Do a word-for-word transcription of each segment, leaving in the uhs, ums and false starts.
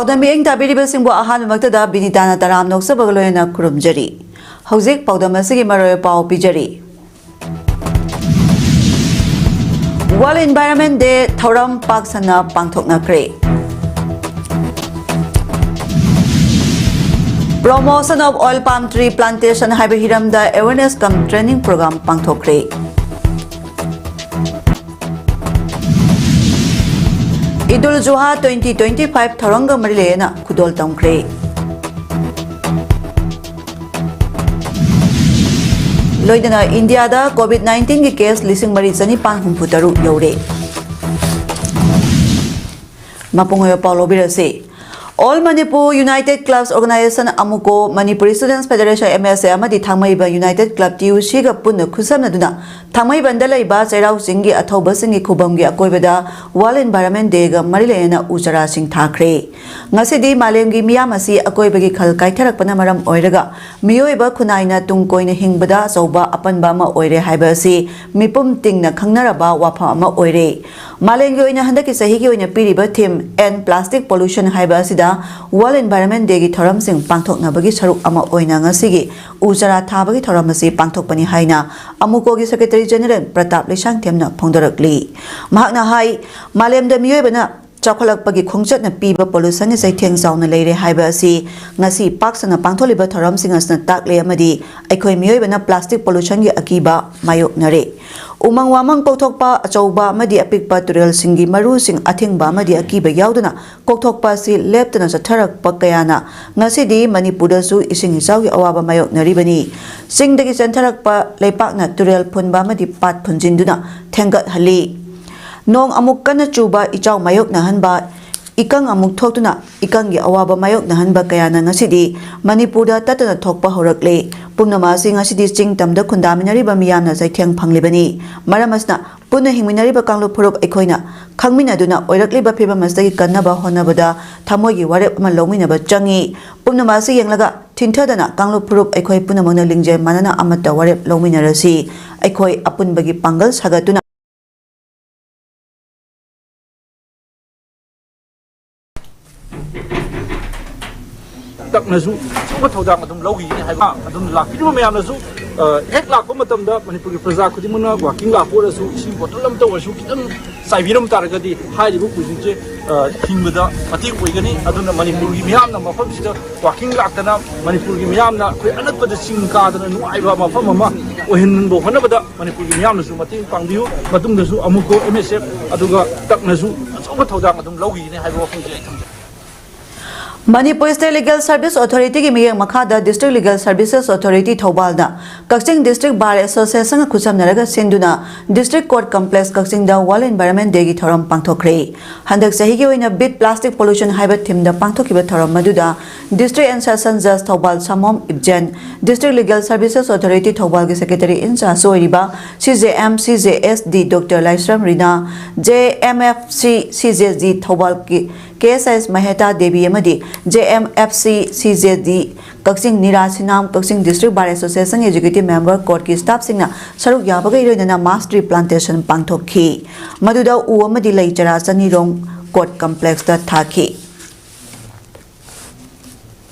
ꯄꯥꯎꯗꯝ ꯃꯤꯠꯌꯦꯡ ꯇꯥꯕꯤꯔꯤꯕꯁꯤꯡꯕꯨ ꯑꯍꯥꯟꯕꯃꯛꯇꯗ ꯕꯤꯅꯤꯇꯥꯅ ꯇꯔꯥꯝ ꯅꯣꯛꯆꯕꯒ ꯂꯣꯏꯅꯅ ꯈꯨꯔꯨꯝꯖꯔꯤ꯫ ꯍꯧꯖꯤꯛ ꯄꯥꯎꯗꯝ ꯑꯁꯤꯒꯤ ꯃꯔꯨꯑꯣꯏꯕ ꯄꯥꯎ ꯄꯤꯖꯔꯤ꯫ World Environment Day ꯊꯧꯔꯝ ꯄꯥꯛ ꯁꯟꯅ ꯄꯥꯡꯊꯣꯛꯅꯈ꯭ꯔꯦ꯫ Promotion of Oil Palm Tree Plantation ꯍꯥꯏꯕ ꯍꯤꯔꯝꯗ awareness cum training program ꯄꯥꯡꯊꯣꯛꯈ꯭ꯔꯦ꯫ ꯏꯗꯨꯜ ꯖꯨꯍꯥ twenty twenty five ꯊꯧꯔꯝꯒ ꯃꯔꯤ ꯂꯩꯅꯅ ꯈꯨꯗꯣꯜ ꯇꯝꯈ꯭ꯔꯦ꯫ ꯂꯣꯏꯅꯅ ꯏꯟꯗꯤꯌꯥꯗ COVID nineteen ꯒꯤ case ꯂꯤꯁꯤꯡ ꯃꯔꯤ ꯆꯅꯤꯄꯥꯟ ꯍꯨꯝꯐꯨ ꯇꯔꯨꯛ ꯌꯧꯔꯦ꯫ ꯃꯄꯨꯡ ꯑꯣꯏꯕ ꯄꯥꯎ ꯂꯧꯕꯤꯔꯁꯤ꯫ All Manipur United Clubs Organization, ꯑꯃꯨꯀꯣ, Manipuri Students Federation, M S A, ꯑꯃꯗꯤ ꯊꯥꯡꯃꯩꯕꯟ United Club, T U C ꯒ ꯄꯨꯟꯅ ꯈꯨꯠꯁꯝꯅꯗꯨꯅ ꯊꯥꯡꯃꯩꯕꯟꯗ ꯂꯩꯕ ꯆꯩꯔꯥꯎ ꯆꯤꯡꯒꯤ ꯑꯊꯧꯕꯁꯤꯡꯒꯤ ꯈꯨꯕꯝꯒꯤ ꯑꯀꯣꯏꯕꯗ World Environment Day ꯒ ꯃꯔꯤ ꯂꯩꯅꯅ ꯎ ꯆꯥꯔꯥꯁꯤꯡ ꯊꯥꯈ꯭ꯔꯦ꯫ ꯉꯁꯤꯗꯤ ꯃꯥꯂꯦꯝꯒꯤ ꯃꯤꯌꯥꯝ ꯑꯁꯤ ꯑꯀꯣꯏꯕꯒꯤ ꯈꯜ ꯀꯥꯏꯊꯔꯛꯄꯅ ꯃꯔꯝ ꯑꯣꯏꯔꯒ ꯃꯤꯑꯣꯏꯕ ꯈꯨꯟꯅꯥꯏꯅ ꯇꯨꯡ ꯀꯣꯏꯅ ꯍꯤꯡꯕꯗ ꯑꯆꯧꯕ ꯑꯄꯟꯕ ꯑꯃ ꯑꯣꯏꯔꯦ ꯍꯥꯏꯕ ꯑꯁꯤ ꯃꯤꯄꯨꯝ ꯇꯤꯡꯅ ꯈꯪꯅꯔꯕ ꯋꯥꯐꯝ ꯑꯃ ꯑꯣꯏꯔꯦ꯫ ꯃꯥꯂꯦꯝꯒꯤ ꯑꯣꯏꯅ ꯍꯟꯗꯛꯀꯤ ꯆꯍꯤꯒꯤ ꯑꯣꯏꯅ ꯄꯤꯔꯤꯕ theme End Plastic Pollution ꯍꯥꯏꯕ ꯑꯁꯤꯗ World Environment Day ꯒꯤ ꯊꯧꯔꯝꯁꯤꯡ ꯄꯥꯡꯊꯣꯛꯅꯕꯒꯤ ꯁꯔꯨꯛ ꯑꯃ ꯑꯣꯏꯅ ꯉꯁꯤꯒꯤ ꯎ ꯆꯥꯔꯥ ꯊꯥꯕꯒꯤ ꯊꯧꯔꯝ ꯑꯁꯤ ꯄꯥꯡꯊꯣꯛꯄꯅꯤ ꯍꯥꯏꯅ ꯑꯃꯨꯀꯣꯒꯤ Secretary General ꯄ꯭ꯔꯇꯥꯞ ꯂꯩꯁꯥꯡꯊꯦꯝꯅ ꯐꯣꯡꯗꯣꯔꯛꯂꯤ꯫ ꯃꯍꯥꯛꯅ ꯍꯥꯏ, ꯃꯥꯂꯦꯝꯗ ꯃꯤꯑꯣꯏꯕꯅ ꯆꯥꯎꯈꯠꯂꯛꯄꯒꯤ ꯈꯣꯡꯆꯠꯅ ꯄꯤꯕ pollution ꯒꯤ ꯆꯩꯊꯦꯡ ꯆꯥꯎꯅ ꯂꯩꯔꯦ ꯍꯥꯏꯕ ꯑꯁꯤ ꯉꯁꯤ ꯄꯥꯛ ꯁꯟꯅ ꯄꯥꯡꯊꯣꯛꯂꯤꯕ ꯊꯧꯔꯝꯁꯤꯡ ꯑꯁꯤꯅ ꯇꯥꯛꯂꯦ ꯑꯃꯗꯤ ꯑꯩꯈꯣꯏ ꯃꯤꯑꯣꯏꯕꯅ plastic pollution ꯒꯤ ꯑꯀꯤꯕ ꯃꯥꯌꯣꯛꯅꯔꯦ꯫ ꯎꯃꯪ ꯋꯥꯃꯪ ꯀꯣꯛꯊꯣꯛꯄ ꯑꯆꯧꯕ ꯑꯃꯗꯤ ꯑꯄꯤꯛꯄ ꯇꯨꯔꯦꯜꯁꯤꯡꯒꯤ ꯃꯔꯨꯁꯤꯡ ꯑꯊꯤꯡꯕ ꯑꯃꯗꯤ ꯑꯀꯤꯕ ꯌꯥꯎꯗꯅ ꯀꯣꯛꯊꯣꯛꯄ ꯑꯁꯤ ꯂꯦꯞꯇꯅ ꯆꯠꯊꯔꯛꯄ ꯀꯌꯥꯅ ꯉꯁꯤꯗꯤ ꯃꯅꯤꯄꯨꯔꯗꯁꯨ ꯏꯁꯤꯡ ꯏꯆꯥꯎꯒꯤ ꯑꯋꯥꯕ ꯃꯥꯌꯣꯛꯅꯔꯤꯕꯅꯤ꯫ ꯆꯤꯡꯗꯒꯤ ꯆꯦꯟꯊꯔꯛꯄ ꯂꯩꯄꯥꯛꯅ ꯇꯨꯔꯦꯜ ꯐꯨꯟꯕ ꯑꯃꯗꯤ ꯄꯥꯠ ꯐꯨꯟꯖꯤꯟꯗꯨꯅ ꯊꯦꯡꯒꯠꯍꯜꯂꯤ꯫ ꯅꯣꯡ ꯑꯃꯨꯛ ꯀꯟꯅ ꯆꯨꯕ, ꯏꯆꯥꯎ ꯃꯥꯌꯣꯛꯅꯍꯟꯕ, ꯏꯀꯪ ꯑꯃꯨꯛ ꯊꯣꯛꯇꯨꯅ ꯏꯀꯪꯒꯤ ꯑꯋꯥꯕ ꯃꯥꯌꯣꯛꯅꯍꯟꯕ ꯀꯌꯥꯅ ꯉꯁꯤꯗꯤ ꯃꯅꯤꯄꯨꯔꯗ ꯇꯠꯇꯅ ꯊꯣꯛꯄ ꯍꯧꯔꯛꯂꯦ꯫ ꯄꯨꯝꯅꯃꯛ ꯑꯁꯤ ꯉꯁꯤꯗꯤ ꯆꯤꯡ ꯇꯝꯗ ꯈꯨꯟꯗꯥꯃꯤꯟꯅꯔꯤꯕ ꯃꯤꯌꯥꯝꯅ ꯆꯩꯊꯦꯡ ꯐꯪꯂꯤꯕꯅꯤ꯫ ꯃꯔꯝ ꯑꯁꯤꯅ ꯄꯨꯟꯅ ꯍꯤꯡꯃꯤꯟꯅꯔꯤꯕ ꯀꯥꯡꯂꯨꯞ ꯐꯨꯔꯨꯞ ꯑꯩꯈꯣꯏꯅ ꯈꯪꯃꯤꯟꯅꯗꯨꯅ ꯑꯣꯏꯔꯛꯂꯤꯕ ꯐꯤꯕꯝ ꯑꯁꯤꯗꯒꯤ ꯀꯟꯅꯕ ꯍꯣꯠꯅꯕꯗ ꯊꯃꯣꯏꯒꯤ ꯋꯥꯔꯦꯞ ꯑꯃ ꯂꯧꯃꯤꯟꯅꯕ ꯆꯪꯏ꯫ ꯄꯨꯝꯅꯃꯛ ꯑꯁꯤ ꯌꯦꯡꯂꯒ ꯊꯤꯡꯊꯗꯅ ꯀꯥꯡꯂꯨꯞ ꯐꯨꯔꯨꯞ ꯑꯩꯈꯣꯏ ꯄꯨꯝꯅꯃꯛꯅ ꯂꯤꯡꯖꯦꯜ ꯃꯥꯟꯅꯅ ꯑꯃꯠꯇ ꯋꯥꯔꯦꯞ ꯂꯧꯃꯤꯟꯅꯔꯁꯤ꯫ ꯑꯩꯈꯣꯏ ꯑꯄꯨꯟꯕꯒꯤ ꯄꯥꯡꯒꯜ ꯁꯥꯒꯠꯇꯨꯅ ꯅꯁꯨ ꯑꯆꯧꯕ ꯊꯧꯗꯥꯡ ꯑꯗꯨꯝ ꯂꯧꯈꯤꯒꯅꯤ ꯍꯥꯏꯕ ꯑꯗꯨꯝ ꯂꯥꯛꯄꯤꯔꯤꯕ ꯃꯌꯥꯝꯅꯁꯨ, ꯑ, ꯍꯦꯛ ꯂꯥꯛꯄ ꯃꯇꯝꯗ ꯃꯅꯤꯄꯨꯔꯒꯤ ꯄ꯭ꯔꯖꯥ ꯈꯨꯗꯤꯡꯃꯛꯅ walking ꯂꯥꯛꯄ ꯑꯣꯏꯔꯁꯨ, ꯏꯁꯤꯡ bottle ꯑꯃꯇ ꯑꯣꯏꯔꯁꯨ ꯈꯤꯇꯪ ꯆꯥꯏꯕꯤꯔꯝ ꯇꯥꯔꯒꯗꯤ ꯍꯥꯏꯔꯤꯕ ꯎꯁꯤꯡꯁꯦ, ꯑ, ꯍꯤꯡꯕꯗ ꯃꯇꯦꯡ ꯑꯣꯏꯒꯅꯤ꯫ ꯑꯗꯨꯅ ꯃꯅꯤꯄꯨꯔꯒꯤ ꯃꯤꯌꯥꯝꯅ ꯃꯐꯝꯁꯤꯗ walking ꯂꯥꯛꯇꯅ ꯃꯅꯤꯄꯨꯔꯒꯤ ꯃꯤꯌꯥꯝꯅ ꯑꯩꯈꯣꯏ ꯑꯅꯛꯄꯗ ꯆꯤꯡ ꯀꯥꯗꯅ ꯅꯨꯡꯉꯥꯏꯕ ꯃꯐꯝ ꯑꯃ ꯑꯣꯏꯍꯟꯕ ꯍꯣꯠꯅꯕꯗ ꯃꯅꯤꯄꯨꯔꯒꯤ ꯃꯤꯌꯥꯝꯅꯁꯨ ꯃꯇꯦꯡ ꯄꯥꯡꯕꯤꯌꯨ꯫ ꯃꯇꯨꯡꯗꯁꯨ ꯑꯃꯨꯛꯀ M S F ꯑꯗꯨꯒ ꯇꯛꯅꯁꯨ ꯑꯆꯧꯕ ꯊꯧꯗꯥꯡ ꯑꯗꯨꯝ ꯂꯧꯈꯤꯒꯅꯤ ꯍꯥꯏꯕ ꯋꯥꯐꯝꯁꯦ ꯑꯩ ꯊꯝꯖꯒꯦ꯫ Manipur State Legal Service Authority ꯒꯤ ꯃꯤꯠꯌꯦꯡ ꯃꯈꯥꯗ District Legal Services Authority ꯊꯧꯕꯥꯜꯅ ꯀꯛꯆꯤꯡ District Bar Association ꯒ ꯈꯨꯠꯁꯝꯅꯔꯒ ꯁꯤꯟꯗꯨꯅ District Court Complex ꯀꯛꯆꯤꯡꯗ World Environment Day ꯒꯤ ꯊꯧꯔꯝ ꯄꯥꯡꯊꯣꯛꯈ꯭ꯔꯦ꯫ ꯍꯟꯗꯛ ꯆꯍꯤꯒꯤ ꯑꯣꯏꯅ Beat Plastic Pollution ꯍꯥꯏꯕ theme ꯗ ꯄꯥꯡꯊꯣꯛꯈꯤꯕ ꯊꯧꯔꯝ ꯑꯗꯨꯗ District and Session Judge Thoubal ꯁꯥꯃꯣꯝ ꯏꯕꯖꯦꯟ, District Legal Services Authority ꯊꯧꯕꯥꯜꯒꯤ Secretary in charge ꯑꯣꯏꯔꯤꯕ C J M C J S D Doctor ꯂꯥꯏꯁ꯭ꯔꯝ ꯔꯤꯅꯥ, J M F C C J D ꯊꯧꯕꯥꯜꯒꯤ K S S ꯃꯍꯦꯇꯥ Devi ꯑꯃꯗꯤ J M F C C J D ꯀꯛꯆꯤꯡ ꯅꯤꯔꯥ ꯁꯤꯅꯥꯝ, ꯀꯛꯆꯤꯡ District Bar Association Executive Member, Court ꯀꯤ staff ꯁꯤꯡꯅ ꯁꯔꯨꯛ ꯌꯥꯕꯒ ꯏꯔꯣꯏꯅꯅ mass tree plantation ꯄꯥꯡꯊꯣꯛꯈꯤ꯫ ꯃꯗꯨꯗ ꯎ ꯑꯃꯗꯤ ꯂꯩ ꯆꯔꯥ ꯆꯅꯤ ꯔꯣꯝ Court Complex ꯇ ꯊꯥꯈꯤ꯫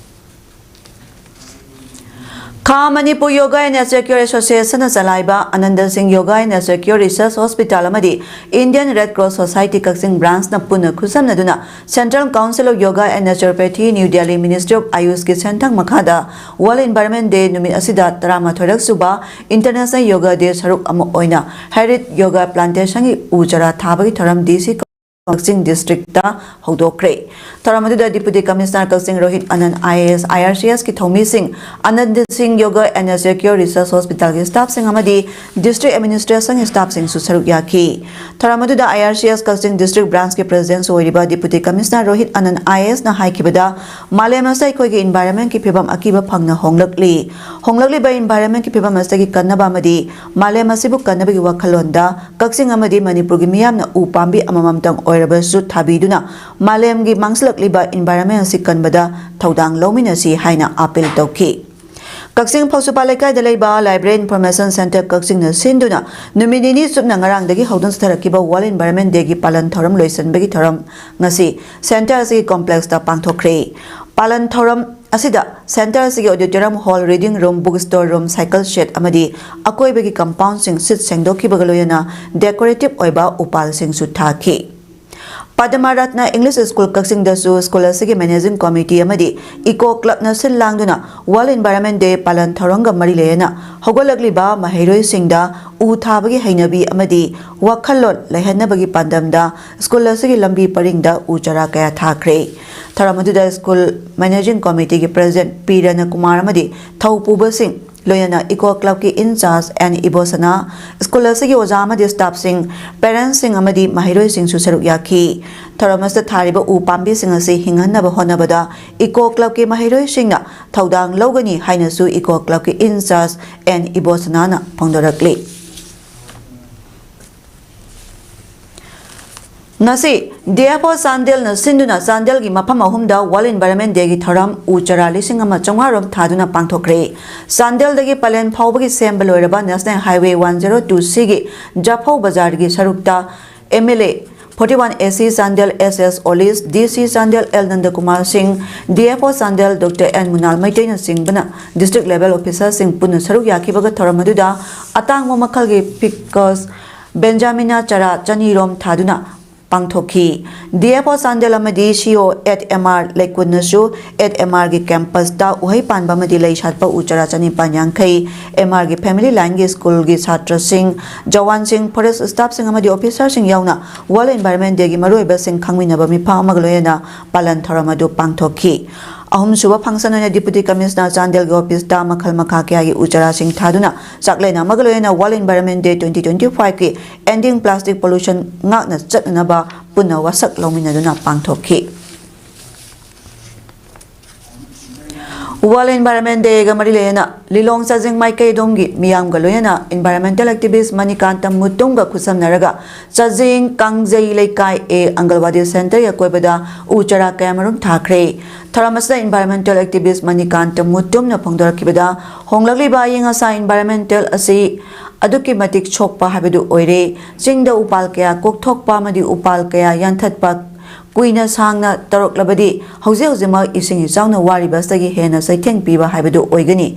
ꯈꯥ Manipur Yoga and Nature Cure Association ꯅ ꯆꯂꯥꯏꯕ ꯑꯅꯟꯗ ꯁꯤꯡ Yoga and Nature Cure Research Hospital ꯑꯃꯗꯤ Indian Red Cross Society ꯀꯛꯆꯤꯡ branch ꯅ ꯄꯨꯟꯅ ꯈꯨꯠꯁꯝꯅꯗꯨꯅ Central Council of Yoga and Naturopathy, New Delhi, Ministry of Ayush ꯀꯤ ꯁꯦꯟꯊꯪ ꯃꯈꯥꯗ World Environment Day ꯅꯨꯃꯤꯠ ꯑꯁꯤꯗ ꯇꯔꯥꯃꯥꯊꯣꯏꯔꯛ ꯁꯨꯕ International Yoga Day ꯁꯔꯨꯛ ꯑꯃ ꯑꯣꯏꯅ Harith Yoga Plantation ꯒꯤ ꯎ ꯆꯥꯔꯥ ꯊꯥꯕꯒꯤ ꯊꯧꯔꯝ D C ꯀꯛꯆꯤꯡ District ꯇ ꯍꯧꯗꯣꯛꯈ꯭ꯔꯦ꯫ ꯊꯧꯔꯝ ꯑꯗꯨꯗ Deputy Commissioner Kakching Rohit ꯑꯅꯟ I A S, I R C S ꯀꯤ ꯊꯧꯃꯤꯁꯤꯡ, ꯑꯅꯟꯗ ꯁꯤꯡ Yoga and Nature Cure Research Hospital ꯒꯤ staff ꯁꯤꯡ ꯑꯃꯗꯤ District Administration ꯒꯤ staff ꯁꯤꯡꯁꯨ ꯁꯔꯨꯛ ꯌꯥꯈꯤ꯫ ꯊꯧꯔꯝ ꯑꯗꯨꯗ I R C S Kakching District Branch ꯀꯤ President ꯁꯨ ꯑꯣꯏꯔꯤꯕ Deputy Commissioner Rohit ꯑꯅꯟ I A S ꯅ ꯍꯥꯏꯈꯤꯕꯗ, ꯃꯥꯂꯦꯝ ꯑꯁꯤꯗ ꯑꯩꯈꯣꯏꯒꯤ environment ꯀꯤ ꯐꯤꯕꯝ ꯑꯀꯤꯕ ꯐꯪꯅ ꯍꯣꯡꯂꯛꯂꯤ꯫ ꯍꯣꯡꯂꯛꯂꯤꯕ environment ꯀꯤ ꯐꯤꯕꯝ ꯑꯁꯤꯗꯒꯤ ꯀꯟꯅꯕ ꯑꯃꯗꯤ ꯃꯥꯂꯦꯝ ꯑꯁꯤꯕꯨ ꯀꯟꯅꯕꯒꯤ ꯋꯥꯈꯜꯂꯣꯟꯗ ꯀꯛꯆꯤꯡ ꯑꯃꯗꯤ ꯃꯅꯤꯄꯨꯔꯒꯤ ꯃꯤꯌꯥꯝꯅ ꯎ ꯄꯥꯝꯕꯤ ꯑꯃꯃꯝꯇꯪ ꯑꯣꯏꯔꯕꯁꯨ ꯊꯥꯕꯤꯗꯨꯅ ꯃꯥꯂꯦꯝꯒꯤ ꯃꯥꯡꯁꯤꯜꯂꯛꯂꯤꯕ environment ꯑꯁꯤ ꯀꯟꯕꯗ ꯊꯧꯗꯥꯡ ꯂꯧꯃꯤꯟꯅꯁꯤ ꯍꯥꯏꯅ appeal ꯇꯧꯈꯤ꯫ ꯀꯛꯆꯤꯡ ꯐꯧꯁꯨꯄꯥ ꯂꯩꯀꯥꯏꯗ ꯂꯩꯕ Library Information Center ꯀꯛꯆꯤꯡꯅ ꯁꯤꯟꯗꯨꯅ ꯅꯨꯃꯤꯠ ꯅꯤꯅꯤ ꯆꯨꯞꯅ ꯉꯔꯥꯡꯗꯒꯤ ꯍꯧꯗꯨꯅ ꯆꯠꯊꯔꯛꯈꯤꯕ World Environment Day ꯒꯤ ꯄꯥꯂꯟ ꯊꯧꯔꯝ ꯂꯣꯏꯁꯤꯟꯕꯒꯤ ꯊꯧꯔꯝ ꯉꯁꯤ center ꯑꯁꯤꯒꯤ complex ꯇ ꯄꯥꯡꯊꯣꯛꯈ꯭ꯔꯦ꯫ ꯄꯥꯂꯟ ꯊꯧꯔꯝ ꯑꯁꯤꯗ ꯁꯦꯟꯇꯔ ꯑꯁꯤꯒꯤ auditorium hall, reading room, book store room, cycle shed ꯑꯃꯗꯤ ꯑꯀꯣꯏꯕꯒꯤ compoundꯁꯤꯡ ꯁꯤꯠ ꯁꯦꯡꯗꯣꯛꯈꯤꯕꯒ ꯂꯣꯏꯅꯅ decorative ꯑꯣꯏꯕ ꯎꯄꯥꯜꯁꯤꯡꯁꯨ ꯊꯥꯈꯤ꯫ ꯄꯗꯃ ꯔꯠꯅ ꯏꯪꯂꯤꯁ ꯁ꯭ꯀꯨꯜ ꯀꯛꯆꯤꯡꯗꯁꯨ ꯁ꯭ꯀꯨꯜ ꯑꯁꯤꯒꯤ managing committee ꯑꯃꯗꯤ ꯏꯀꯣ ꯀ꯭ꯂꯕꯅ ꯁꯤꯜ ꯂꯥꯡꯗꯨꯅ World Environment Day ꯄꯥꯂꯟ ꯊꯧꯔꯝꯒ ꯃꯔꯤ ꯂꯩꯅꯅ ꯍꯧꯒꯠꯂꯛꯂꯤꯕ ꯃꯍꯩꯔꯣꯏꯁꯤꯡꯗ ꯎ ꯊꯥꯕꯒꯤ ꯍꯩꯅꯕꯤ ꯑꯃꯗꯤ ꯋꯥꯈꯜꯂꯣꯟ ꯂꯩꯍꯟꯅꯕꯒꯤ ꯄꯥꯟꯗꯝꯗ ꯁ꯭ꯀꯨꯜ ꯑꯁꯤꯒꯤ ꯂꯝꯕꯤ ꯄꯔꯤꯡꯗ ꯎ ꯆꯥꯔꯥ ꯀꯌꯥ ꯊꯥꯈ꯭ꯔꯦ꯫ ꯊꯧꯔꯝ ꯑꯗꯨꯗ ꯁ꯭ꯀꯨꯜ managing committeeꯒꯤ president ꯄꯤ ꯔꯅꯀꯨꯃꯥꯔ ꯑꯃꯗꯤ ꯊꯧ ꯄꯨꯕꯁꯤꯡ, ꯂꯣꯏꯅꯅ ꯏꯀꯣ ꯀ꯭ꯂꯕꯀꯤ in charge ꯑꯦꯟ ꯏꯕꯣꯁꯅꯥ, ꯁ꯭ꯀꯨꯜ ꯑꯁꯤꯒꯤ ꯑꯣꯖꯥ ꯑꯃꯗꯤ staffꯁꯤꯡ, parentsꯁꯤꯡ ꯑꯃꯗꯤ ꯃꯍꯩꯔꯣꯏꯁꯤꯡꯁꯨ ꯁꯔꯨꯛ ꯌꯥꯈꯤ꯫ ꯊꯧꯔꯝ ꯑꯁꯤꯗ ꯊꯥꯔꯤꯕ ꯎ ꯄꯥꯝꯕꯤꯁꯤꯡ ꯑꯁꯤ ꯍꯤꯡꯍꯟꯅꯕ ꯍꯣꯠꯅꯕꯗ ꯏꯀꯣ ꯀ꯭ꯂꯕꯀꯤ ꯃꯍꯩꯔꯣꯏꯁꯤꯡꯅ ꯊꯧꯗꯥꯡ ꯂꯧꯒꯅꯤ ꯍꯥꯏꯅꯁꯨ ꯏꯀꯣ ꯀ꯭ꯂꯕꯀꯤ in charge ꯑꯦꯟ ꯏꯕꯣꯁꯅꯥꯅ ꯐꯣꯡꯗꯣꯔꯛꯂꯤ꯫ ꯉꯁꯤ ꯗꯤ ꯑꯦꯐ ꯑꯣ ꯆꯥꯟꯗꯦꯜꯅ ꯁꯤꯟꯗꯨꯅ ꯆꯥꯟꯗꯦꯜꯒꯤ ꯃꯐꯝ ꯑꯍꯨꯝꯗ World Environment Dayꯒꯤ ꯊꯧꯔꯝ ꯎ ꯆꯥꯔꯥ ꯂꯤꯁꯤꯡ ꯑꯃ ꯆꯥꯝꯃꯉꯥ ꯔꯣꯝ ꯊꯥꯗꯨꯅ ꯄꯥꯡꯊꯣꯛꯈ꯭ꯔꯦ꯫ ꯆꯥꯟꯗꯦꯜꯗꯒꯤ ꯄꯂꯦꯟ ꯐꯥꯎꯕꯒꯤ ꯁꯦꯝꯕ ꯂꯣꯏꯔꯕ National Highway one zero two Cꯒꯤ ꯖꯐꯧ ꯕꯖꯥꯔꯒꯤ ꯁꯔꯨꯛꯇ M L A forty one A C Chandel S S Olish, D C Chandel L Nandakumar Singh, D F O Chandel doctor N Munal ꯃꯩꯇꯩꯅꯆꯤꯡꯕꯅ district level officerꯁꯤꯡ ꯄꯨꯟꯅ ꯁꯔꯨꯛ ꯌꯥꯈꯤꯕꯒ ꯊꯧꯔꯝ ꯑꯗꯨꯗ ꯑꯇꯥꯡꯕ ꯃꯈꯜꯒꯤ ꯐꯤꯀꯁ ꯕꯦꯟꯖꯥꯃꯤꯅꯥ ꯆꯥꯔꯥ ꯆꯅꯤ ꯔꯣꯝ ꯊꯥꯗꯨꯅ ꯄꯥꯡꯊꯣꯛꯈꯤ꯫ ꯗꯤ ꯑꯦꯐ ꯑꯣ ꯆꯥꯟꯗꯦꯜ ꯑꯃꯗꯤ C O eight M R ꯂꯩꯀꯨꯟꯅꯁꯨ ꯑꯦꯠ ꯑꯦꯝ ꯑꯥꯔꯒꯤ campusꯇ ꯎꯍꯩ ꯄꯥꯟꯕ ꯑꯃꯗꯤ ꯂꯩ ꯁꯥꯠꯄ ꯎ ꯆꯥꯔꯥ ꯆꯅꯤꯄꯥꯟ ꯌꯥꯡꯈꯩ, ꯑꯦꯝ ꯑꯥꯔꯒꯤ family lineꯒꯤ ꯁ꯭ꯀꯨꯜꯒꯤ ꯁꯥꯇ꯭ꯔꯁꯤꯡ, ꯖꯋꯥꯟꯁꯤꯡ, forest staffꯁꯤꯡ ꯑꯃꯗꯤ officerꯁꯤꯡ ꯌꯥꯎꯅ World Environment Dayꯒꯤ ꯃꯔꯨꯑꯣꯏꯕꯁꯤꯡ ꯈꯪꯃꯤꯟꯅꯕ ꯃꯤꯐꯝ ꯑꯃꯒ ꯂꯣꯏꯅꯅ ꯄꯥꯂꯟ ꯊꯧꯔꯝ ꯑꯗꯨ ꯄꯥꯡꯊꯣꯛꯈꯤ꯫ ꯑꯍꯨꯝꯁꯨꯕ function ꯑꯣꯏꯅ Deputy Commissioner ꯆꯥꯟꯗꯦꯜꯒꯤ officeꯇ ꯃꯈꯜ ꯃꯈꯥ ꯀꯌꯥꯒꯤ ꯎ ꯆꯥꯔꯥꯁꯤꯡ ꯊꯥꯗꯨꯅ ꯆꯥꯛꯂꯦꯟ ꯑꯃꯒ ꯂꯣꯏꯅꯅ World Environment Day twenty twenty fiveꯀꯤ Ending Plastic Pollution ꯉꯥꯛꯅ ꯆꯠꯅꯅꯕ ꯄꯨꯟꯅ ꯋꯥꯁꯛ ꯂꯧꯃꯤꯟꯅꯗꯨꯅ ꯄꯥꯡꯊꯣꯛꯈꯤ꯫ World Environment Dayꯒ ꯃꯔꯤ ꯂꯩꯅꯅ ꯂꯤꯂꯣꯡ ꯆꯥꯖꯤꯡ ꯃꯥꯏꯀꯩ ꯑꯗꯣꯝꯒꯤ ꯃꯤꯌꯥꯝꯒ ꯂꯣꯏꯅꯅ environmental activist ꯃꯅꯤꯀꯥꯟꯇ ꯃꯨꯇꯨꯝꯒ ꯈꯨꯠꯁꯝꯅꯔꯒ ꯆꯥꯖꯤꯡ ꯀꯥꯡꯖꯩ ꯂꯩꯀꯥꯏ A ꯑꯪꯒꯜꯋꯥꯗꯤ centreꯒꯤ ꯑꯀꯣꯏꯕꯗ ꯎ ꯆꯥꯔꯥ ꯀꯌꯥꯃꯔꯨꯝ ꯊꯥꯈ꯭ꯔꯦ꯫ ꯊꯧꯔꯝ ꯑꯁꯤꯗ environmental activist ꯃꯅꯤꯀꯥꯟꯇ ꯃꯨꯇꯨꯝꯅ ꯐꯣꯡꯗꯣꯔꯛꯈꯤꯕꯗ ꯍꯣꯡꯂꯛꯂꯤꯕ ꯑꯏꯪ ꯑꯁꯥ environmental ꯑꯁꯤ ꯑꯗꯨꯛꯀꯤ ꯃꯇꯤꯛ ꯁꯣꯛꯄ ꯍꯥꯏꯕꯗꯨ ꯑꯣꯏꯔꯦ꯫ ꯆꯤꯡꯗ ꯎꯄꯥꯜ ꯀꯌꯥ ꯀꯣꯛꯊꯣꯛꯄ ꯑꯃꯗꯤ ꯎꯄꯥꯜ ꯀꯌꯥ ꯌꯥꯟꯊꯠꯄ, ꯀꯨꯏꯅ ꯁꯥꯡꯅ ꯇꯧꯔꯛꯂꯕꯗꯤ ꯍꯧꯖꯤꯛ ꯍꯧꯖꯤꯛꯃꯛ ꯏꯁꯤꯡ ꯏꯆꯥꯎꯅ ꯋꯥꯔꯤꯕꯁꯤꯗꯒꯤ ꯍꯦꯟꯅ ꯆꯩꯊꯦꯡ ꯄꯤꯕ ꯍꯥꯏꯕꯗꯨ ꯑꯣꯏꯒꯅꯤ꯫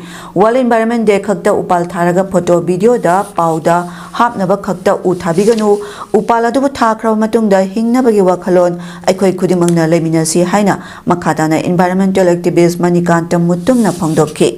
World Environment Day ꯈꯛꯇ ꯎꯄꯥꯜ ꯊꯥꯔꯒ ꯐꯣꯇꯣ, ꯚꯤꯗꯤꯑꯣꯗ, ꯄꯥꯎꯗ ꯍꯥꯞꯅꯕ ꯈꯛꯇ ꯎ ꯊꯥꯕꯤꯒꯅꯨ꯫ ꯎꯄꯥꯜ ꯑꯗꯨꯕꯨ ꯊꯥꯈ꯭ꯔꯕ ꯃꯇꯨꯡꯗ ꯍꯤꯡꯅꯕꯒꯤ ꯋꯥꯈꯜꯂꯣꯟ ꯑꯩꯈꯣꯏ ꯈꯨꯗꯤꯡꯃꯛꯅ ꯂꯩꯃꯤꯟꯅꯁꯤ ꯍꯥꯏꯅ ꯃꯈꯥ ꯇꯥꯅ environmental activist ꯃꯅꯤꯀꯥꯟꯇ ꯃꯨꯇꯨꯝꯅ ꯐꯣꯡꯗꯣꯛꯈꯤ꯫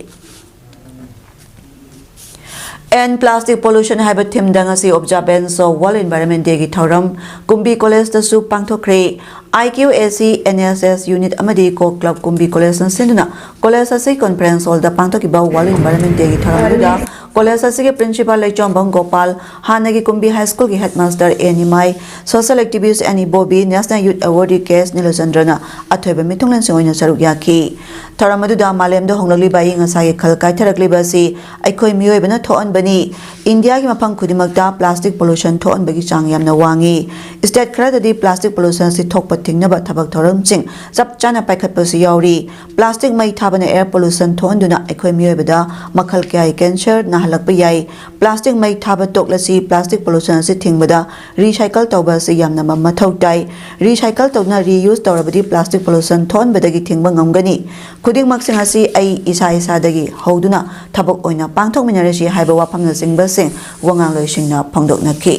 End Plastic Pollution ꯍꯥꯏꯕ theme ꯗ ꯉꯁꯤ Observance of World Environment Day ꯒꯤ ꯊꯧꯔꯝ ꯀꯨꯝꯕꯤ ꯀꯣꯂꯦꯖꯇꯁꯨ ꯄꯥꯡꯊꯣꯛꯈ꯭ꯔꯦ꯫ I Q A C, N S S unit ꯑꯃꯗꯤ ꯀꯣ ꯀ꯭ꯂꯕ ꯀꯨꯝꯕꯤ ꯀꯣꯂꯦꯖꯅ ꯁꯤꯟꯗꯨꯅ ꯀꯣꯂꯦꯖ ꯑꯁꯤ conference hall ꯗ ꯄꯥꯡꯊꯣꯛꯈꯤꯕ World Environment Day ꯒꯤ ꯊꯧꯔꯝ ꯑꯗꯨꯗ ꯀꯣꯂꯦꯖ ꯑꯁꯤꯒꯤ principal ꯂꯩꯆꯣꯝꯕꯝ ꯒꯣꯄꯥꯜ, ꯍꯥꯟꯅꯒꯤ ꯀꯨꯝꯕꯤ ꯍꯥꯏ ꯁ꯭ꯀꯨꯜꯒꯤ headmaster A Nimai, social activist N Ibobi, National Youth Awardee K S ꯅꯤꯂꯆꯟꯗ꯭ꯔꯅ ꯑꯊꯣꯏꯕ ꯃꯤꯊꯨꯡꯂꯦꯟꯁꯤꯡ ꯑꯣꯏꯅ ꯁꯔꯨꯛ ꯌꯥꯈꯤ꯫ ꯊꯧꯔꯝ ꯑꯗꯨꯗ ꯃꯥꯂꯦꯝꯗ ꯍꯣꯡꯂꯛꯂꯤꯕ ꯑꯏꯪ ꯑꯁꯥꯒꯤ ꯈꯜ ꯀꯥꯏꯊꯔꯛꯂꯤꯕ ꯑꯁꯤ ꯑꯩꯈꯣꯏ ꯃꯤꯑꯣꯏꯕꯅ ꯊꯣꯛꯍꯟꯕꯅꯤ꯫ ꯏꯟꯗꯤꯌꯥꯒꯤ ꯃꯐꯝ ꯈꯨꯗꯤꯡꯃꯛꯇ plastic pollution ꯊꯣꯛꯍꯟꯕꯒꯤ ꯆꯥꯡ ꯌꯥꯝꯅ ꯋꯥꯡꯉꯤ꯫ State ꯈꯔꯗꯗꯤ plastic pollution ꯑꯁꯤ ꯊꯣꯛꯄ ꯊꯤꯡꯅꯕ ꯊꯕꯛ ꯊꯧꯔꯝꯁꯤꯡ ꯆꯞ ꯆꯥꯅ ꯄꯥꯏꯈꯠꯄꯁꯨ ꯌꯥꯎꯔꯤ꯫ Plastic ꯃꯩ ꯊꯥꯕꯅ air pollution ꯊꯣꯛꯍꯟꯗꯨꯅ ꯑꯩꯈꯣꯏ ꯃꯤꯑꯣꯏꯕꯗ ꯃꯈꯜ ꯀꯌꯥꯒꯤ cancer ꯅꯥꯍꯜꯂꯛꯄ ꯌꯥꯏ꯫ Plastic ꯃꯩ ꯊꯥꯕ ꯇꯣꯛꯂꯁꯤ, plastic pollution ꯑꯁꯤ ꯊꯤꯡꯕꯗ recycle ꯇꯧꯕ ꯑꯁꯤ ꯌꯥꯝꯅ ꯃ-, ꯃꯊꯧ ꯇꯥꯏ꯫ Recycle ꯇꯧꯗꯨꯅ reuse ꯇꯧꯔꯕꯗꯤ plastic pollution ꯊꯣꯛꯍꯟꯕꯗꯒꯤ ꯊꯤꯡꯕ ꯉꯝꯒꯅꯤ꯫ ꯈꯨꯗꯤꯡꯃꯛꯁꯤꯡ ꯑꯁꯤ ꯑꯩ ꯏꯁꯥ ꯏꯁꯥꯗꯒꯤ ꯍꯧꯗꯨꯅ ꯊꯕꯛ ꯑꯣꯏꯅ ꯄꯥꯡꯊꯣꯛꯃꯤꯟꯅꯔꯁꯤ ꯍꯥꯏꯕ ꯋꯥꯐꯝꯅꯆꯤꯡꯕꯁꯤꯡ ꯋꯥꯉꯥꯡꯂꯣꯏꯁꯤꯡꯅ ꯐꯣꯡꯗꯣꯛꯅꯈꯤ꯫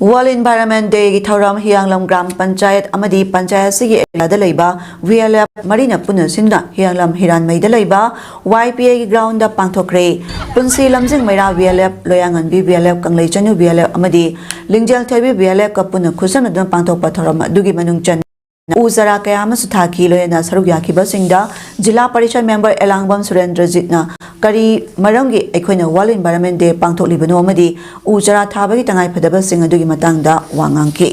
World Environment Day ꯒꯤ ꯊꯧꯔꯝ ꯍꯤꯌꯥꯡꯂꯝ ꯒ꯭ꯔꯥꯝ ꯄꯟꯆꯥꯌꯠ ꯑꯃꯗꯤ ꯄꯟꯆꯥꯌꯠ ꯑꯁꯤꯒꯤ area ꯗ ꯂꯩꯕ V L F ꯃꯔꯤꯅ ꯄꯨꯟꯅ ꯁꯤꯟꯗꯨꯅ ꯍꯤꯌꯥꯡꯂꯝ ꯍꯤꯔꯥꯟꯃꯩꯗ ꯂꯩꯕ Y P A ꯒꯤ ground ꯗ ꯄꯥꯡꯊꯣꯛꯈ꯭ꯔꯦ꯫ ꯄꯨꯟꯁꯤ ꯂꯝꯖꯤꯡ ꯃꯩꯔꯥ V L F, ꯂꯣꯌꯥꯉꯟꯕꯤ V L F, ꯀꯪꯂꯩꯆꯅꯨ V L F ꯑꯃꯗꯤ ꯂꯤꯡꯖꯦꯜ ꯊꯣꯏꯕꯤ V L F ꯀ ꯄꯨꯟꯅ ꯈꯨꯠꯁꯝꯅꯗꯨꯅ ꯄꯥꯡꯊꯣꯛꯄ ꯊꯧꯔꯝ ꯑꯗꯨꯒꯤ ꯃꯅꯨꯡ ꯆꯟꯅ ꯎ ꯆꯥꯔꯥ ꯀꯌꯥ ꯑꯃꯁꯨ ꯊꯥꯈꯤ꯫ ꯂꯣꯏꯅꯅ ꯁꯔꯨꯛ ꯌꯥꯈꯤꯕꯁꯤꯡꯗ ꯖꯤꯂꯥ ꯄꯔꯤꯁꯗ member ꯑꯦꯂꯥꯡꯕꯝ ꯁꯨꯔꯦꯟꯗ꯭ꯔꯖꯤꯠꯅ ꯀꯔꯤ ꯃꯔꯝꯒꯤ ꯑꯩꯈꯣꯏꯅ World Environment Day ꯄꯥꯡꯊꯣꯛꯂꯤꯕꯅꯣ ꯑꯃꯗꯤ ꯎ ꯆꯥꯔꯥ ꯊꯥꯕꯒꯤ ꯇꯉꯥꯏꯐꯗꯕꯁꯤꯡ ꯑꯗꯨꯒꯤ ꯃꯇꯥꯡꯗ ꯋꯥ ꯉꯥꯡꯈꯤ꯫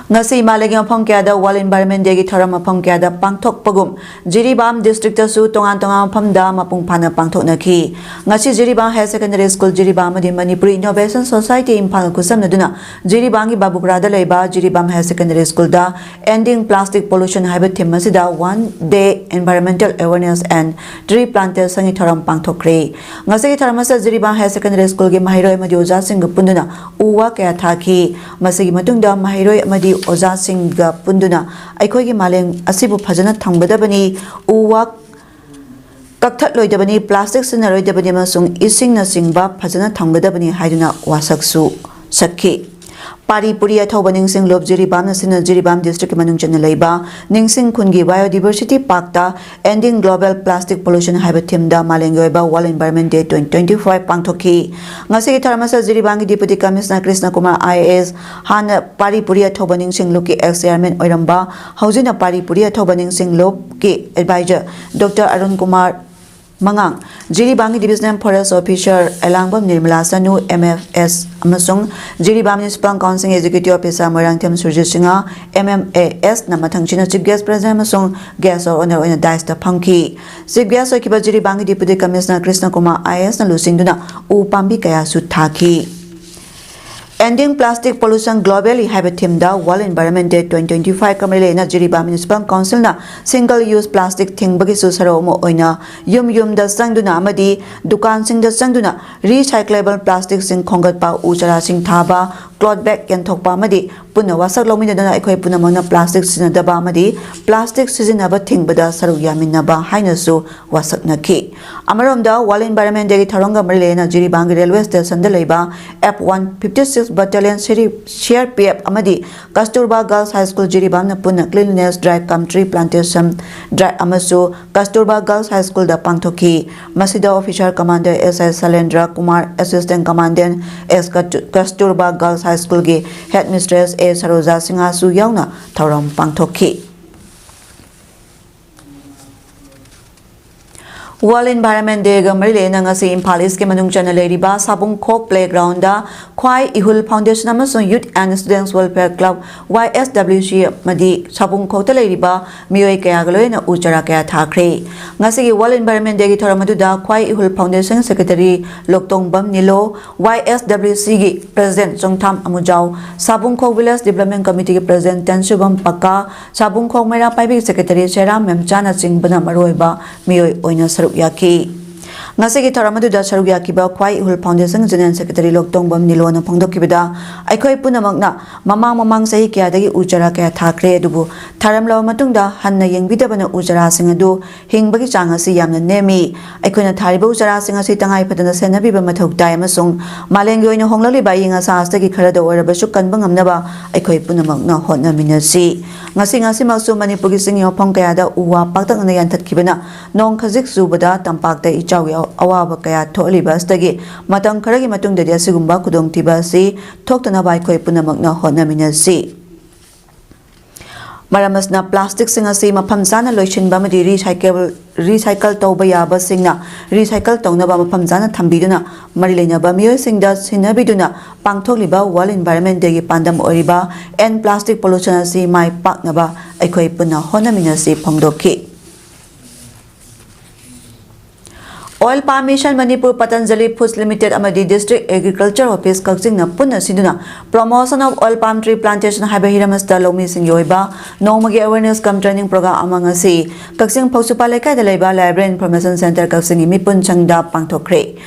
ꯉꯁꯤ ꯃꯥꯂꯦꯝꯒꯤ ꯃꯐꯝ ꯀꯌꯥꯗ World Environment Day ꯒꯤ ꯊꯧꯔꯝ ꯃꯐꯝ ꯀꯌꯥꯗ ꯄꯥꯡꯊꯣꯛꯄꯒꯨꯝ, ꯖꯤꯔꯤꯕꯥꯝ district ꯇꯁꯨ ꯇꯣꯉꯥꯟ ꯇꯣꯉꯥꯟꯕ ꯃꯐꯝꯗ ꯃꯄꯨꯡ ꯐꯥꯅ ꯄꯥꯡꯊꯣꯛꯅꯈꯤ꯫ ꯉꯁꯤ Jiribam Higher Secondary School Jiribam ꯑꯃꯗꯤ Manipuri Innovation Society ꯏꯝꯐꯥꯜ ꯈꯨꯠꯁꯝꯅꯗꯨꯅ ꯖꯤꯔꯤꯕꯥꯝꯒꯤ ꯕꯥꯕꯨꯒ꯭ꯔꯥꯗ ꯂꯩꯕ ꯖꯤꯔꯤꯕꯥꯝ Higher Secondary School ꯗ Ending Plastic Pollution ꯍꯥꯏꯕ theme ꯑꯁꯤꯗ One Day Environmental Awareness and Tree Plantation ꯒꯤ ꯊꯧꯔꯝ ꯄꯥꯡꯊꯣꯛꯈ꯭ꯔꯦ꯫ ꯉꯁꯤꯒꯤ ꯊꯧꯔꯝ ꯑꯁꯤꯗ ꯖꯤꯔꯤꯕꯥꯝ Higher Secondary School ꯒꯤ ꯃꯍꯩꯔꯣꯏ ꯑꯃꯗꯤ ꯑꯣꯖꯥꯁꯤꯡꯒ ꯄꯨꯟꯗꯨꯅ ꯎ ꯋꯥ ꯀꯌꯥ ꯊꯥꯈꯤ꯫ ꯃꯁꯤꯒꯤ ꯃꯇꯨꯡꯗ ꯃꯍꯩꯔꯣꯏ ꯑꯃꯗꯤ ꯑꯣꯖꯥꯁꯤꯡꯒ ꯄꯨꯟꯗꯨꯅ ꯑꯩꯈꯣꯏꯒꯤ ꯃꯥꯂꯦꯝ ꯑꯁꯤꯕꯨ ꯐꯖꯅ ꯊꯝꯒꯗꯕꯅꯤ, ꯎ ꯋꯥ ꯀꯛꯊꯠꯂꯣꯏꯗꯕꯅꯤ, plastic ꯁꯤꯖꯤꯟꯅꯔꯣꯏꯗꯕꯅꯤ ꯑꯃꯁꯨꯡ ꯏꯁꯤꯡꯅꯆꯤꯡꯕ ꯐꯖꯅ ꯊꯝꯒꯗꯕꯅꯤ ꯍꯥꯏꯗꯨꯅ ꯋꯥꯁꯛꯁꯨ ꯁꯛꯈꯤ꯫ ꯄꯥꯔꯤ ꯄꯨꯔꯤ ꯑꯊꯧꯕ ꯅꯤꯡꯁꯤꯡꯂꯨꯞ ꯖꯤꯔꯤꯕꯥꯝꯅ ꯁꯤꯟꯅ ꯖꯤꯔꯤꯕꯥꯝ district ꯀꯤ ꯃꯅꯨꯡ ꯆꯟꯅ ꯂꯩꯕ ꯅꯤꯡꯁꯤꯡ ꯈꯨꯟꯒꯤ Biodiversity Park ꯇ Ending Global Plastic Pollution ꯍꯥꯏꯕ theme ꯗ ꯃꯥꯂꯦꯝꯒꯤ ꯑꯣꯏꯕ World Environment Day twenty twenty-five ꯄꯥꯡꯊꯣꯛꯈꯤ꯫ ꯉꯁꯤꯒꯤ ꯊꯧꯔꯝ ꯑꯁꯤꯗ ꯖꯤꯔꯤꯕꯥꯝꯒꯤ Deputy Commissioner Krishna Kumar I A S, ꯍꯥꯟꯅ ꯄꯥꯔꯤ ꯄꯨꯔꯤ ꯑꯊꯧꯕ ꯅꯤꯡꯁꯤꯡꯂꯨꯞꯀꯤ ex chairman ꯑꯣꯏꯔꯝꯕ, ꯍꯧꯖꯤꯛꯅ ꯄꯥꯔꯤ ꯄꯨꯔꯤ ꯑꯊꯧꯕ ꯅꯤꯡꯁꯤꯡꯂꯨꯞꯀꯤ advisor Doctor Arun Kumar ꯃꯉꯥꯡ, ꯖꯤꯔꯤꯕꯥꯝꯒꯤ Divisional Forest Officer ꯑꯦꯂꯥꯡꯕꯝ ꯅꯤꯔꯃꯂꯥ ꯁꯅꯨ, M F S, ꯑꯃꯁꯨꯡ Jiribam Municipal Council Executive Officer Moirangthem Surjit Singh, M M A S, ꯅ ꯃꯊꯪꯁꯤꯅ Chief Guest President ꯑꯃꯁꯨꯡ Guest of Honour ꯑꯣꯏꯅ dais ꯇ ꯐꯝꯈꯤ꯫ Chief Guest ꯑꯣꯏꯈꯤꯕ ꯖꯤꯔꯤꯕꯥꯝꯒꯤ Deputy Commissioner Krishna Kumar I A S ꯅ ꯂꯨꯆꯤꯡꯗꯨꯅ ꯎ ꯄꯥꯝꯕꯤ ꯀꯌꯥꯁꯨ ꯊꯥꯈꯤ꯫ Ending Plastic Pollution Globally ꯍꯥꯏꯕ theme ꯗ World Environment Day twenty twenty-five ꯀ ꯃꯔꯤ ꯂꯩꯅꯅ ꯖꯤꯔꯤꯕꯥꯝ Municipal Council ꯅ single use plastic ꯊꯤꯡꯕꯒꯤꯁꯨ ꯁꯔꯨꯛ ꯑꯃ ꯑꯣꯏꯅ ꯌꯨꯝ ꯌꯨꯝꯗ ꯆꯪꯗꯨꯅ ꯑꯃꯗꯤ ꯗꯨꯀꯥꯟꯁꯤꯡꯗ ꯆꯪꯗꯨꯅ recyclable plastic ꯁꯤꯡ ꯈꯣꯝꯒꯠꯄ, ꯎ ꯆꯥꯔꯥꯁꯤꯡ ꯊꯥꯕ, cloth bag ꯌꯦꯟꯊꯣꯛꯄ ꯑꯃꯗꯤ ꯄꯨꯟꯅ ꯋꯥꯁꯛ ꯂꯧꯃꯤꯟꯅꯗꯨꯅ ꯑꯩꯈꯣꯏ ꯄꯨꯝꯅꯃꯛꯅ plastic ꯁꯤꯖꯤꯟꯅꯗꯕ ꯑꯃꯗꯤ plastic ꯁꯤꯖꯤꯟꯅꯕ ꯊꯤꯡꯕꯗ ꯁꯔꯨꯛ ꯌꯥꯃꯤꯟꯅꯕ ꯍꯥꯏꯅꯁꯨ ꯋꯥꯁꯛꯅꯈꯤ꯫ ꯑꯃꯔꯣꯝꯗ World Environment Day ꯒꯤ ꯊꯧꯔꯝꯒ ꯃꯔꯤ ꯂꯩꯅꯅ ꯖꯤꯔꯤꯕꯥꯝꯒꯤ railway station ꯗ ꯂꯩꯕ F one fifty-six Battalion ꯁꯤꯔꯤ-, C R P F ꯑꯃꯗꯤ Kasturba Girls High School ꯖꯤꯔꯤꯕꯥꯝꯅ ꯄꯨꯟꯅ cleanliness drive cum tree plantation drive ꯑꯃꯁꯨ Kasturba Girls High School ꯗ ꯄꯥꯡꯊꯣꯛꯈꯤ꯫ ꯃꯁꯤꯗ Officer Commander S I ꯁꯂꯦꯟꯗ꯭ꯔ Kumar, Assistant Commandant S Katu-, Kasturba Girls High School ꯒꯤ Headmistress A ꯁꯔꯣꯖꯥ ꯁꯤꯡꯍꯁꯨ ꯌꯥꯎꯅ ꯊꯧꯔꯝ ꯄꯥꯡꯊꯣꯛꯈꯤ꯫ World Environment Day ꯒ ꯃꯔꯤ ꯂꯩꯅꯅ ꯉꯁꯤ ꯏꯝꯐꯥꯜ East ꯀꯤ ꯃꯅꯨꯡ ꯆꯟꯅ ꯂꯩꯔꯤꯕ ꯁꯥꯕꯨꯡꯈꯣꯛ playground ꯗ ꯈ꯭ꯋꯥꯏ ꯏꯍꯨꯜ Foundation ꯑꯃꯁꯨꯡ Youth and Students Welfare Club, Y S W C, ꯑꯃꯗꯤ ꯁꯥꯕꯨꯡꯈꯣꯛꯇ ꯂꯩꯔꯤꯕ ꯃꯤꯑꯣꯏ ꯀꯌꯥꯒ ꯂꯣꯏꯅꯅ ꯎ ꯆꯥꯔꯥ ꯀꯌꯥ ꯊꯥꯈ꯭ꯔꯦ꯫ ꯉꯁꯤꯒꯤ World Environment Dayꯒꯤ ꯊꯧꯔꯝ ꯑꯗꯨꯗ ꯈ꯭ꯋꯥꯏ ꯏꯍꯨꯜ Foundation Secretary ꯂꯣꯛꯇꯣꯡꯕꯝ ꯅꯤꯂꯣ, Y S W Cꯒꯤ President ꯆꯣꯡꯊꯥꯝ ꯑꯃꯨꯖꯥꯎ, ꯁꯥꯕꯨꯡꯈꯣꯛ Village Development Committeeꯒꯤ President ꯇꯦꯟꯁꯨꯕꯝ ꯄꯀꯥ, ꯁꯥꯕꯨꯡꯈꯣꯛ ꯃꯩꯔꯥ ꯄꯥꯏꯕꯤꯒꯤ Secretary ꯁꯦꯔꯥꯝ ꯃꯦꯝꯆꯥꯅꯆꯤꯡꯕꯅ ꯃꯔꯨꯑꯣꯏꯕ ꯃꯤꯑꯣꯏ ꯑꯣꯏꯅ ꯁꯔꯨꯛ ꯌꯥꯈꯤ꯫ ꯉꯁꯤꯒꯤ ꯊꯧꯔꯝ ꯑꯗꯨꯗ ꯁꯔꯨꯛ ꯌꯥꯈꯤꯕ ꯈ꯭ꯋꯥꯏ ꯏꯍꯨꯜ Foundation General Secretary ꯂꯣꯛꯇꯣꯡꯕꯝ ꯅꯤꯂꯣꯅ ꯐꯣꯡꯗꯣꯛꯈꯤꯕꯗ, ꯑꯩꯈꯣꯏ ꯄꯨꯝꯅꯃꯛꯅ ꯃꯃꯥꯡ ꯃꯃꯥꯡ ꯆꯍꯤ ꯀꯌꯥꯗꯒꯤ ꯎ ꯆꯥꯔꯥ ꯀꯌꯥ ꯊꯥꯈ꯭ꯔꯦ, ꯑꯗꯨꯕꯨ ꯊꯥꯔꯝꯂꯕ ꯃꯇꯨꯡꯗ ꯍꯟꯅ ꯌꯦꯡꯕꯤꯗꯕꯅ ꯎ ꯆꯥꯔꯥꯁꯤꯡ ꯑꯗꯨ ꯍꯤꯡꯕꯒꯤ ꯆꯥꯡ ꯑꯁꯤ ꯌꯥꯝꯅ ꯅꯦꯝꯃꯤ꯫ ꯑꯩꯈꯣꯏꯅ ꯊꯥꯔꯤꯕ ꯎ ꯆꯥꯔꯥꯁꯤꯡ ꯑꯁꯤ ꯇꯉꯥꯏ ꯐꯗꯅ ꯁꯦꯟꯅꯕꯤꯕ ꯃꯊꯧ ꯇꯥꯏ ꯑꯃꯁꯨꯡ ꯃꯥꯂꯦꯝꯒꯤ ꯑꯣꯏꯅ ꯍꯣꯡꯂꯛꯂꯤꯕ ꯑꯏꯪ ꯑꯁꯥ ꯑꯁꯤꯗꯒꯤ ꯈꯔꯗ ꯑꯣꯏꯔꯕꯁꯨ ꯀꯟꯕ ꯉꯝꯅꯕ ꯑꯩꯈꯣꯏ ꯄꯨꯝꯅꯃꯛꯅ ꯍꯣꯠꯅꯃꯤꯟꯅꯁꯤ꯫ ꯉꯁꯤ ꯉꯁꯤꯃꯛꯁꯨ ꯃꯅꯤꯄꯨꯔꯒꯤ ꯆꯤꯡꯒꯤ ꯃꯐꯝ ꯀꯌꯥꯗ ꯎ ꯋꯥ ꯄꯥꯛꯇꯛꯅꯅ ꯌꯥꯟꯊꯠꯈꯤꯕꯅ ꯅꯣꯡ ꯈꯖꯤꯛ ꯆꯨꯕꯗ ꯇꯝꯄꯥꯛꯇ ꯏꯆꯥꯎꯒꯤ ꯑꯋꯥꯕ ꯀꯌꯥ ꯊꯣꯛꯍꯜꯂꯤꯕ ꯑꯁꯤꯗꯒꯤ ꯃꯇꯝ ꯈꯔꯒꯤ ꯃꯇꯨꯡꯗꯗꯤ ꯑꯁꯤꯒꯨꯝꯕ ꯈꯨꯗꯣꯡꯊꯤꯕ ꯑꯁꯤ ꯊꯣꯛꯇꯅꯕ ꯑꯩꯈꯣꯏ ꯄꯨꯝꯅꯃꯛꯅ ꯍꯣꯠꯅꯃꯤꯟꯅꯁꯤ꯫ ꯃꯔꯝ ꯑꯁꯤꯅ, plasticꯁꯤꯡ ꯑꯁꯤ ꯃꯐꯝ ꯆꯥꯅ ꯂꯣꯏꯁꯤꯟꯕ ꯑꯃꯗꯤ recycle, recycle ꯇꯧꯕ ꯌꯥꯕꯁꯤꯡꯅ recycle ꯇꯧꯅꯕ ꯃꯐꯝ ꯆꯥꯅ ꯊꯝꯕꯤꯗꯨꯅ, ꯃꯔꯤ ꯂꯩꯅꯕ ꯃꯤꯑꯣꯏꯁꯤꯡꯗ ꯁꯤꯟꯅꯕꯤꯗꯨꯅ ꯄꯥꯡꯊꯣꯛꯂꯤꯕ World Environment Dayꯒꯤ ꯄꯥꯟꯗꯝ ꯑꯣꯏꯔꯤꯕ End Plastic Pollution ꯑꯁꯤ ꯃꯥꯏ ꯄꯥꯛꯅꯕ ꯑꯩꯈꯣꯏ ꯄꯨꯟꯅ ꯍꯣꯠꯅꯃꯤꯟꯅꯁꯤ ꯐꯣꯡꯗꯣꯛꯈꯤ꯫ Oil Palm Mission Manipur, Patanjali Foods Limited ꯑꯃꯗꯤ District Agriculture Office ꯀꯛꯆꯤꯡꯅ ꯄꯨꯟꯅ ꯁꯤꯟꯗꯨꯅ Promotion of Oil Palm Tree Plantation ꯍꯥꯏꯕ ꯍꯤꯔꯝ ꯑꯁꯤꯗ ꯂꯧꯃꯤꯁꯤꯡꯒꯤ ꯑꯣꯏꯕ ꯅꯣꯡꯃꯒꯤ awareness cum training program ꯑꯃ ꯉꯁꯤ ꯀꯛꯆꯤꯡ ꯐꯧꯆꯨꯄꯥ ꯂꯩꯀꯥꯏꯗ ꯂꯩꯕ Library Information Centre ꯀꯛꯆꯤꯡꯒꯤ ꯃꯤꯄꯨꯟ ꯁꯪꯗ ꯄꯥꯡꯊꯣꯛꯈ꯭ꯔꯦ꯫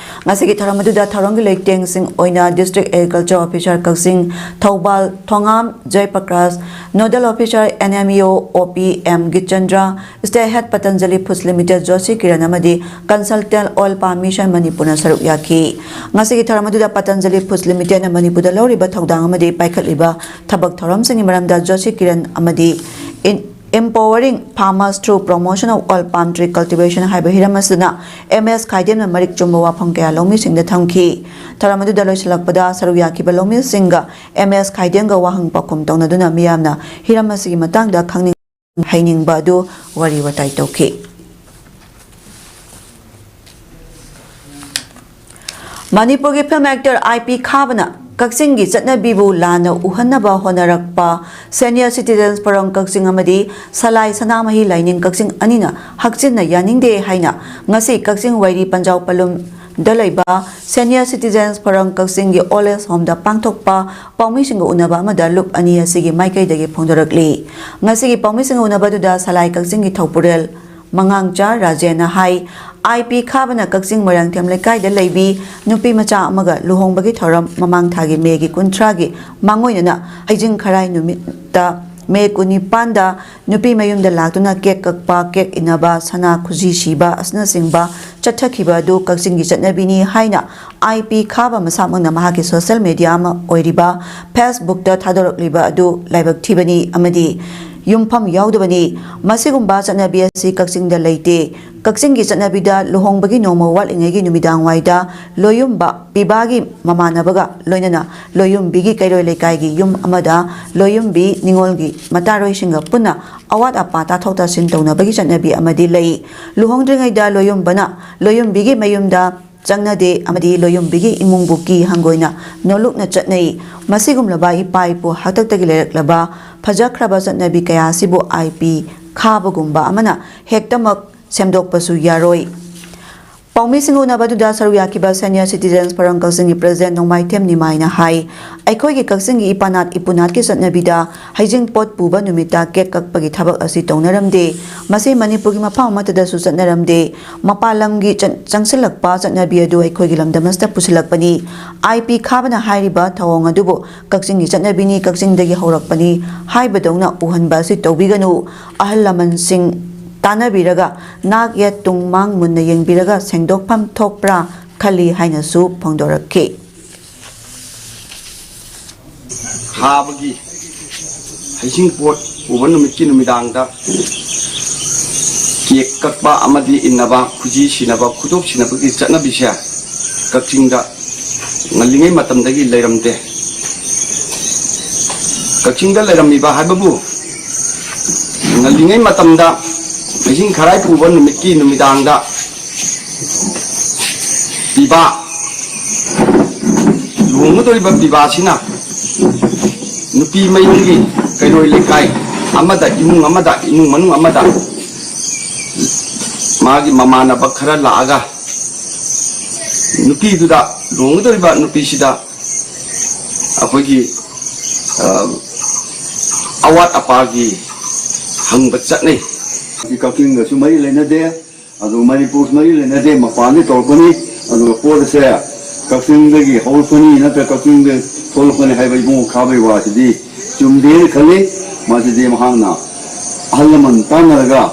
ꯉꯁꯤꯒꯤ ꯊꯧꯔꯝ ꯑꯗꯨꯗ ꯊꯧꯔꯝꯒꯤ ꯂꯩꯇꯦꯡꯁꯤꯡ ꯑꯣꯏꯅ District Agriculture Officer ꯀꯛꯆꯤꯡ, ꯊꯧꯕꯥꯜ ꯊꯣꯉꯥꯝ ꯖꯌꯄ꯭ꯔꯀꯥꯁ, Nodal Officer N M E O O P M ꯒꯤꯆꯟꯗ꯭ꯔ, State Head Patanjali Foods Limited Joshi Kiran ꯑꯃꯗꯤ Consultant Oil Palm Mission ꯃꯅꯤꯄꯨꯔꯅ ꯁꯔꯨꯛ ꯌꯥꯈꯤ꯫ ꯉꯁꯤꯒꯤ ꯊꯧꯔꯝ ꯑꯗꯨꯗ Patanjali Foods Limitedꯅ ꯃꯅꯤꯄꯨꯔꯗ ꯂꯧꯔꯤꯕ ꯊꯧꯗꯥꯡ ꯑꯃꯗꯤ ꯄꯥꯏꯈꯠꯂꯤꯕ ꯊꯕꯛ ꯊꯧꯔꯝꯁꯤꯡꯒꯤ ꯃꯔꯝꯗ ꯖꯣꯁꯤ ꯀꯤꯔꯟ ꯑꯃꯗꯤ In-, Empowering Farmers Through Promotion of Oil Palm Tree Cultivation ꯍꯥꯏꯕ ꯍꯤꯔꯝ ꯑꯁꯤꯗꯅ M S ꯈꯥꯏꯗꯦꯝꯅ ꯃꯔꯤꯛ ꯆꯨꯝꯕ ꯋꯥꯐꯝ ꯀꯌꯥ ꯂꯧꯃꯤꯁꯤꯡꯗ ꯊꯝꯈꯤ꯫ ꯊꯧꯔꯝ ꯑꯗꯨꯗ ꯂꯣꯏꯁꯤꯜꯂꯛꯄꯗ ꯁꯔꯨꯛ ꯌꯥꯈꯤꯕ ꯂꯧꯃꯤꯁꯤꯡꯒ M S ꯈꯥꯏꯗꯦꯝꯒ ꯋꯥꯍꯪ ꯄꯥꯎꯈꯨꯝ ꯇꯧꯅꯗꯨꯅ ꯃꯤꯌꯥꯝꯅ ꯍꯤꯔꯝ ꯑꯁꯤꯒꯤ ꯃꯇꯥꯡꯗ ꯈꯪꯅꯤꯡ ꯍꯩꯅꯤꯡꯕ ꯑꯗꯨ ꯋꯥꯔꯤ ꯋꯥꯇꯥꯏ ꯇꯧꯈꯤ꯫ ꯃꯅꯤꯄꯨꯔꯒꯤ film actor I P ꯈꯥꯕꯅ ꯀꯛꯆꯤꯡꯒꯤ ꯆꯠꯅꯕꯤꯕꯨ ꯂꯥꯟꯅ ꯎꯍꯟꯅꯕ ꯍꯣꯠꯅꯔꯛꯄ Senior Citizens Forum ꯀꯛꯆꯤꯡ ꯑꯃꯗꯤ ꯁꯂꯥꯏ ꯁꯅꯥꯃꯍꯤ ꯂꯥꯏꯅꯤꯡ ꯀꯛꯆꯤꯡ ꯑꯅꯤꯅ ꯍꯛꯆꯤꯟꯅ ꯌꯥꯅꯤꯡꯗꯦ ꯍꯥꯏꯅ ꯉꯁꯤ ꯀꯛꯆꯤꯡ ꯋꯥꯏꯔꯤ ꯄꯟꯖꯥꯎ ꯄꯂꯨꯝꯗ ꯂꯩꯕ Senior Citizens Forum ꯀꯛꯆꯤꯡꯒꯤ Old Age Homeꯗ ꯄꯥꯡꯊꯣꯛꯄ ꯄꯥꯎꯃꯤꯁꯤꯡꯒ ꯎꯅꯕ ꯑꯃꯗ ꯂꯨꯞ ꯑꯅꯤ ꯑꯁꯤꯒꯤ ꯃꯥꯏꯀꯩꯗꯒꯤ ꯐꯣꯡꯗꯣꯔꯛꯂꯤ꯫ ꯉꯁꯤꯒꯤ ꯄꯥꯎꯃꯤꯁꯤꯡꯒ ꯎꯅꯕꯗꯨꯗ ꯁꯂꯥꯏ ꯀꯛꯆꯤꯡꯒꯤ ꯊꯧꯄꯨꯔꯦꯜ ꯃꯉꯥꯡꯆꯥ ꯔꯥꯖꯦꯟꯅ ꯍꯥꯏ, ꯑꯥꯏ ꯄꯤ ꯈꯥꯕꯅ ꯀꯛꯆꯤꯡ ꯃꯣꯏꯔꯥꯡꯊꯦꯝ ꯂꯩꯀꯥꯏꯗ ꯂꯩꯕꯤ ꯅꯨꯄꯤ ꯃꯆꯥ ꯑꯃꯒ ꯂꯨꯍꯣꯡꯕꯒꯤ ꯊꯧꯔꯝ ꯃꯃꯥꯡ ꯊꯥꯒꯤ ꯃꯦꯒꯤ ꯀꯨꯟꯊ꯭ꯔꯥꯒꯤ ꯃꯥꯡꯑꯣꯏꯅꯅ ꯍꯩꯖꯤꯡ ꯈꯔꯥꯏ ꯅꯨꯃꯤꯠꯇ ꯃꯦ ꯀꯨꯟꯅꯤꯄꯥꯟꯗ ꯅꯨꯄꯤ ꯃꯌꯨꯝꯗ ꯂꯥꯛꯇꯨꯅ ꯀꯦꯛ ꯀꯛꯄ, ꯀꯦꯛ ꯏꯟꯅꯕ, ꯁꯅꯥ ꯈꯨꯖꯤ ꯁꯤꯕ ꯑꯁꯤꯅꯆꯤꯡꯕ ꯆꯠꯊꯈꯤꯕ ꯑꯗꯨ ꯀꯛꯆꯤꯡꯒꯤ ꯆꯠꯅꯕꯤꯅꯤ ꯍꯥꯏꯅ ꯑꯥꯏ ꯄꯤ ꯈꯥꯕ ꯃꯁꯥꯃꯛꯅ ꯃꯍꯥꯛꯀꯤ social media ꯑꯃ ꯑꯣꯏꯔꯤꯕ Facebookꯇ ꯊꯥꯗꯣꯔꯛꯂꯤꯕ ꯑꯗꯨ ꯂꯥꯏꯕꯛ ꯊꯤꯕꯅꯤ ꯑꯃꯗꯤ ꯌꯨꯝꯐꯝ ꯌꯥꯎꯗꯕꯅꯤ꯫ ꯃꯁꯤꯒꯨꯝꯕ ꯆꯠꯅꯕꯤ ꯑꯁꯤ ꯀꯛꯆꯤꯡꯗ ꯂꯩꯇꯦ꯫ ꯀꯛꯆꯤꯡꯒꯤ ꯆꯠꯅꯕꯤꯗ ꯂꯨꯍꯣꯡꯕꯒꯤ ꯅꯣꯡꯃ ꯋꯥꯠꯂꯤꯉꯩꯒꯤ ꯅꯨꯃꯤꯗꯥꯡꯋꯥꯏꯗ ꯂꯣꯌꯨꯝꯕ ꯄꯤꯕꯥꯒꯤ ꯃꯃꯥꯟꯅꯕꯒ ꯂꯣꯏꯅꯅ ꯂꯣꯌꯨꯝꯕꯤꯒꯤ ꯀꯩꯔꯣꯏ ꯂꯩꯀꯥꯏꯒꯤ ꯌꯨꯝ ꯑꯃꯗ ꯂꯣꯌꯨꯝꯕꯤ ꯅꯤꯉꯣꯜꯒꯤ ꯃꯇꯥꯔꯣꯏꯁꯤꯡꯒ ꯄꯨꯟꯅ ꯑꯋꯥꯠ ꯑꯄꯥ ꯇꯥꯊꯣꯛ ꯇꯥꯁꯤꯟ ꯇꯧꯅꯕꯒꯤ ꯆꯠꯅꯕꯤ ꯑꯃꯗꯤ ꯂꯩ꯫ ꯂꯨꯍꯣꯡꯗ꯭ꯔꯤꯉꯩꯗ ꯂꯣꯌꯨꯝꯕꯅ ꯂꯣꯌꯨꯝꯕꯤꯒꯤ ꯃꯌꯨꯝꯗ ꯆꯪꯅꯗꯦ ꯑꯃꯗꯤ ꯂꯣꯌꯨꯝꯕꯤꯒꯤ ꯏꯃꯨꯡꯕꯨ ꯀꯤ ꯍꯪꯒꯣꯏꯅ ꯅꯣꯂꯨꯛꯅ ꯆꯠꯅꯩ꯫ ꯃꯁꯤꯒꯨꯝꯂꯕ ꯏꯄꯥ ꯏꯄꯨ ꯍꯥꯛꯇꯛꯇꯒꯤ ꯂꯩꯔꯛꯂꯕ ꯐꯖꯈ꯭ꯔꯕ ꯆꯠꯅꯕꯤ ꯀꯌꯥ ꯑꯁꯤꯕꯨ ꯑꯥꯏ ꯄꯤ ꯈꯥꯕꯒꯨꯝꯕ ꯑꯃꯅ ꯍꯦꯛꯇꯃꯛ ꯁꯦꯝꯗꯣꯛꯄꯁꯨ ꯌꯥꯔꯣꯏ꯫ ꯄꯥꯎꯃꯤꯁꯤꯡ ꯎꯅꯕꯗꯨꯗ ꯁꯔꯨꯛ ꯌꯥꯈꯤꯕ Senior Citizens Forum ꯀꯛꯆꯤꯡꯒꯤ President ꯅꯣꯡꯃꯥꯏꯊꯦꯝ ꯅꯤꯃꯥꯏꯅ ꯍꯥꯏ, ꯑꯩꯈꯣꯏꯒꯤ ꯀꯛꯆꯤꯡꯒꯤ ꯏꯄꯥꯅꯥꯠ ꯏꯄꯨꯅꯥꯠꯀꯤ ꯆꯠꯅꯕꯤꯗ ꯍꯩꯖꯤꯡꯄꯣꯠ ꯄꯨꯕ ꯅꯨꯃꯤꯠꯇ ꯀꯦꯛ ꯀꯛꯄꯒꯤ ꯊꯕꯛ ꯑꯁꯤ ꯇꯧꯅꯔꯝꯗꯦ꯫ ꯃꯁꯤ ꯃꯅꯤꯄꯨꯔꯒꯤ ꯃꯐꯝ ꯑꯃꯠꯇꯗꯁꯨ ꯆꯠꯅꯔꯝꯗꯦ꯫ ꯃꯄꯥꯟ ꯂꯝꯒꯤ ꯆꯠ-, ꯆꯪꯁꯤꯜꯂꯛꯄ ꯆꯠꯅꯕꯤ ꯑꯗꯨ ꯑꯩꯈꯣꯏꯒꯤ ꯂꯝꯗꯝ ꯑꯁꯤꯗ ꯄꯨꯁꯤꯜꯂꯛꯄꯅꯤ꯫ ꯑꯥꯏ ꯄꯤ ꯈꯥꯕꯅ ꯍꯥꯏꯔꯤꯕ ꯊꯧꯑꯣꯡ ꯑꯗꯨꯕꯨ ꯀꯛꯆꯤꯡꯒꯤ ꯆꯠꯅꯕꯤꯅꯤ, ꯀꯛꯆꯤꯡꯗꯒꯤ ꯍꯧꯔꯛꯄꯅꯤ ꯍꯥꯏꯕꯗꯧꯅ ꯎꯍꯟꯕ ꯑꯁꯤ ꯇꯧꯕꯤꯒꯅꯨ꯫ ꯑꯍꯜ ꯂꯃꯟꯁꯤꯡ ꯇꯥꯟꯅꯕꯤꯔꯒ ꯅꯥꯛ ꯌꯦꯠ ꯇꯨꯡ ꯃꯥꯡ ꯃꯨꯟꯅ ꯌꯦꯡꯕꯤꯔꯒ ꯁꯦꯡꯗꯣꯛꯐꯝ ꯊꯣꯛꯄ꯭ꯔꯥ ꯈꯜꯂꯤ ꯍꯥꯏꯅꯁꯨ ꯐꯣꯡꯗꯣꯔꯛꯈꯤ꯫ ꯈꯥꯕꯒꯤ ꯍꯩꯖꯤꯡꯄꯣꯠ ꯄꯨꯕ ꯅꯨꯃꯤꯠꯀꯤ ꯅꯨꯃꯤꯗꯥꯡꯗ ꯀꯦꯛ ꯀꯛꯄ ꯑꯃꯗꯤ ꯏꯟꯅꯕ, ꯈꯨꯖꯤ ꯁꯤꯅꯕ, ꯈꯨꯗꯣꯞ ꯁꯤꯅꯕꯒꯤ ꯆꯠꯅꯕꯤꯁꯦ ꯀꯛꯆꯤꯡꯗ ꯉꯜꯂꯤꯉꯩ ꯃꯇꯝꯗꯒꯤ ꯂꯩꯔꯝꯗꯦ꯫ ꯀꯛꯆꯤꯡꯗ ꯂꯩꯔꯝꯃꯤꯕ ꯍꯥꯏꯕꯕꯨ, ꯉꯜꯂꯤꯉꯩ ꯃꯇꯝꯗ ꯍꯩꯖꯤꯡ ꯈꯔꯥꯏ ꯄꯨꯕ ꯅꯨꯃꯤꯠꯀꯤ ꯅꯨꯃꯤꯗꯥꯡꯗ ꯄꯤꯕ, ꯂꯨꯍꯣꯡꯒꯗꯧꯔꯤꯕ ꯄꯤꯕꯥꯁꯤꯅ ꯅꯨꯄꯤ ꯃꯌꯨꯝꯒꯤ ꯀꯩꯔꯣꯏ ꯂꯩꯀꯥꯏ ꯑꯃꯗ, ꯏꯃꯨꯡ ꯑꯃꯗ, ꯏꯃꯨꯡ ꯃꯅꯨꯡ ꯑꯃꯗ ꯃꯥꯒꯤ ꯃꯃꯥꯟꯅꯕ ꯈꯔ ꯂꯥꯛꯑꯒ ꯅꯨꯄꯤꯗꯨꯗ, ꯂꯨꯍꯣꯡꯒꯗꯧꯔꯤꯕ ꯅꯨꯄꯤꯁꯤꯗ ꯑꯩꯈꯣꯏꯒꯤ, ꯑ, ꯑꯋꯥꯠ ꯑꯄꯥꯒꯤ ꯍꯪꯕ ꯆꯠꯅꯩ꯫ ꯀꯛꯆꯤꯡꯒꯁꯨ ꯃꯔꯤ ꯂꯩꯅꯗꯦ꯫ ꯑꯗꯨ ꯃꯅꯤꯄꯨꯔ ꯃꯔꯤ ꯂꯩꯅꯗꯦ, ꯃꯄꯥꯟꯗꯒꯤ ꯇꯧꯔꯛꯄꯅꯤ꯫ ꯑꯗꯨꯒ ꯄꯣꯠ ꯑꯁꯦ ꯀꯛꯆꯤꯡꯗꯒꯤ ꯍꯧꯔꯛꯄꯅꯤ ꯅꯠꯇ꯭ꯔꯒ ꯀꯛꯆꯤꯡꯗ ꯊꯣꯛꯂꯛꯄꯅꯤ ꯍꯥꯏꯕ ꯏꯕꯨꯡꯉꯣ ꯈꯥꯕꯩ ꯋꯥꯁꯤꯗꯤ ꯆꯨꯝꯗꯦꯅ ꯈꯜꯂꯤ꯫ ꯃꯁꯤꯗꯤ ꯃꯍꯥꯛꯅ ꯑꯍꯜ ꯂꯃꯟ ꯇꯥꯟꯅꯔꯒ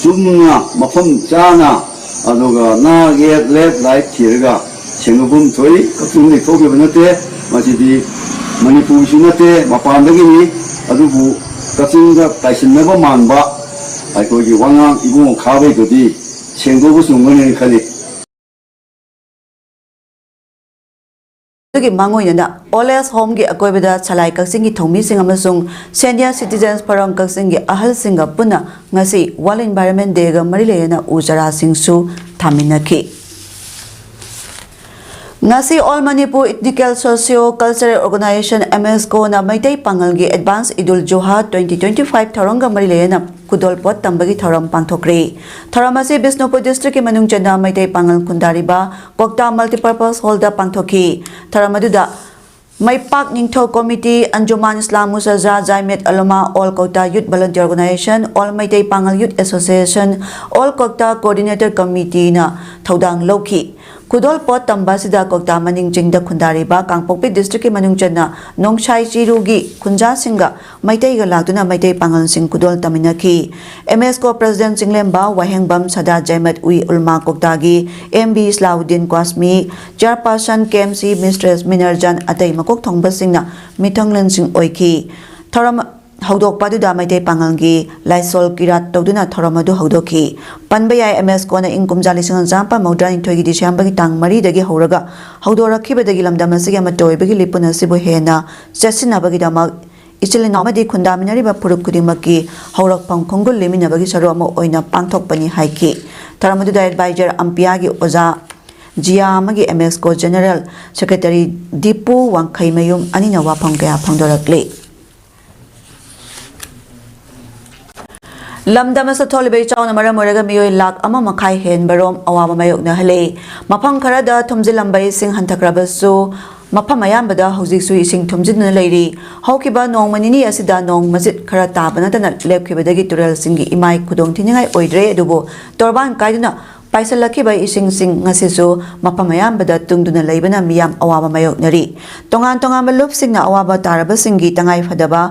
ꯆꯨꯝꯅ ꯃꯐꯝ ꯆꯥꯅ ꯑꯗꯨꯒ ꯅꯥ ꯌꯦꯠ left right ꯊꯤꯔꯒ ꯁꯦꯡꯗꯣꯛꯐꯝ ꯊꯣꯛꯏ꯫ ꯀꯛꯆꯤꯡꯗꯒꯤ ꯊꯣꯛꯈꯤꯕ ꯅꯠꯇꯦ, ꯃꯁꯤꯗꯤ ꯃꯅꯤꯄꯨꯔꯁꯨ ꯅꯠꯇꯦ, ꯃꯄꯥꯟꯗꯒꯤꯅꯤ꯫ ꯑꯗꯨꯕꯨ ꯀꯛꯆꯤꯡꯗ ꯇꯥꯏꯁꯤꯟꯅꯕ ꯃꯥꯟꯕ ꯑꯩꯈꯣꯏꯒꯤ ꯋꯥꯉꯥꯡ ꯏꯕꯨꯡꯉꯣ ꯈꯥꯕꯩꯗꯨꯗꯤ ꯁꯦꯡꯗꯣꯛꯄ ꯆꯨꯝꯒꯅꯤ ꯈꯜꯂꯤ꯫ ꯑꯗꯨꯒꯤ ꯃꯥꯡꯑꯣꯏꯅꯅ Old Age Homeꯒꯤ ꯑꯀꯣꯏꯕꯗ ꯁꯂꯥꯏ ꯀꯛꯆꯤꯡꯒꯤ ꯊꯧꯃꯤꯁꯤꯡ ꯑꯃꯁꯨꯡ Senior Citizens Forum ꯀꯛꯆꯤꯡꯒꯤ ꯑꯍꯜꯁꯤꯡꯒ ꯄꯨꯟꯅ ꯉꯁꯤ World Environment Dayꯒ ꯃꯔꯤ ꯂꯩꯅꯅ ꯎ ꯆꯥꯔꯥꯁꯤꯡꯁꯨ ꯊꯥꯃꯤꯟꯅꯈꯤ꯫ ꯉꯁꯤ All Manipur Ethnical Socio Cultural Organization, MSCOꯅ Meitei ꯄꯥꯉꯜꯒꯤ Advance Eid ul Zuha twenty twenty-five ꯊꯧꯔꯝꯒ ꯃꯔꯤ ꯂꯩꯅꯅ ꯈꯨꯗꯣꯜꯄꯣꯠ ꯇꯝꯕꯒꯤ ꯊꯧꯔꯝ ꯄꯥꯡꯊꯣꯛꯈ꯭ꯔꯦ꯫ ꯊꯧꯔꯝ ꯑꯁꯤ ꯕꯤꯁꯅꯨꯄꯨꯔ districtꯀꯤ ꯃꯅꯨꯡ ꯆꯟꯅ ꯃꯩꯇꯩ ꯄꯥꯉꯜ ꯈꯨꯟꯗꯥꯔꯤꯕ ꯀꯣꯛꯇꯥ Multipurpose Hallꯗ ꯄꯥꯡꯊꯣꯛꯈꯤ꯫ ꯊꯧꯔꯝ ꯑꯗꯨꯗ ꯃꯩꯄꯥꯛ ꯅꯤꯡꯊꯧ committee, Anjuman Islam Musaja, Jamiat Ulama, All Kokta Youth Volunteer Organization, All Meitei Pangal Youth Association, All Kokta Coordinator Committeeꯅ ꯊꯧꯗꯥꯡ ꯂꯧꯈꯤ꯫ ꯈꯨꯗꯣꯜ ꯄꯣꯠ ꯇꯝꯕ ꯑꯁꯤꯗ ꯀꯣꯛꯇꯥ ꯃꯅꯤꯡ ꯆꯤꯡꯗ ꯈꯨꯟꯗꯥꯔꯤꯕ ꯀꯥꯡꯄꯣꯛꯄꯤ districtꯀꯤ ꯃꯅꯨꯡ ꯆꯟꯅ ꯅꯣꯡꯁꯥꯏ ꯆꯤꯔꯨꯒꯤ ꯈꯨꯟꯖꯥꯁꯤꯡꯒ ꯃꯩꯇꯩꯒ ꯂꯥꯛꯇꯨꯅ ꯃꯩꯇꯩ ꯄꯥꯉꯜꯁꯤꯡ ꯈꯨꯗꯣꯜ ꯇꯝꯃꯤꯟꯅꯈꯤ꯫ MSCO President ꯆꯤꯡꯂꯦꯝꯕ ꯋꯥꯍꯦꯡꯕꯝ ꯁꯗꯥ ꯖꯥꯏꯃꯠ ꯎꯏ ꯎꯜꯃꯥ ꯀꯣꯛꯇꯥꯒꯤ MB ꯏꯁꯂꯥꯎꯗꯤꯟ ꯀ꯭ꯋꯥꯁꯃꯤ, Chairperson KMC Mistress ꯃꯤꯅꯔꯖꯥꯟ ꯑꯇꯩ ꯃꯀꯣꯛ ꯊꯣꯡꯕꯁꯤꯡꯅ ꯃꯤꯊꯪꯂꯦꯟꯁꯤꯡ ꯑꯣꯏꯈꯤ꯫ ꯊꯧꯔꯝ ꯍꯧꯗꯣꯛꯄ ꯑꯗꯨꯗ ꯃꯩꯇꯩ ꯄꯥꯉꯜꯒꯤ ꯂꯥꯏꯁꯣꯜ ꯀꯤꯔꯥꯠ ꯇꯧꯗꯨꯅ ꯊꯧꯔꯝ ꯑꯗꯨ ꯍꯧꯗꯣꯛꯈꯤ꯫ ꯄꯟꯕ ꯌꯥꯏ, MSCOꯅ ꯏꯪ ꯀꯨꯝꯖꯥ ꯂꯤꯁꯤꯡ ꯑꯃ ꯆꯥꯃꯥꯄꯟ ꯃꯧꯗ꯭ꯔꯥ ꯅꯤꯊꯣꯏꯒꯤ Decemberꯒꯤ ꯇꯥꯡ ꯃꯔꯤꯗꯒꯤ ꯍꯧꯔꯒ ꯍꯧꯗꯣꯔꯛꯈꯤꯕꯗꯒꯤ ꯂꯝꯗꯝ ꯑꯁꯤꯒꯤ ꯑꯃꯠꯇ ꯑꯣꯏꯕꯒꯤ ꯂꯤꯄꯨꯟ ꯑꯁꯤꯕꯨ ꯍꯦꯟꯅ ꯆꯦꯠꯁꯤꯟꯅꯕꯒꯤꯗꯃꯛ ꯏꯆꯤꯜ ꯏꯅꯥꯎ ꯑꯃꯗꯤ ꯈꯨꯟꯗꯥꯃꯤꯟꯅꯔꯤꯕ ꯐꯨꯔꯨꯞ ꯈꯨꯗꯤꯡꯃꯛꯀꯤ ꯍꯧꯔꯛꯐꯝ ꯈꯣꯡꯒꯨꯜ ꯂꯦꯝꯃꯤꯟꯅꯕꯒꯤ ꯁꯔꯨꯛ ꯑꯃ ꯑꯣꯏꯅ ꯄꯥꯡꯊꯣꯛꯄꯅꯤ ꯍꯥꯏꯈꯤ꯫ ꯊꯧꯔꯝ ꯑꯗꯨꯗ Advisor ꯑꯝꯄꯤꯌꯥꯒꯤ ꯑꯣꯖꯥ ꯖꯤꯌꯥ ꯑꯃꯒꯤ ꯑꯦꯝ ꯑꯦꯁ ꯀꯣ ꯖꯦꯅꯔꯦꯜ ꯁꯦꯀ꯭ꯔꯦꯇꯔꯤ ꯗꯤꯄꯨ ꯋꯥꯡꯈꯩꯃꯌꯨꯝ ꯑꯅꯤꯅ ꯋꯥꯐꯝ ꯀꯌꯥ ꯐꯣꯡꯗꯣꯔꯛꯂꯤ꯫ ꯂꯝꯗꯝ ꯑꯁꯤꯗ ꯊꯣꯛꯂꯤꯕ ꯏꯆꯥꯎꯅ ꯃꯔꯝ ꯑꯣꯏꯔꯒ ꯃꯤꯑꯣꯏ ꯂꯥꯈ ꯑꯃ ꯃꯈꯥꯏ ꯍꯦꯟꯕꯔꯣꯝ ꯑꯋꯥꯕ ꯃꯥꯌꯣꯛꯅꯍꯜꯂꯤ꯫ ꯃꯐꯝ ꯈꯔꯗ ꯊꯨꯝꯖꯤꯜꯂꯝꯕ ꯏꯁꯤꯡ ꯍꯟꯊꯈ꯭ꯔꯕꯁꯨ, ꯃꯐꯝ ꯑꯌꯥꯝꯕꯗ ꯍꯧꯖꯤꯛꯁꯨ ꯏꯁꯤꯡ ꯊꯨꯝꯖꯤꯟꯗꯨꯅ ꯂꯩꯔꯤ꯫ ꯍꯧꯈꯤꯕ ꯅꯣꯡꯃ ꯅꯤꯅꯤ ꯑꯁꯤꯗ ꯅꯣꯡ ꯃꯆꯤꯠ ꯈꯔ ꯇꯥꯕ ꯅꯠꯇꯅ ꯂꯦꯞꯈꯤꯕꯗꯒꯤ ꯇꯨꯔꯦꯜꯁꯤꯡꯒꯤ ꯏꯃꯥꯏ ꯈꯨꯗꯣꯡ ꯊꯤꯅꯤꯡꯉꯥꯏ ꯑꯣꯏꯗ꯭ꯔꯦ, ꯑꯗꯨꯕꯨ ꯇꯣꯔꯕꯥꯟ ꯀꯥꯏꯗꯨꯅ ꯄꯥꯏꯁꯤꯜꯂꯛꯈꯤꯕ ꯏꯁꯤꯡꯁꯤꯡ ꯑꯁꯤꯁꯨ ꯃꯐꯝ ꯑꯌꯥꯝꯕꯗ ꯇꯨꯡꯗꯨꯅ ꯂꯩꯕꯅ ꯃꯤꯌꯥꯝ ꯑꯋꯥꯕ ꯃꯥꯌꯣꯛꯅꯔꯤ꯫ ꯇꯣꯉꯥꯟ ꯇꯣꯉꯥꯟꯕ ꯂꯨꯞꯁꯤꯡꯅ ꯑꯋꯥꯕ ꯇꯥꯔꯕꯁꯤꯡꯒꯤ ꯇꯉꯥꯏ ꯐꯗꯕ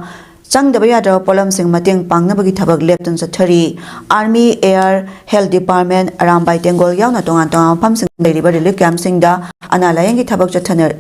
ꯆꯪꯗꯕ ꯌꯥꯗ꯭ꯔꯕ ꯄꯣꯠꯂꯝꯁꯤꯡ ꯃꯇꯦꯡ ꯄꯥꯡꯅꯕꯒꯤ ꯊꯕꯛ ꯂꯦꯞꯇꯅ ꯆꯠꯊꯔꯤ꯫ ꯑꯥꯔꯃꯤ, ꯑꯦꯌꯔ, ꯍꯦꯜꯊ ꯗꯤꯄꯥꯔꯠꯃꯦꯟ, ꯑꯔꯥꯝꯕꯥꯏ ꯇꯦꯡꯒꯣꯜ ꯌꯥꯎꯅ ꯇꯣꯉꯥꯟ ꯇꯣꯉꯥꯟꯕ ꯃꯐꯝꯁꯤꯡꯗ ꯂꯩꯔꯤꯕ ꯔꯤꯂꯤꯐ ꯀꯦꯝꯞꯁꯤꯡꯗ ꯑꯅꯥ ꯂꯥꯌꯦꯡꯒꯤ ꯊꯕꯛ ꯆꯠꯊꯅꯔꯤ꯫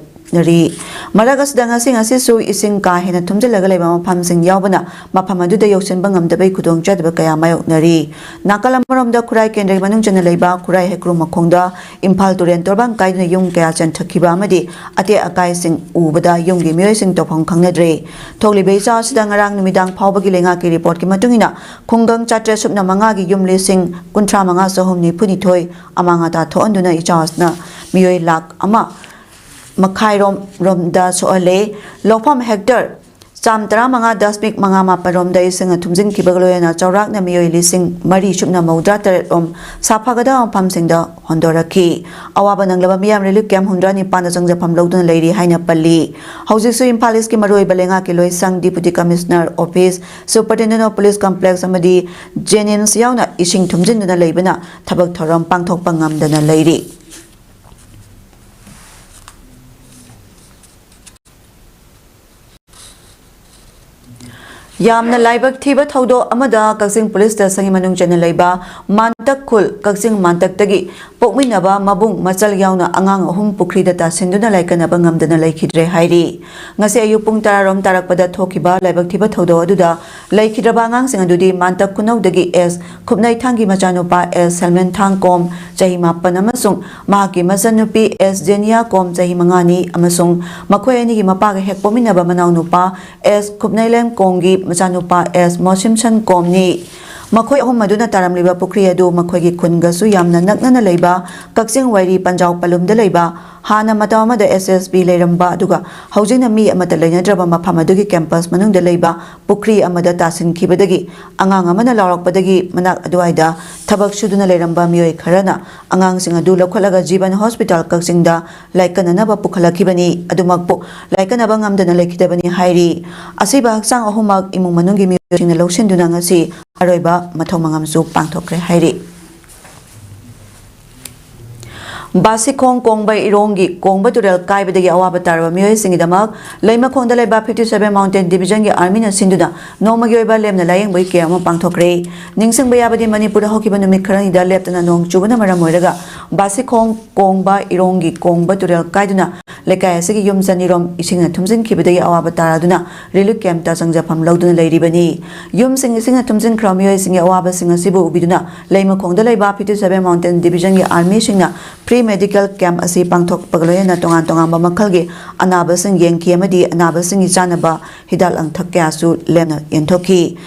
ꯃꯔꯛ ꯑꯁꯤꯗ ꯉꯁꯤ ꯉꯁꯤꯁꯨ ꯏꯁꯤꯡ ꯀꯥ ꯍꯦꯟꯅ ꯊꯨꯝꯖꯤꯜꯂꯒ ꯂꯩꯕ ꯃꯐꯝꯁꯤꯡ ꯌꯥꯎꯕꯅ ꯃꯐꯝ ꯑꯗꯨꯗ ꯌꯧꯁꯤꯟꯕ ꯉꯝꯗꯕꯒꯤ ꯈꯨꯗꯣꯡꯆꯥꯗꯕ ꯀꯌꯥ ꯃꯥꯌꯣꯛꯅꯔꯤ꯫ ꯅꯥꯀꯜ ꯑꯃꯔꯣꯝꯗ ꯈꯨꯔꯥꯏ ꯀꯦꯟꯗ꯭ꯔꯒꯤ ꯃꯅꯨꯡ ꯆꯟꯅ ꯂꯩꯕ ꯈꯨꯔꯥꯏ ꯍꯩꯀ꯭ꯔꯨ ꯃꯈꯣꯡꯗ ꯏꯝꯐꯥꯜ ꯇꯨꯔꯦꯜ ꯇꯣꯔꯕꯥꯟ ꯀꯥꯏꯗꯨꯅ ꯌꯨꯝ ꯀꯌꯥ ꯆꯦꯟꯊꯈꯤꯕ ꯑꯃꯗꯤ ꯑꯇꯦꯛ ꯑꯀꯥꯏꯁꯤꯡ ꯎꯕꯗ ꯌꯨꯝꯒꯤ ꯃꯤꯑꯣꯏꯁꯤꯡ ꯇꯧꯐꯝ ꯈꯪꯅꯗ꯭ꯔꯦ꯫ ꯊꯣꯛꯂꯤꯕ ꯏꯆꯥ ꯑꯁꯤꯗ ꯉꯔꯥꯡ ꯅꯨꯃꯤꯗꯥꯡ ꯐꯥꯎꯕꯒꯤ ꯂꯩꯉꯥꯛꯀꯤ ꯔꯤꯄꯣꯔꯠꯀꯤ ꯃꯇꯨꯡ ꯏꯟꯅ ꯈꯨꯡꯒꯪ ꯆꯥꯇ꯭ꯔꯦꯠ ꯁꯨꯞꯅ ꯃꯉꯥꯒꯤ ꯌꯨꯝ ꯂꯤꯁꯤꯡ ꯀꯨꯟꯊ꯭ꯔꯥ ꯃꯉꯥ ꯆꯍꯨꯝ ꯅꯤꯐꯨ ꯅꯤꯊꯣꯏ ꯑꯃꯥꯡ ꯑꯇꯥ ꯊꯣꯛꯍꯟꯗꯨꯅ ꯏꯆꯥ ꯑꯁꯤꯅ ꯃꯤꯑꯣꯏ ꯂꯥꯈ ꯑꯃ ꯃꯈꯥꯏꯔꯣꯝ ꯔꯣꯝꯗ ꯁꯣꯛꯍꯜꯂꯦ꯫ ꯂꯧꯐꯝ ꯍꯦꯛꯇꯔ ꯆꯥꯝ ꯇꯔꯥꯃꯉꯥ ꯗꯁꯃꯤꯛ ꯃꯉꯥ ꯃꯥꯄꯟ ꯔꯣꯝꯗ ꯏꯁꯤꯡꯅ ꯊꯨꯝꯖꯤꯟꯈꯤꯕꯒ ꯂꯣꯏꯅꯅ ꯆꯥꯎꯔꯥꯛꯅ ꯃꯤꯑꯣꯏ ꯂꯤꯁꯤꯡ ꯃꯔꯤ ꯁꯨꯞꯅ ꯃꯧꯗ꯭ꯔꯥ ꯇꯔꯦꯠ ꯔꯣꯝ ꯁꯥꯐꯒꯗꯕ ꯃꯐꯝꯁꯤꯡꯗ ꯍꯣꯟꯗꯣꯔꯛꯈꯤ꯫ ꯑꯋꯥꯕ ꯅꯪꯂꯕ ꯃꯤꯌꯥꯝ ꯔꯤꯂꯤꯐ ꯀꯦꯝꯞ ꯍꯨꯝꯗ꯭ꯔꯥ ꯅꯤꯄꯥꯟꯗ ꯆꯪꯖꯐꯝ ꯂꯧꯗꯨꯅ ꯂꯩꯔꯤ ꯍꯥꯏꯅ ꯄꯜꯂꯤ꯫ ꯍꯧꯖꯤꯛꯁꯨ ꯏꯝꯐꯥꯜ ꯏꯁꯀꯤ ꯃꯔꯨꯑꯣꯏꯕ ꯂꯩꯉꯥꯛꯀꯤ ꯂꯣꯏꯁꯪ, deputy commissioner office, superintendent of police complex ꯑꯃꯗꯤ ꯖꯦꯅꯤꯝꯁ ꯌꯥꯎꯅ ꯏꯁꯤꯡ ꯊꯨꯝꯖꯤꯟꯗꯨꯅ ꯂꯩꯕꯅ ꯊꯕꯛ ꯊꯧꯔꯝ ꯄꯥꯡꯊꯣꯛꯄ ꯉꯝꯗꯅ ꯂꯩꯔꯤ꯫ ꯌꯥꯝꯅ ꯂꯥꯏꯕꯛ ꯊꯤꯕ ꯊꯧꯗꯣꯛ ꯑꯃꯗ ꯀꯛꯆꯤꯡ ꯄꯨꯂꯤꯁ ꯁ꯭ꯇꯦꯁꯟꯒꯤ ꯃꯅꯨꯡ ꯆꯟꯅ ꯂꯩꯕ ꯃꯥꯟꯇꯛ ꯈꯨꯜ, ꯀꯛꯆꯤꯡ ꯃꯥꯟꯇꯛꯇꯒꯤ ꯄꯣꯛꯃꯤꯟꯅꯕ ꯃꯕꯨꯡ ꯃꯆꯜ ꯌꯥꯎꯅ ꯑꯉꯥꯡ ꯑꯍꯨꯝ ꯄꯨꯈ꯭ꯔꯤꯗ ꯇꯥꯁꯤꯟꯗꯨꯅ ꯂꯥꯏꯀꯠꯅꯕ ꯉꯝꯗꯅ ꯂꯩꯈꯤꯗ꯭ꯔꯦ ꯍꯥꯏꯔꯤ꯫ ꯉꯁꯤ ꯑꯌꯨꯛ ꯄꯨꯡ ꯇꯔꯥ ꯔꯣꯝ ꯇꯥꯔꯛꯄꯗ ꯊꯣꯛꯈꯤꯕ ꯂꯥꯏꯕꯛ ꯊꯤꯕ ꯊꯧꯗꯣꯛ ꯑꯗꯨꯗ ꯂꯩꯈꯤꯗ꯭ꯔꯕ ꯑꯉꯥꯡꯁꯤꯡ ꯑꯗꯨꯗꯤ ꯃꯥꯟꯇꯛ ꯈꯨꯅꯧꯗꯒꯤ ꯑꯦꯁ ꯈꯨꯞꯅꯩꯊꯥꯡꯒꯤ ꯃꯆꯥꯅꯨꯄꯥ ꯑꯦꯁ ꯁꯦꯜꯃꯦꯟꯊꯥꯡ ꯀꯣꯝ ꯆꯍꯤ ꯃꯥꯄꯟ ꯑꯃꯁꯨꯡ ꯃꯍꯥꯛꯀꯤ ꯃꯆꯟꯅꯨꯄꯤ ꯑꯦꯁ ꯖꯦꯅꯤꯌꯥ ꯀꯣꯝ ꯆꯍꯤ ꯃꯉꯥꯅꯤ ꯑꯃꯁꯨꯡ ꯃꯈꯣꯏ ꯑꯅꯤꯒꯤ ꯃꯄꯥꯒ ꯍꯦꯛ ꯄꯣꯛꯃꯤꯟꯅꯕ ꯃꯅꯥꯎꯅꯨꯄꯥ ꯑꯦꯁ ꯈꯨꯞꯅꯩꯂꯦꯝ ꯀꯣꯝꯒꯤ ꯃꯆꯥꯅꯨꯄꯥ ꯑꯦꯁ ꯃꯣꯁꯤꯝꯁꯟ ꯀꯣꯝꯅꯤ꯫ ꯃꯈꯣꯏ ꯑꯍꯨꯝ ꯑꯗꯨꯅ ꯇꯥꯔꯝꯂꯤꯕ ꯄꯨꯈ꯭ꯔꯤ ꯑꯗꯨ ꯃꯈꯣꯏꯒꯤ ꯈꯨꯟꯒꯁꯨ ꯌꯥꯝꯅ ꯅꯛꯅꯅ ꯂꯩꯕ ꯀꯛꯆꯤꯡ ꯋꯥꯏꯔꯤ ꯄꯟꯖꯥꯎ ꯄꯂꯨꯝꯗ ꯂꯩꯕ, ꯍꯥꯟꯅ ꯃꯇꯝ ꯑꯃꯗ S S B ꯂꯩꯔꯝꯕ ꯑꯗꯨꯒ ꯍꯧꯖꯤꯛꯅ ꯃꯤ ꯑꯃꯠꯇ ꯂꯩꯅꯗ꯭ꯔꯕ ꯃꯐꯝ ꯑꯗꯨꯒꯤ campus ꯃꯅꯨꯡꯗ ꯂꯩꯕ ꯄꯨꯈ꯭ꯔꯤ ꯑꯃꯗ ꯇꯥꯁꯤꯟꯈꯤꯕꯗꯒꯤ ꯑꯉꯥꯡ ꯑꯃꯅ ꯂꯥꯎꯔꯛꯄꯗꯒꯤ ꯃꯅꯥꯛ ꯑꯗꯨꯋꯥꯏꯗ ꯊꯕꯛ ꯁꯨꯗꯨꯅ ꯂꯩꯔꯝꯕ ꯃꯤꯑꯣꯏ ꯈꯔꯅ ꯑꯉꯥꯡꯁꯤꯡ ꯑꯗꯨ ꯂꯧꯈꯠꯂꯒ ꯖꯤꯕꯟ ꯍꯣꯁꯄꯤꯇꯥꯜ ꯀꯛꯆꯤꯡꯗ ꯂꯥꯏꯀꯠꯅꯅꯕ ꯄꯨꯈꯠꯂꯛꯈꯤꯕꯅꯤ꯫ ꯑꯗꯨꯃꯛꯄꯨ ꯂꯥꯏꯀꯠꯅꯕ ꯉꯝꯗꯅ ꯂꯩꯈꯤꯗꯕꯅꯤ ꯍꯥꯏꯔꯤ꯫ ꯑꯁꯤꯕ ꯍꯛꯆꯥꯡ ꯑꯍꯨꯝꯃꯛ ꯏꯃꯨꯡ ꯃꯅꯨꯡꯒꯤ ꯃꯤꯑꯣꯏꯁꯤꯡꯅ ꯂꯧꯁꯤꯟꯗꯨꯅ ꯉꯁꯤ ꯑꯔꯣꯏꯕ ꯃꯊꯧ ꯃꯉꯝꯁꯨ ꯄꯥꯡꯊꯣꯛꯈ꯭ꯔꯦ ꯍꯥꯏꯔꯤ꯫ ꯕꯥꯁꯤꯈꯣꯡ ꯀꯣꯡꯕ ꯏꯔꯣꯡꯒꯤ ꯀꯣꯡꯕ ꯇꯨꯔꯦꯜ ꯀꯥꯏꯕꯗꯒꯤ ꯑꯋꯥꯕ ꯇꯥꯔꯕ ꯃꯤꯑꯣꯏꯁꯤꯡꯒꯤꯗꯃꯛ ꯂꯩꯃꯈꯣꯡꯗ ꯂꯩꯕ fifty seven Mountain Division ꯒꯤ Army ꯅ ꯁꯤꯟꯗꯨꯅ ꯅꯣꯡꯃꯒꯤ ꯑꯣꯏꯕ ꯂꯦꯝꯅ ꯂꯥꯌꯦꯡꯕꯒꯤ camp ꯑꯃ ꯄꯥꯡꯊꯣꯛꯈ꯭ꯔꯦ꯫ ꯅꯤꯡꯁꯤꯡꯕ ꯌꯥꯕꯗꯤ, ꯃꯅꯤꯄꯨꯔꯗ ꯍꯧꯈꯤꯕ ꯅꯨꯃꯤꯠ ꯈꯔꯅꯤꯗ ꯂꯦꯞꯇꯅ ꯅꯣꯡ ꯆꯨꯕꯅ ꯃꯔꯝ ꯑꯣꯏꯔꯒ ꯕꯥꯁꯤꯈꯣꯡ ꯀꯣꯡꯕ ꯏꯔꯣꯡꯒꯤ ꯀꯣꯡꯕ ꯇꯨꯔꯦꯜ ꯀꯥꯏꯗꯨꯅ ꯂꯩꯀꯥꯏ ꯑꯁꯤꯒꯤ ꯌꯨꯝ ꯆꯅꯤꯔꯣꯝ ꯏꯁꯤꯡꯅ ꯊꯨꯝꯖꯤꯟꯈꯤꯕꯗꯒꯤ ꯑꯋꯥꯕ ꯇꯥꯔꯗꯨꯅ relief camp ꯇ ꯆꯪꯖꯐꯝ ꯂꯧꯗꯨꯅ ꯂꯩꯔꯤꯕꯅꯤ꯫ ꯌꯨꯝꯁꯤꯡ ꯏꯁꯤꯡꯅ ꯊꯨꯝꯖꯤꯟꯈ꯭ꯔꯕ ꯃꯤꯑꯣꯏꯁꯤꯡꯒꯤ ꯑꯋꯥꯕꯁꯤꯡ ꯑꯁꯤꯕꯨ ꯎꯕꯤꯗꯨꯅ ꯂꯩꯃꯈꯣꯡꯗ ꯂꯩꯕ fifty seven Mountain Division ꯒꯤ Army ꯁꯤꯡꯅ free medical camp ꯑꯁꯤ ꯄꯥꯡꯊꯣꯛꯄꯒ ꯂꯣꯏꯅꯅ ꯇꯣꯉꯥꯟ ꯇꯣꯉꯥꯟꯕ ꯃꯈꯜꯒꯤ ꯑꯅꯥꯕꯁꯤꯡ ꯌꯦꯡꯈꯤ ꯑꯃꯗꯤ ꯑꯅꯥꯕꯁꯤꯡꯒꯤ ꯆꯥꯅꯕ ꯍꯤꯗꯥꯛ ꯂꯥꯡꯊꯛ ꯀꯌꯥꯁꯨ ꯂꯦꯝꯅ ꯌꯦꯟꯊꯣꯛꯈꯤ꯫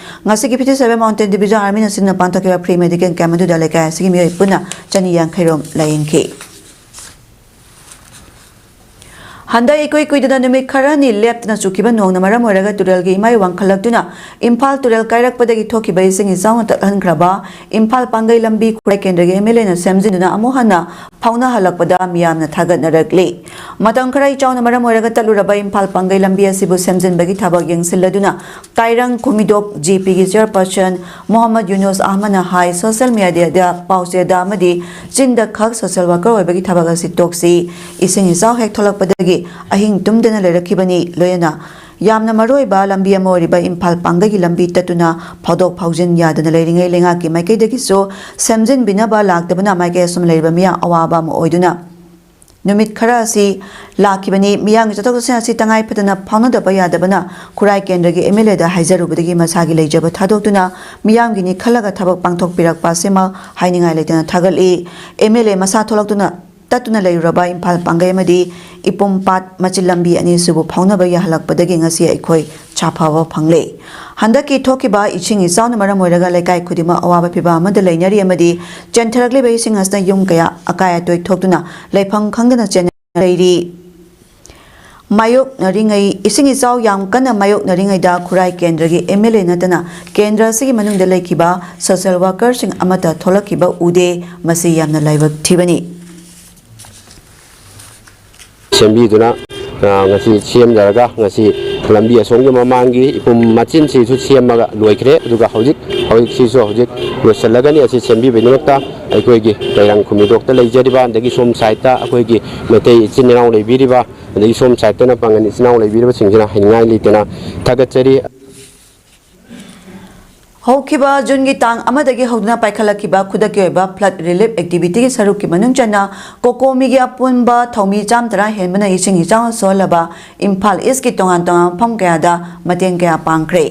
ꯉꯁꯤꯒꯤ fifty seven Mountain Division Army ꯅ ꯁꯤꯟꯅ ꯄꯥꯡꯊꯣꯛꯈꯤꯕ free medical camp ꯑꯗꯨꯗ ꯂꯩꯀꯥꯏ ꯑꯁꯤꯒꯤ ꯃꯤꯑꯣꯏ ꯄꯨꯟꯅ ꯆꯅꯤ ꯌꯥꯡꯈꯩ ꯔꯣꯝ ꯂꯥꯌꯦꯡꯈꯤ꯫ ꯍꯟꯗꯛ ꯏꯀꯨꯏ ꯀꯨꯏꯗꯅ ꯅꯨꯃꯤꯠ ꯈꯔꯅꯤ ꯂꯦꯞꯇꯅ ꯆꯨꯈꯤꯕ ꯅꯣꯡꯅ ꯃꯔꯝ ꯑꯣꯏꯔꯒ ꯇꯨꯔꯦꯜꯒꯤ ꯏꯃꯥꯏ ꯋꯥꯡꯈꯠꯂꯛꯇꯨꯅ ꯏꯝꯐꯥꯜ ꯇꯨꯔꯦꯜ ꯀꯥꯏꯔꯛꯄꯗꯒꯤ ꯊꯣꯛꯈꯤꯕ ꯏꯁꯤꯡ ꯏꯆꯥꯎꯅ ꯇꯠꯍꯟꯈ꯭ꯔꯕ ꯏꯝꯐꯥꯜ ꯄꯥꯡꯒꯩ ꯂꯝꯕꯤ ꯈꯨꯔꯥꯏ ꯀꯦꯟꯗ꯭ꯔꯒꯤ M L A ꯅ ꯁꯦꯝꯖꯤꯟꯗꯨꯅ ꯑꯃꯨꯛ ꯍꯟꯅ ꯐꯥꯎꯅꯍꯜꯂꯛꯄꯗ ꯃꯤꯌꯥꯝꯅ ꯊꯥꯒꯠꯅꯔꯛꯂꯤ꯫ ꯃꯇꯝ ꯈꯔ ꯏꯆꯥꯎꯅ ꯃꯔꯝ ꯑꯣꯏꯔꯒ ꯇꯠꯂꯨꯔꯕ ꯏꯝꯐꯥꯜ ꯄꯥꯡꯒꯩ ꯂꯝꯕꯤ ꯑꯁꯤꯕꯨ ꯁꯦꯝꯖꯤꯟꯕꯒꯤ ꯊꯕꯛ ꯌꯦꯡꯁꯤꯜꯂꯗꯨꯅ ꯀꯥꯏꯔꯪ ꯈꯨꯃꯤꯗꯣꯞ G P ꯒꯤ chairperson ꯃꯣꯍꯝꯃꯗ ꯌꯨꯅꯨꯁ ꯑꯍꯃꯗꯅ ꯍꯥꯏ, social media ꯗ, ꯄꯥꯎꯆꯦꯗ ꯑꯃꯗꯤ ꯆꯤꯟꯗ ꯈꯛ social worker ꯑꯣꯏꯕꯒꯤ ꯊꯕꯛ ꯑꯁꯤ ꯇꯣꯛꯁꯤ꯫ ꯏꯁꯤꯡ ꯏꯆꯥꯎ ꯍꯦꯛ ꯊꯣꯛꯂꯛꯄꯗꯒꯤ ꯑꯍꯤꯡ ꯇꯨꯝꯗꯅ ꯂꯩꯔꯛꯈꯤꯕꯅꯤ꯫ ꯂꯣꯏꯅꯅ ꯌꯥꯝꯅ ꯃꯔꯨꯑꯣꯏꯕ ꯂꯝꯕꯤ ꯑꯃ ꯑꯣꯏꯔꯤꯕ ꯏꯝꯐꯥꯜ ꯄꯥꯡꯒꯩꯒꯤ ꯂꯝꯕꯤ ꯇꯠꯇꯨꯅ ꯐꯥꯎꯗꯣꯛ ꯐꯥꯎꯖꯤꯟ ꯌꯥꯗꯅ ꯂꯩꯔꯤꯉꯩ ꯂꯩꯉꯥꯛꯀꯤ ꯃꯥꯏꯀꯩꯗꯒꯤꯁꯨ ꯁꯦꯝꯖꯤꯟꯕꯤꯅꯕ ꯂꯥꯛꯇꯕꯅ ꯃꯥꯏꯀꯩ ꯑꯁꯨꯝ ꯂꯩꯔꯤꯕ ꯃꯤꯌꯥꯝ ꯑꯋꯥꯕ ꯑꯃ ꯑꯣꯏꯗꯨꯅ ꯅꯨꯃꯤꯠ ꯈꯔ ꯑꯁꯤ ꯂꯥꯛꯈꯤꯕꯅꯤ꯫ ꯃꯤꯌꯥꯝꯒꯤ ꯆꯠꯊꯣꯛ ꯆꯠꯁꯤꯟ ꯑꯁꯤ ꯇꯉꯥꯏ ꯐꯗꯅ ꯐꯥꯎꯅꯗꯕ ꯌꯥꯗꯕꯅ ꯈꯨꯔꯥꯏ ꯀꯦꯟꯗ꯭ꯔꯒꯤ M L A ꯗ ꯍꯥꯏꯖꯔꯨꯕꯗꯒꯤ ꯃꯁꯥꯒꯤ ꯂꯩꯖꯕ ꯊꯥꯗꯣꯛꯇꯨꯅ ꯃꯤꯌꯥꯝꯒꯤꯅꯤ ꯈꯜꯂꯒ ꯊꯕꯛ ꯄꯥꯡꯊꯣꯛꯄꯤꯔꯛꯄ ꯑꯁꯤꯃꯛ ꯍꯥꯏꯅꯤꯡꯉꯥꯏ ꯂꯩꯇꯅ ꯊꯥꯒꯠꯂꯤ꯫ M L A ꯃꯁꯥ ꯊꯣꯛꯂꯛꯇꯨꯅ ꯇꯠꯇꯨꯅ ꯂꯩꯔꯨꯔꯕ ꯏꯝꯐꯥꯜ ꯄꯥꯡꯒꯩ ꯑꯃꯗꯤ ꯏꯄꯨꯝ ꯄꯥꯠ ꯃꯆꯤꯟ ꯂꯝꯕꯤ ꯑꯅꯤꯁꯤꯕꯨ ꯐꯥꯎꯅꯕ ꯌꯥꯍꯜꯂꯛꯄꯗꯒꯤ ꯉꯁꯤ ꯑꯩꯈꯣꯏ ꯁꯥꯐꯕ ꯐꯪꯂꯦ꯫ ꯍꯟꯗꯛꯀꯤ ꯊꯣꯛꯈꯤꯕ ꯏꯁꯤꯡ ꯏꯆꯥꯎꯅ ꯃꯔꯝ ꯑꯣꯏꯔꯒ ꯂꯩꯀꯥꯏ ꯈꯨꯗꯤꯡꯃꯛ ꯑꯋꯥꯕ ꯐꯤꯚꯝ ꯑꯃꯗ ꯂꯩꯅꯔꯤ ꯑꯃꯗꯤ ꯆꯦꯟꯊꯔꯛꯂꯤꯕ ꯏꯁꯤꯡ ꯑꯁꯤꯅ ꯌꯨꯝ ꯀꯌꯥ ꯑꯀꯥꯏ ꯑꯇꯣꯏ ꯊꯣꯛꯇꯨꯅ ꯂꯩꯐꯝ ꯈꯪꯗꯅ ꯆꯦꯟꯅꯔꯤ꯫ ꯃꯥꯌꯣꯛꯅꯔꯤꯉꯩ, ꯏꯁꯤꯡ ꯏꯆꯥꯎ ꯌꯥꯝ ꯀꯟꯅ ꯃꯥꯌꯣꯛꯅꯔꯤꯉꯩꯗ ꯈꯨꯔꯥꯏ ꯀꯦꯟꯗ꯭ꯔꯒꯤ ꯑꯦꯝ ꯑꯦꯜ ꯑꯦ ꯅꯠꯇꯅ ꯀꯦꯟꯗ꯭ꯔ ꯑꯁꯤꯒꯤ ꯃꯅꯨꯡꯗ ꯂꯩꯈꯤꯕ ꯁꯣꯁꯦꯜ ꯋꯥꯀꯔꯁꯤꯡ ꯑꯃꯠꯇ ꯊꯣꯛꯂꯛꯈꯤꯕ ꯎꯗꯦ꯫ ꯃꯁꯤ ꯌꯥꯝꯅ ꯂꯥꯏꯕꯛ ꯊꯤꯕꯅꯤ꯫ ꯁꯦꯝꯕꯤꯗꯨꯅ, ꯑ, ꯉꯁꯤ ꯁꯦꯝꯖꯔꯒ ꯉꯁꯤ ꯂꯝꯕꯤ ꯑꯁꯣꯝꯒꯤ ꯃꯃꯥꯡꯒꯤ ꯏꯄꯨꯝ ꯃꯆꯤꯟꯁꯤꯁꯨ ꯁꯦꯝꯃꯒ ꯂꯣꯏꯈ꯭ꯔꯦ꯫ ꯑꯗꯨꯒ ꯍꯧꯖꯤꯛ, ꯍꯧꯖꯤꯛꯁꯤꯁꯨ ꯍꯧꯖꯤꯛ ꯂꯣꯏꯁꯤꯜꯂꯒꯅꯤ꯫ ꯑꯁꯤ ꯁꯦꯝꯕꯤꯕꯒꯤꯗꯃꯛꯇ ꯑꯩꯈꯣꯏꯒꯤ ꯀꯩꯔꯥꯡ ꯈꯨꯃꯤꯗꯣꯛꯇ ꯂꯩꯖꯔꯤꯕ, ꯑꯗꯒꯤ ꯁꯣꯝ ꯁꯥꯏꯠꯇ ꯑꯩꯈꯣꯏꯒꯤ ꯃꯩꯇꯩ ꯏꯆꯤꯟ ꯏꯅꯥꯎ ꯂꯩꯕꯤꯔꯤꯕ, ꯑꯗꯒꯤ ꯁꯣꯝ ꯁꯥꯏꯠꯇꯅ ꯄꯥꯡꯒꯜ ꯏꯆꯤꯟ ꯏꯅꯥꯎ ꯂꯩꯕꯤꯔꯤꯕꯁꯤꯡꯁꯤꯅ ꯍꯥꯏꯅꯤꯡꯉꯥꯏ ꯂꯩꯇꯅ ꯊꯥꯒꯠꯆꯔꯤ꯫ ꯍꯧꯈꯤꯕ ꯖꯨꯟꯒꯤ ꯇꯥꯡ ꯑꯃꯗꯒꯤ ꯍꯧꯗꯨꯅ ꯄꯥꯏꯈꯠꯂꯛꯈꯤꯕ ꯈꯨꯗꯛꯀꯤ ꯑꯣꯏꯕ flood relief activityꯒꯤ ꯁꯔꯨꯛꯀꯤ ꯃꯅꯨꯡ ꯆꯟꯅ ꯀꯣꯀꯣꯃꯤꯒꯤ ꯑꯄꯨꯟꯕ ꯊꯧꯃꯤ ꯆꯥꯝ ꯇꯔꯥ ꯍꯦꯟꯕꯅ ꯏꯁꯤꯡ ꯏꯆꯥꯎꯅ ꯁꯣꯛꯍꯜꯂꯕ ꯏꯝꯐꯥꯜ ꯏꯁꯀꯤ ꯇꯣꯉꯥꯟ ꯇꯣꯉꯥꯟꯕ ꯃꯐꯝ ꯀꯌꯥꯗ ꯃꯇꯦꯡ ꯀꯌꯥ ꯄꯥꯡꯈ꯭ꯔꯦ꯫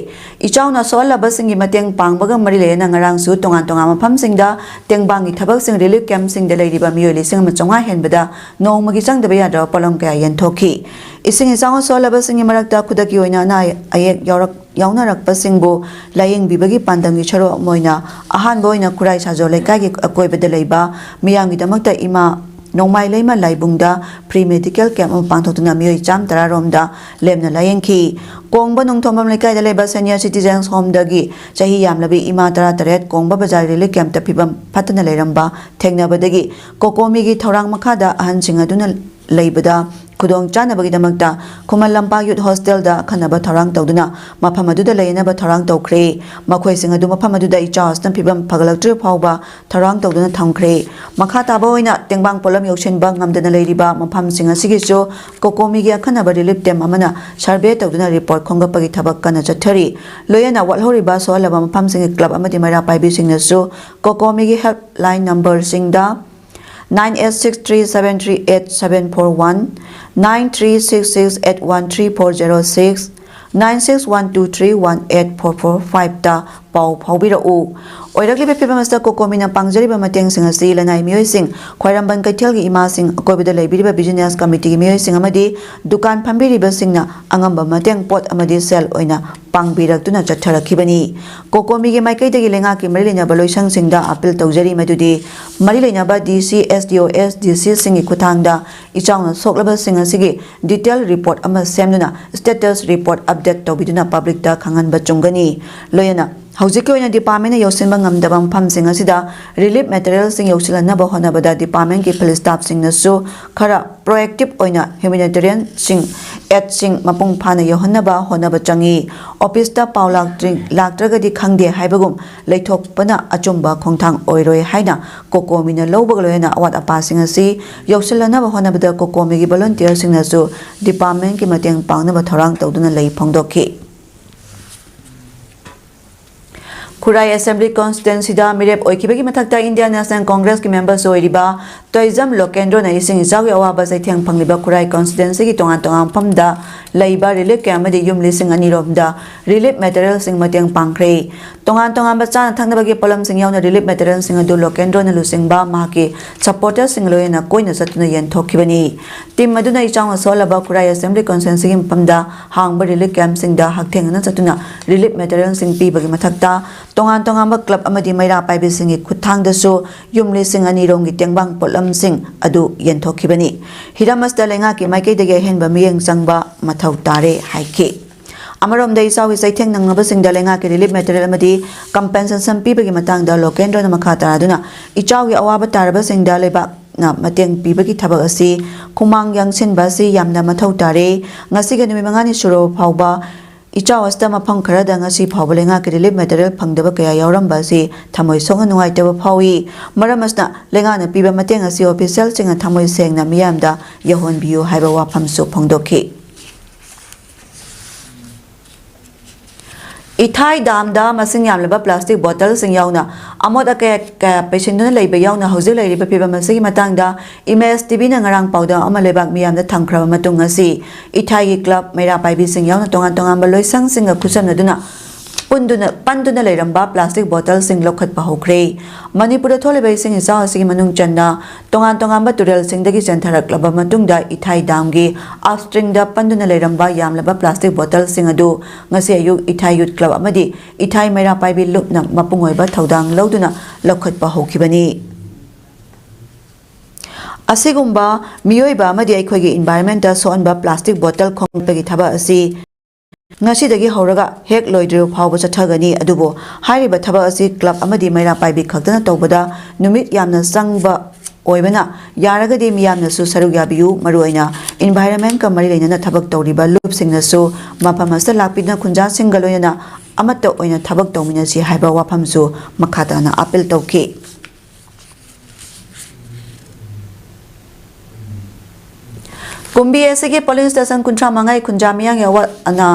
ꯏꯆꯥꯎꯅ ꯁꯣꯛꯍꯜꯂꯕꯁꯤꯡꯒꯤ ꯃꯇꯦꯡ ꯄꯥꯡꯕꯒ ꯃꯔꯤ ꯂꯩꯅꯅ ꯉꯔꯥꯡꯁꯨ ꯇꯣꯉꯥꯟ ꯇꯣꯉꯥꯟꯕ ꯃꯐꯝꯁꯤꯡꯗ ꯇꯦꯡꯕꯥꯡꯒꯤ ꯊꯕꯛꯁꯤꯡ relief campꯁꯤꯡꯗ ꯂꯩꯔꯤꯕ ꯃꯤꯑꯣꯏ ꯂꯤꯁꯤꯡ ꯑꯃ ꯆꯥꯝꯃꯉꯥ ꯍꯦꯟꯕꯗ ꯅꯣꯡꯃꯒꯤ ꯆꯪꯗꯕ ꯌꯥꯗ꯭ꯔꯕ ꯄꯣꯠꯂꯝ ꯀꯌꯥ ꯌꯦꯟꯊꯣꯛꯈꯤ꯫ ꯏꯁꯤꯡ ꯏꯆꯥꯎꯅ ꯁꯣꯛꯍꯜꯂꯕꯁꯤꯡꯒꯤ ꯃꯔꯛꯇ ꯈꯨꯗꯛꯀꯤ ꯑꯣꯏꯅ ꯑꯅꯥ ꯑꯌꯦꯛ ꯌꯥꯎꯔꯛ-, ꯌꯥꯎꯅꯔꯛꯄꯁꯤꯡꯕꯨ ꯂꯥꯌꯦꯡꯕꯤꯕꯒꯤ ꯄꯥꯟꯗꯝꯒꯤ ꯁꯔꯨꯛ ꯑꯃ ꯑꯣꯏꯅ ꯑꯍꯥꯟꯕ ꯑꯣꯏꯅ ꯈꯨꯔꯥꯏ ꯁꯥꯖꯣ ꯂꯩꯀꯥꯏꯒꯤ ꯑꯀꯣꯏꯕꯗ ꯂꯩꯕ ꯃꯤꯌꯥꯝꯒꯤꯗꯃꯛꯇ ꯏꯃꯥ ꯅꯣꯡꯃꯥꯏ ꯂꯩꯃ ꯂꯥꯏꯕꯨꯡꯗ free medical camp ꯑꯃ ꯄꯥꯡꯊꯣꯛꯇꯨꯅ ꯃꯤꯑꯣꯏ ꯆꯥꯝ ꯇꯔꯥ ꯔꯣꯝꯗ ꯂꯦꯝꯅ ꯂꯥꯌꯦꯡꯈꯤ꯫ ꯀꯣꯡꯕ ꯅꯣꯡꯊꯣꯝꯕꯝ ꯂꯩꯀꯥꯏꯗ ꯂꯩꯕ senior citizens homeꯗꯒꯤ ꯆꯍꯤ ꯌꯥꯝꯂꯕꯤ ꯏꯃꯥ ꯇꯔꯥ ꯇꯔꯦꯠ ꯀꯣꯡꯕ ꯕꯖꯥꯔ relief campꯇ ꯐꯤꯕꯝ ꯐꯠꯇꯅ ꯂꯩꯔꯝꯕ ꯊꯦꯡꯅꯕꯗꯒꯤ ꯀꯣꯀꯣꯃꯤꯒꯤ ꯊꯧꯔꯥꯡ ꯃꯈꯥꯗ ꯑꯍꯟꯁꯤꯡ ꯑꯗꯨꯅ ꯂꯩꯕꯗ ꯈꯨꯗꯣꯡ ꯆꯥꯅꯕꯒꯤꯗꯃꯛꯇ ꯈꯨꯃꯟ ꯂꯝꯄꯥꯛ youth hostelꯗ ꯑꯈꯟꯅꯕ ꯊꯧꯔꯥꯡ ꯇꯧꯗꯨꯅ ꯃꯐꯝ ꯑꯗꯨꯗ ꯂꯩꯅꯕ ꯊꯧꯔꯥꯡ ꯇꯧꯈ꯭ꯔꯦ꯫ ꯃꯈꯣꯏꯁꯤꯡ ꯑꯗꯨ ꯃꯐꯝ ꯑꯗꯨꯗ ꯏꯆꯥ ꯑꯁꯤꯅ ꯐꯤꯕꯝ ꯐꯒꯠꯂꯛꯇ꯭ꯔꯤꯕ ꯐꯥꯎꯕ ꯊꯧꯔꯥꯡ ꯇꯧꯗꯨꯅ ꯊꯝꯈ꯭ꯔꯦ꯫ ꯃꯈꯥ ꯇꯥꯕ ꯑꯣꯏꯅ ꯇꯦꯡꯕꯥꯡ ꯄꯣꯠꯂꯝ ꯌꯧꯁꯤꯟꯕ ꯉꯝꯗꯅ ꯂꯩꯔꯤꯕ ꯃꯐꯝꯁꯤꯡ ꯑꯁꯤꯒꯤꯁꯨ ꯀꯣꯀꯣꯃꯤꯒꯤ ꯑꯈꯟꯅꯕ relief team ꯑꯃꯅ survey ꯇꯧꯗꯨꯅ report ꯈꯣꯝꯒꯠꯄꯒꯤ ꯊꯕꯛ ꯀꯟꯅ ꯆꯠꯊꯔꯤ꯫ ꯂꯣꯏꯅꯅ ꯋꯥꯠꯍꯧꯔꯤꯕ ꯁꯣꯛꯍꯜꯂꯕ ꯃꯐꯝꯁꯤꯡꯒꯤ club ꯑꯃꯗꯤ ꯃꯩꯔꯥ ꯄꯥꯏꯕꯤꯁꯤꯡꯅꯁꯨ ꯀꯣꯀꯣꯃꯤꯒꯤ helpline numberꯁꯤꯡꯗ nine eight six three seven three eight seven four one, nine three six six eight one three four zero six, nine six one two three one eight four four fiveꯇ ꯄꯥꯎ ꯐꯥꯎꯕꯤꯔꯛꯎ꯫ ꯑꯣꯏꯔꯛꯂꯤꯕ ꯐꯤꯕꯝ ꯑꯁꯤꯗ ꯀꯣꯀꯣꯃꯤꯅ ꯄꯥꯡꯖꯔꯤꯕ ꯃꯇꯦꯡꯁꯤꯡ ꯑꯁꯤ ꯂꯅꯥꯏ ꯃꯤꯑꯣꯏꯁꯤꯡ, ꯈ꯭ꯋꯥꯏꯔꯝꯕꯟ ꯀꯩꯊꯦꯜꯒꯤ ꯏꯃꯥꯁꯤꯡ, ꯑꯀꯣꯏꯕꯗ ꯂꯩꯕꯤꯔꯤꯕ ꯕꯤꯖꯤꯅꯦꯁ ꯀꯃꯤꯇꯤꯒꯤ ꯃꯤꯑꯣꯏꯁꯤꯡ ꯑꯃꯗꯤ ꯗꯨꯀꯥꯟ ꯐꯝꯕꯤꯔꯤꯕꯁꯤꯡꯅ ꯑꯉꯝꯕ ꯃꯇꯦꯡ ꯄꯣꯠ ꯑꯃꯗꯤ ꯁꯦꯜ ꯑꯣꯏꯅ ꯄꯥꯡꯕꯤꯔꯛꯇꯨꯅ ꯆꯠꯊꯔꯛꯈꯤꯕꯅꯤ꯫ ꯀꯣꯀꯣꯃꯤꯒꯤ ꯃꯥꯏꯀꯩꯗꯒꯤ ꯂꯩꯉꯥꯛꯀꯤ ꯃꯔꯤ ꯂꯩꯅꯕ ꯂꯣꯏꯁꯪꯁꯤꯡꯗ ꯑꯄꯤꯜ ꯇꯧꯖꯔꯤ ꯃꯗꯨꯗꯤ ꯃꯔꯤ ꯂꯩꯅꯕ ꯗꯤ ꯁꯤ, ꯑꯦꯁ ꯗꯤ ꯑꯣ, ꯑꯦꯁ ꯗꯤ ꯁꯤꯁꯤꯡꯒꯤ ꯈꯨꯠꯊꯥꯡꯗ ꯏꯆꯥꯎꯅ ꯁꯣꯛꯂꯕꯁꯤꯡ ꯑꯁꯤꯒꯤ ꯗꯤꯇꯦꯜ ꯔꯤꯄꯣꯔꯠ ꯑꯃ ꯁꯦꯝꯗꯨꯅ ꯁ꯭ꯇꯦꯇꯁ ꯔꯤꯄꯣꯔꯠ ꯑꯞꯗꯦꯠ ꯇꯧꯕꯤꯗꯨꯅ ꯄꯕ꯭ꯂꯤꯛꯇ ꯈꯪꯍꯟꯕ ꯆꯨꯝꯒꯅꯤ꯫ ꯂꯣꯏꯅꯅ ꯍꯧꯖꯤꯛꯀꯤ ꯑꯣꯏꯅ ꯗꯤꯄꯥꯔꯠꯃꯦꯟꯅ ꯌꯧꯁꯤꯟꯕ ꯉꯝꯗꯕ ꯃꯐꯝꯁꯤꯡ ꯑꯁꯤꯗ ꯔꯤꯂꯤꯐ ꯃꯦꯇꯔꯤꯌꯦꯜꯁꯤꯡ ꯌꯧꯁꯤꯜꯍꯟꯅꯕ ꯍꯣꯠꯅꯕꯗ ꯗꯤꯄꯥꯔꯠꯃꯦꯟꯒꯤ ꯐꯤꯜ ꯁ꯭ꯇꯥꯐꯁꯤꯡꯅꯁꯨ ꯈꯔ ꯄ꯭ꯔꯣꯑꯦꯛꯇꯤꯚ ꯑꯣꯏꯅ ꯍ꯭ꯌꯨꯃꯦꯅꯤꯇꯦꯔꯤꯌꯟꯁꯤꯡ ꯑꯦꯗꯁꯤꯡ ꯃꯄꯨꯡ ꯐꯥꯅ ꯌꯧꯍꯟꯅꯕ ꯍꯣꯠꯅꯕ ꯆꯪꯏ꯫ ꯑꯣꯐꯤꯁꯇ ꯄꯥꯎ ꯂꯥꯛꯇ꯭ꯔꯤ-, ꯂꯥꯛꯇ꯭ꯔꯒꯗꯤ ꯈꯪꯗꯦ ꯍꯥꯏꯕꯒꯨꯝ ꯂꯩꯊꯣꯛꯄꯅ ꯑꯆꯨꯝꯕ ꯈꯣꯡꯊꯥꯡ ꯑꯣꯏꯔꯣꯏ ꯍꯥꯏꯅ ꯀꯣꯀꯣꯃꯤꯅ ꯂꯧꯕꯒ ꯂꯣꯏꯅꯅ ꯑꯋꯥꯠ ꯑꯄꯥꯁꯤꯡ ꯑꯁꯤ ꯌꯧꯁꯤꯜꯍꯟꯅꯕ ꯍꯣꯠꯅꯕꯗ ꯀꯣꯀꯣꯃꯤꯒꯤ ꯚꯣꯂꯨꯟꯇꯤꯌꯔꯁꯤꯡꯅꯁꯨ ꯗꯤꯄꯥꯔꯠꯃꯦꯟꯒꯤ ꯃꯇꯦꯡ ꯄꯥꯡꯅꯕ ꯊꯧꯔꯥꯡ ꯇꯧꯗꯨꯅ ꯂꯩ ꯐꯣꯡꯗꯣꯛꯈꯤ꯫ ꯈꯨꯔꯥꯏ ꯑꯦꯁꯦꯝꯕ꯭ꯂꯤ ꯀꯣꯟꯁꯇꯤꯇ꯭ꯋꯦꯟꯁꯤꯗ ꯃꯤꯔꯦꯞ ꯑꯣꯏꯈꯤꯕꯒꯤ ꯃꯊꯛꯇ ꯏꯟꯗꯤꯌꯥꯟ ꯅꯦꯁꯅꯦꯜ ꯀꯣꯡꯒ꯭ꯔꯦꯁꯀꯤ ꯃꯦꯝꯕꯔꯁꯨ ꯑꯣꯏꯔꯤꯕ ꯇꯣꯏꯖꯝ ꯂꯣꯀꯦꯟꯗ꯭ꯔꯣꯅ ꯏꯁꯤꯡ ꯏꯆꯥꯎꯒꯤ ꯑꯋꯥꯕ ꯆꯩꯊꯦꯡ ꯐꯪꯂꯤꯕ ꯈꯨꯔꯥꯏ ꯀꯣꯟꯁꯇꯤꯇ꯭ꯋꯦꯟꯁꯤꯒꯤ ꯇꯣꯉꯥꯟ ꯇꯣꯉꯥꯟꯕ ꯃꯐꯝꯗ ꯂꯩꯕ ꯔꯤꯂꯤꯐ ꯀꯦꯝꯞ ꯑꯃꯗꯤ ꯌꯨꯝ ꯂꯤꯁꯤꯡ ꯑꯅꯤ ꯔꯣꯝꯗ ꯔꯤꯂꯤꯐ ꯃꯦꯇꯔꯤꯌꯦꯜꯁꯤꯡ ꯃꯇꯦꯡ ꯄꯥꯡꯈ꯭ꯔꯦ꯫ ꯇꯣꯉꯥꯟ ꯇꯣꯉꯥꯟꯕ ꯆꯥꯅ ꯊꯛꯅꯕꯒꯤ ꯄꯣꯠꯂꯝꯁꯤꯡ ꯌꯥꯎꯅ ꯔꯤꯂꯤꯐ ꯃꯦꯇꯔꯤꯌꯦꯜꯁꯤꯡ ꯑꯗꯨ ꯂꯣꯀꯦꯟꯗ꯭ꯔꯣꯅ ꯂꯨꯆꯤꯡꯕ ꯃꯍꯥꯛꯀꯤ ꯁꯄꯣꯔꯇꯔꯁꯤꯡꯒ ꯂꯣꯏꯅꯅ ꯀꯣꯏꯅ ꯆꯠꯇꯨꯅ ꯌꯦꯟꯊꯣꯛꯈꯤꯕꯅꯤ꯫ ꯇꯤꯝ ꯑꯗꯨꯅ ꯏꯆꯥꯎꯅ ꯁꯣꯛꯍꯜꯂꯕ ꯈꯨꯔꯥꯏ ꯑꯦꯁꯦꯝꯕ꯭ꯂꯤ ꯀꯣꯟꯁꯇꯤꯇ꯭ꯋꯦꯟꯁꯤꯒꯤ ꯃꯐꯝꯗ ꯍꯥꯡꯕ ꯔꯤꯂꯤꯐ ꯀꯦꯝꯞꯁꯤꯡꯗ ꯍꯛꯊꯦꯡꯅꯅ ꯆꯠꯇꯨꯅ ꯔꯤꯂꯤꯐ ꯃꯦꯇꯔꯤꯌꯦꯜꯁꯤꯡ ꯄꯤꯕꯒꯤ ꯃꯊꯛꯇ ꯇꯣꯉꯥꯟ ꯇꯣꯉꯥꯟꯕ ꯀ꯭ꯂꯕ ꯑꯃꯗꯤ ꯃꯩꯔꯥ ꯄꯥꯏꯕꯤꯁꯤꯡꯒꯤ ꯈꯨꯠꯊꯥꯡꯗꯁꯨ ꯌꯨꯝ ꯂꯤꯁꯤꯡ ꯑꯅꯤ ꯔꯣꯝꯒꯤ ꯇꯦꯡꯕꯥꯡ ꯄꯣꯠꯂꯝꯁꯤꯡ ꯑꯗꯨ ꯌꯦꯟꯊꯣꯛꯈꯤꯕꯅꯤ꯫ ꯍꯤꯔꯝ ꯑꯁꯤꯗ ꯂꯩꯉꯥꯛꯀꯤ ꯃꯥꯏꯀꯩꯗꯒꯤ ꯑꯍꯦꯟꯕ ꯃꯤꯠꯌꯦꯡ ꯆꯪꯕ ꯃꯊꯧ ꯇꯥꯔꯦ ꯍꯥꯏꯈꯤ꯫ ꯑꯃꯔꯣꯝꯗ ꯏꯆꯥꯎꯒꯤ ꯆꯩꯊꯦꯡ ꯅꯪꯂꯕꯁꯤꯡꯗ ꯂꯩꯉꯥꯛꯀꯤ ꯔꯤꯂꯤꯐ ꯃꯦꯇꯔꯤꯌꯦꯜ ꯑꯃꯗꯤ ꯀꯝꯄꯦꯟꯁꯦꯁꯟ ꯄꯤꯕꯒꯤ ꯃꯇꯥꯡꯗ ꯂꯣꯀꯦꯟꯗ꯭ꯔꯣꯅ ꯃꯈꯥ ꯇꯥꯔꯗꯨꯅ ꯏꯆꯥꯎꯒꯤ ꯑꯋꯥꯕ ꯇꯥꯔꯕꯁꯤꯡꯗ ꯂꯩꯕꯥꯛꯅ ꯃꯇꯦꯡ ꯄꯤꯕꯒꯤ ꯊꯕꯛ ꯑꯁꯤ ꯈꯨꯃꯥꯡ ꯌꯥꯡꯁꯤꯟꯕ ꯑꯁꯤ ꯌꯥꯝꯅ ꯃꯊꯧ ꯇꯥꯔꯦ꯫ ꯉꯁꯤꯒꯤ ꯅꯨꯃꯤꯠ ꯃꯉꯥꯅꯤ ꯁꯨꯔꯕ ꯐꯥꯎꯕ ꯏꯆꯥꯎ ꯑꯁꯤꯗ ꯃꯐꯝ ꯈꯔꯗ ꯉꯁꯤ ꯐꯥꯎꯕ ꯂꯩꯉꯥꯛꯀꯤ ꯔꯤꯂꯤꯐ ꯃꯦꯇꯔꯤꯌꯦꯜ ꯐꯪꯗꯕ ꯀꯌꯥ ꯌꯥꯎꯔꯝꯕ ꯑꯁꯤ ꯊꯃꯣꯏ ꯁꯣꯛꯅ ꯅꯨꯡꯉꯥꯏꯇꯕ ꯐꯥꯎꯏ꯫ ꯃꯔꯝ ꯑꯁꯤꯅ ꯂꯩꯉꯥꯛꯅ ꯄꯤꯕ ꯃꯇꯦꯡ ꯑꯁꯤ ꯑꯣꯐꯤꯁꯤꯌꯦꯜꯁꯤꯡꯅ ꯊꯃꯣꯏ ꯁꯦꯡꯅ ꯃꯤꯌꯥꯝꯗ ꯌꯧꯍꯟꯕꯤꯌꯨ ꯍꯥꯏꯕ ꯋꯥꯐꯝꯁꯨ ꯐꯣꯡꯗꯣꯛꯈꯤ꯫ ꯏꯊꯥꯏ ꯗꯥꯝꯗ ꯃꯁꯤꯡ ꯌꯥꯝꯂꯕ ꯄ꯭ꯂꯥꯁꯇꯤꯛ ꯕꯣꯇꯜꯁꯤꯡ ꯌꯥꯎꯅ ꯑꯃꯣꯠ ꯑꯀꯥꯏ ꯀꯌꯥ ꯄꯩꯁꯤꯟꯗꯨꯅ ꯂꯩꯕ ꯌꯥꯎꯅ ꯍꯧꯖꯤꯛ ꯂꯩꯔꯤꯕ ꯐꯤꯕꯝ ꯑꯁꯤꯒꯤ ꯃꯇꯥꯡꯗ ꯏꯃꯦꯖ ꯇꯤꯚꯤꯅ ꯉꯔꯥꯡ ꯄꯥꯎꯗꯝ ꯑꯃ ꯂꯩꯕꯥꯛ ꯃꯤꯌꯥꯝꯗ ꯊꯝꯈ꯭ꯔꯕ ꯃꯇꯨꯡ ꯑꯁꯤ ꯏꯊꯥꯏꯒꯤ ꯀ꯭ꯂꯕ, ꯃꯩꯔꯥ ꯄꯥꯏꯕꯤꯁꯤꯡ ꯌꯥꯎꯅ ꯇꯣꯉꯥꯟ ꯇꯣꯉꯥꯟꯕ ꯂꯣꯏꯁꯪꯁꯤꯡꯒ ꯈꯨꯠꯁꯝꯅꯗꯨꯅ ꯄꯨꯟꯗꯨꯅ ꯄꯟꯗꯨꯅ ꯂꯩꯔꯝꯕ ꯄ꯭ꯂꯥꯁꯇꯤꯛ ꯕꯣꯇꯜꯁꯤꯡ ꯂꯧꯈꯠꯄ ꯍꯧꯈ꯭ꯔꯦ꯫ ꯃꯅꯤꯄꯨꯔꯗ ꯊꯣꯛꯂꯤꯕ ꯏꯁꯤꯡ ꯏꯆꯥꯎ ꯑꯁꯤꯒꯤ ꯃꯅꯨꯡ ꯆꯟꯅ ꯇꯣꯉꯥꯟ ꯇꯣꯉꯥꯟꯕ ꯇꯨꯔꯦꯜꯁꯤꯡꯗꯒꯤ ꯆꯦꯟꯊꯔꯛꯂꯕ ꯃꯇꯨꯡꯗ ꯏꯊꯥꯏ ꯗꯥꯝꯒꯤ ꯑꯞꯁ꯭ꯇ꯭ꯔꯤꯝꯗ ꯄꯟꯗꯨꯅ ꯂꯩꯔꯝꯕ ꯌꯥꯝꯂꯕ ꯄ꯭ꯂꯥꯁꯇꯤꯛ ꯕꯣꯇꯜꯁꯤꯡ ꯑꯗꯨ ꯉꯁꯤ ꯑꯌꯨꯛ ꯏꯊꯥꯏ ꯌꯨꯠ ꯀ꯭ꯂꯕ ꯑꯃꯗꯤ ꯏꯊꯥꯏ ꯃꯩꯔꯥ ꯄꯥꯏꯕꯤ ꯂꯨꯞꯅ ꯃꯄꯨꯡ ꯑꯣꯏꯕ ꯊꯧꯗꯥꯡ ꯂꯧꯗꯨꯅ ꯂꯧꯈꯠꯄ ꯍꯧꯈꯤꯕꯅꯤ꯫ ꯑꯁꯤꯒꯨꯝꯕ ꯃꯤꯑꯣꯏꯕ ꯑꯃꯗꯤ ꯑꯩꯈꯣꯏꯒꯤ ꯏꯟꯚꯥꯏꯔꯟꯃꯦꯟꯇ ꯁꯣꯛꯍꯟꯕ ꯄ꯭ꯂꯥꯁꯇꯤꯛ ꯕꯣꯇꯜ ꯈꯣꯝꯒꯠꯄꯒꯤ ꯊꯕꯛ ꯑꯁꯤ ꯉꯁꯤꯗꯒꯤ ꯍꯧꯔꯒ ꯍꯦꯛ ꯂꯣꯏꯗ꯭ꯔꯤꯕ ꯐꯥꯎꯕ ꯆꯠꯊꯒꯅꯤ꯫ ꯑꯗꯨꯕꯨ ꯍꯥꯏꯔꯤꯕ ꯊꯕꯛ ꯑꯁꯤ ꯀ꯭ꯂꯕ ꯑꯃꯗꯤ ꯃꯩꯔꯥ ꯄꯥꯏꯕꯤ ꯈꯛꯇꯅ ꯇꯧꯕꯗ ꯅꯨꯃꯤꯠ ꯌꯥꯝꯅ ꯆꯪꯕ ꯑꯣꯏꯕꯅ, ꯌꯥꯔꯒꯗꯤ ꯃꯤꯌꯥꯝꯅꯁꯨ ꯁꯔꯨꯛ ꯌꯥꯕꯤꯌꯨ꯫ ꯃꯔꯨꯑꯣꯏꯅ ꯏꯟꯚꯥꯏꯔꯟꯃꯦꯟꯀ ꯃꯔꯤ ꯂꯩꯅꯅ ꯊꯕꯛ ꯇꯧꯔꯤꯕ ꯂꯨꯞꯁꯤꯡꯅꯁꯨ ꯃꯐꯝ ꯑꯁꯤꯗ ꯂꯥꯛꯄꯤꯗꯨꯅ ꯈꯨꯟꯖꯥꯁꯤꯡꯒ ꯂꯣꯏꯅꯅ ꯑꯃꯠꯇ ꯑꯣꯏꯅ ꯊꯕꯛ ꯇꯧꯃꯤꯟꯅꯁꯤ ꯍꯥꯏꯕ ꯋꯥꯐꯝꯁꯨ ꯃꯈꯥ ꯇꯥꯅ ꯑꯥꯄꯤꯜ ꯇꯧꯈꯤ꯫ ꯀꯨꯝꯕꯤ ꯑꯦꯁ ꯁꯤꯒꯤ ꯄꯣꯂꯤꯡ ꯁ꯭ꯇꯦꯁꯟ ꯀꯨꯟꯊ꯭ꯔꯥ ꯃꯉꯥꯒꯤ ꯈꯨꯟꯖꯥ ꯃꯤꯌꯥꯝꯒꯤ ꯑꯋꯥ ꯑꯅꯥ,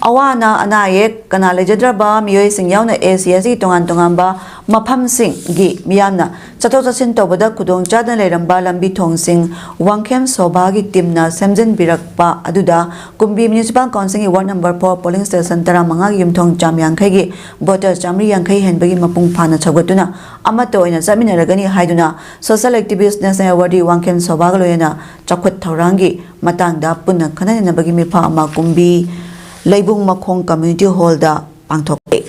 ꯑꯋꯥ ꯑꯅꯥ, ꯑꯅꯥ ꯑꯌꯦꯛ ꯀꯅꯥ ꯂꯩꯖꯗ꯭ꯔꯕ ꯃꯤꯑꯣꯏꯁꯤꯡ ꯌꯥꯎꯅ ꯑꯦ ꯁꯤ ꯑꯦꯁ ꯁꯤꯒꯤ ꯇꯣꯉꯥꯟ ꯇꯣꯉꯥꯟꯕ ꯃꯐꯝꯁꯤꯡꯒꯤ ꯃꯤꯌꯥꯝꯅ ꯆꯠꯊꯣꯛ ꯆꯠꯁꯤꯟ ꯇꯧꯕꯗ ꯈꯨꯗꯣꯡ ꯆꯥꯗꯅ ꯂꯩꯔꯝꯕ ꯂꯝꯕꯤ ꯊꯣꯡꯁꯤꯡ ꯋꯥꯡꯈꯦꯝ ꯁꯣꯚꯥꯒꯤ ꯇꯤꯝꯅ ꯁꯦꯝꯖꯤꯟꯕꯤꯔꯛꯄ ꯑꯗꯨꯗ ꯀꯨꯝꯕꯤ ꯃ꯭ꯌꯨꯅꯤꯁꯤꯄꯥꯜ ꯀꯥꯎꯟꯁꯤꯜꯒꯤ ward number four polling station ꯇꯔꯥꯃꯉꯥꯒꯤ ꯌꯨꯝꯊꯣꯡ ꯆꯥꯝ ꯌꯥꯡꯈꯩꯒꯤ ꯚꯣꯇꯔ ꯆꯥꯃꯔꯤ ꯌꯥꯡꯈꯩ ꯍꯦꯟꯕꯒꯤ ꯃꯄꯨꯡ ꯐꯥꯅ ꯁꯧꯒꯠꯇꯨꯅ ꯑꯃꯠꯇ ꯑꯣꯏꯅ ꯆꯠꯃꯤꯟꯅꯔꯒꯅꯤ ꯍꯥꯏꯗꯨꯅ ꯁꯣꯁꯤꯌꯦꯜ ꯑꯦꯛꯇꯤꯚꯤꯁ꯭ꯠ ꯅꯦꯁꯅꯦꯜ ꯑꯦꯋꯥꯔꯗꯤ ꯋꯥꯡꯈꯦꯝ ꯁꯣꯚꯥꯒ ꯂꯣꯏꯅꯅ ꯆꯥꯎꯈꯠ ꯊꯧꯔꯥꯡꯒꯤ ꯃꯇꯥꯡꯗ ꯄꯨꯟꯅ ꯈꯟꯅ ꯅꯩꯅꯕꯒꯤ ꯃꯤꯐꯝ ꯑꯃ ꯀꯨꯝꯕꯤ ꯂꯩꯕꯨꯡ ꯃꯈꯣꯡ ꯀꯝꯃ꯭ꯌꯨꯅꯤꯇꯤ ꯍꯣꯜꯗ ꯄꯥꯡꯊꯣꯛꯈꯤ꯫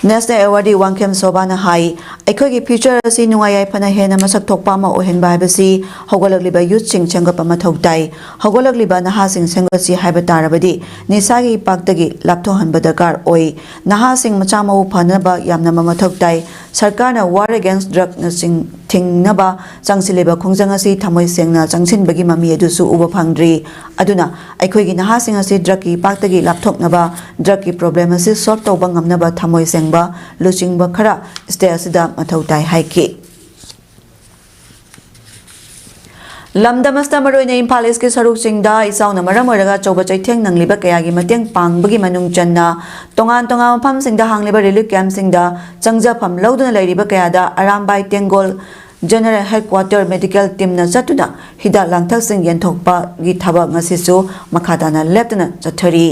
ꯅꯦꯁꯅꯦꯜ ꯑꯦꯋꯥꯔꯗꯤ ꯋꯥꯡꯈꯦꯝ ꯁꯣꯚꯥꯅ ꯍꯥꯏ, ꯑꯩꯈꯣꯏꯒꯤ ꯐ꯭ꯌꯨꯆꯔ ꯑꯁꯤ ꯅꯨꯡꯉꯥꯏ ꯌꯥꯏꯐꯅ ꯍꯦꯟꯅ ꯃꯁꯛ ꯊꯣꯛꯄ ꯑꯃ ꯑꯣꯏꯍꯟꯕ ꯍꯥꯏꯕꯁꯤ ꯍꯧꯒꯠꯂꯛꯂꯤꯕ ꯌꯨꯠꯁꯤꯡ ꯁꯦꯝꯒꯠꯄ ꯃꯊꯧ ꯇꯥꯏ꯫ ꯍꯧꯒꯠꯂꯛꯂꯤꯕ ꯅꯍꯥꯁꯤꯡ ꯁꯦꯝꯒꯠꯁꯤ ꯍꯥꯏꯕ ꯇꯥꯔꯕꯗꯤ ꯅꯤꯁꯥꯒꯤ ꯏꯄꯥꯛꯇꯒꯤ ꯂꯥꯞꯊꯣꯛꯍꯟꯕ ꯗꯔꯀꯥꯔ ꯑꯣꯏ꯫ ꯅꯍꯥꯁꯤꯡ ꯃꯁꯥ ꯃꯎ ꯐꯅꯕ ꯌꯥꯝꯅ ꯃꯊꯧ ꯇꯥꯏ꯫ ꯁꯔꯀꯥꯔꯅ ꯋꯥꯔ ꯑꯦꯒꯦꯟꯁ ꯗ꯭ꯔꯒꯅꯆꯤꯡ ꯊꯤꯡꯅꯕ ꯆꯪꯁꯤꯜꯂꯤꯕ ꯈꯣꯡꯖꯪ ꯑꯁꯤ ꯊꯃꯣꯏ ꯁꯦꯡꯅ ꯆꯪꯁꯤꯟꯕꯒꯤ ꯃꯃꯤ ꯑꯗꯨꯁꯨ ꯎꯕ ꯐꯪꯗ꯭ꯔꯤ꯫ ꯑꯗꯨꯅ ꯑꯩꯈꯣꯏꯒꯤ ꯅꯍꯥꯁꯤꯡ ꯑꯁꯤ ꯗ꯭ꯔꯒꯀꯤ ꯏꯄꯥꯛꯇꯒꯤ ꯂꯥꯞꯊꯣꯛꯅꯕ, ꯗ꯭ꯔꯒꯀꯤ ꯄ꯭ꯔꯣꯕ꯭ꯂꯦꯝ ꯑꯁꯤ ꯁꯣꯜꯕ ꯇꯧꯕ ꯉꯝꯅꯕ ꯊꯃꯣꯏ ꯁꯦꯡꯕ ꯂꯨꯆꯤꯡꯕ ꯈꯔ ꯁ꯭ꯇꯦꯠ ꯑꯁꯤꯗ ꯃꯊꯧ ꯇꯥꯏ ꯍꯥꯏꯈꯤ꯫ ꯂꯝꯗꯝ ꯑꯁꯤꯗ ꯃꯔꯨꯑꯣꯏꯅ ꯏꯝꯐꯥꯜ ꯏꯁꯀꯤ ꯁꯔꯨꯛꯁꯤꯡꯗ ꯏꯆꯥꯎꯅ ꯃꯔꯝ ꯑꯣꯏꯔꯒ ꯑꯆꯧꯕ ꯆꯩꯊꯦꯡ ꯅꯪꯂꯤꯕ ꯀꯌꯥꯒꯤ ꯃꯇꯦꯡ ꯄꯥꯡꯕꯒꯤ ꯃꯅꯨꯡ ꯆꯟꯅ ꯇꯣꯉꯥꯟ ꯇꯣꯉꯥꯟꯕ ꯃꯐꯝꯁꯤꯡꯗ ꯍꯥꯡꯂꯤꯕ ꯔꯤꯂꯤꯐ ꯀꯦꯝꯞꯁꯤꯡꯗ ꯆꯪꯖꯐꯝ ꯂꯧꯗꯨꯅ ꯂꯩꯔꯤꯕ ꯀꯌꯥꯗ ꯑꯔꯥꯝꯕꯥꯏ ꯇꯦꯡꯒꯣꯜ ꯖꯦꯅꯔꯦꯜ ꯍꯦꯗꯀ꯭ꯋꯥꯇꯔ ꯃꯦꯗꯤꯀꯦꯜ ꯇꯤꯝꯅ ꯆꯠꯇꯨꯅ ꯍꯤꯗꯥꯛ ꯂꯥꯡꯊꯛꯁꯤꯡ ꯌꯦꯟꯊꯣꯛꯄꯒꯤ ꯊꯕꯛ ꯉꯁꯤꯁꯨ ꯃꯈꯥ ꯇꯥꯅ ꯂꯦꯞꯇꯅ ꯆꯠꯊꯔꯤ꯫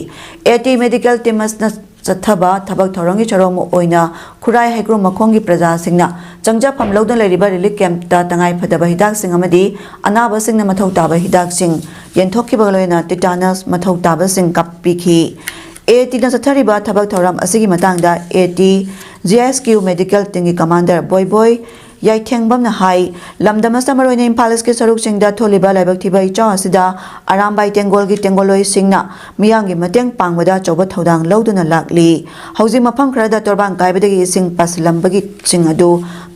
ꯑꯦ ꯇꯤ ꯃꯦꯗꯤꯀꯦꯜ ꯇꯤꯝ ꯑꯁꯤꯅ ꯆꯠꯊꯕ ꯊꯕꯛ ꯊꯧꯔꯝꯒꯤ ꯁꯔꯨꯛ ꯑꯃ ꯑꯣꯏꯅ ꯈꯨꯔꯥꯏ ꯍꯩꯀ꯭ꯔꯨ ꯃꯈꯣꯡꯒꯤ ꯄ꯭ꯔꯖꯥꯁꯤꯡꯅ ꯆꯪꯖꯐꯝ ꯂꯧꯗꯨꯅ ꯂꯩꯔꯤꯕ relief camp ꯇ ꯇꯉꯥꯏꯐꯗꯕ ꯍꯤꯗꯥꯛꯁꯤꯡ ꯑꯃꯗꯤ ꯑꯅꯥꯕꯁꯤꯡꯅ ꯃꯊꯧ ꯇꯥꯕ ꯍꯤꯗꯥꯛꯁꯤꯡ ꯌꯦꯟꯊꯣꯛꯈꯤꯕꯒ ꯂꯣꯏꯅꯅ tetanus ꯃꯊꯧ ꯇꯥꯕꯁꯤꯡ ꯀꯥꯞꯄꯤꯈꯤ꯫ ꯑꯦ ꯇꯤꯅ ꯆꯠꯊꯔꯤꯕ ꯊꯕꯛ ꯊꯧꯔꯝ ꯑꯁꯤꯒꯤ ꯃꯇꯥꯡꯗ A T G S Q medical team ꯒꯤ commander ꯕꯣꯏꯕꯣꯏ ꯌꯥꯏꯊꯦꯡꯕꯝꯅ ꯍꯥꯏ, ꯂꯝꯗꯝ ꯑꯁꯤꯗ ꯃꯔꯨꯑꯣꯏꯅ ꯏꯝꯐꯥꯜ ꯏꯁꯀꯤ ꯁꯔꯨꯛꯁꯤꯡꯗ ꯊꯣꯛꯂꯤꯕ ꯂꯥꯏꯕꯛ ꯊꯤꯕ ꯏꯆꯥꯎ ꯑꯁꯤꯗ ꯑꯔꯥꯝꯕꯥꯏ ꯇꯦꯡꯒꯣꯜꯒꯤ ꯇꯦꯡꯒꯣꯜꯂꯣꯏꯁꯤꯡꯅ ꯃꯤꯌꯥꯝꯒꯤ ꯃꯇꯦꯡ ꯄꯥꯡꯕꯗ ꯑꯆꯧꯕ ꯊꯧꯗꯥꯡ ꯂꯧꯗꯨꯅ ꯂꯥꯛꯂꯤ꯫ ꯍꯧꯖꯤꯛ ꯃꯐꯝ ꯈꯔꯗ ꯇꯣꯔꯕꯥꯟ ꯀꯥꯏꯕꯗꯒꯤ ꯏꯁꯤꯡ ꯄꯥꯁꯤꯜꯂꯝꯕꯒꯤꯁꯤꯡ ꯑꯗꯨ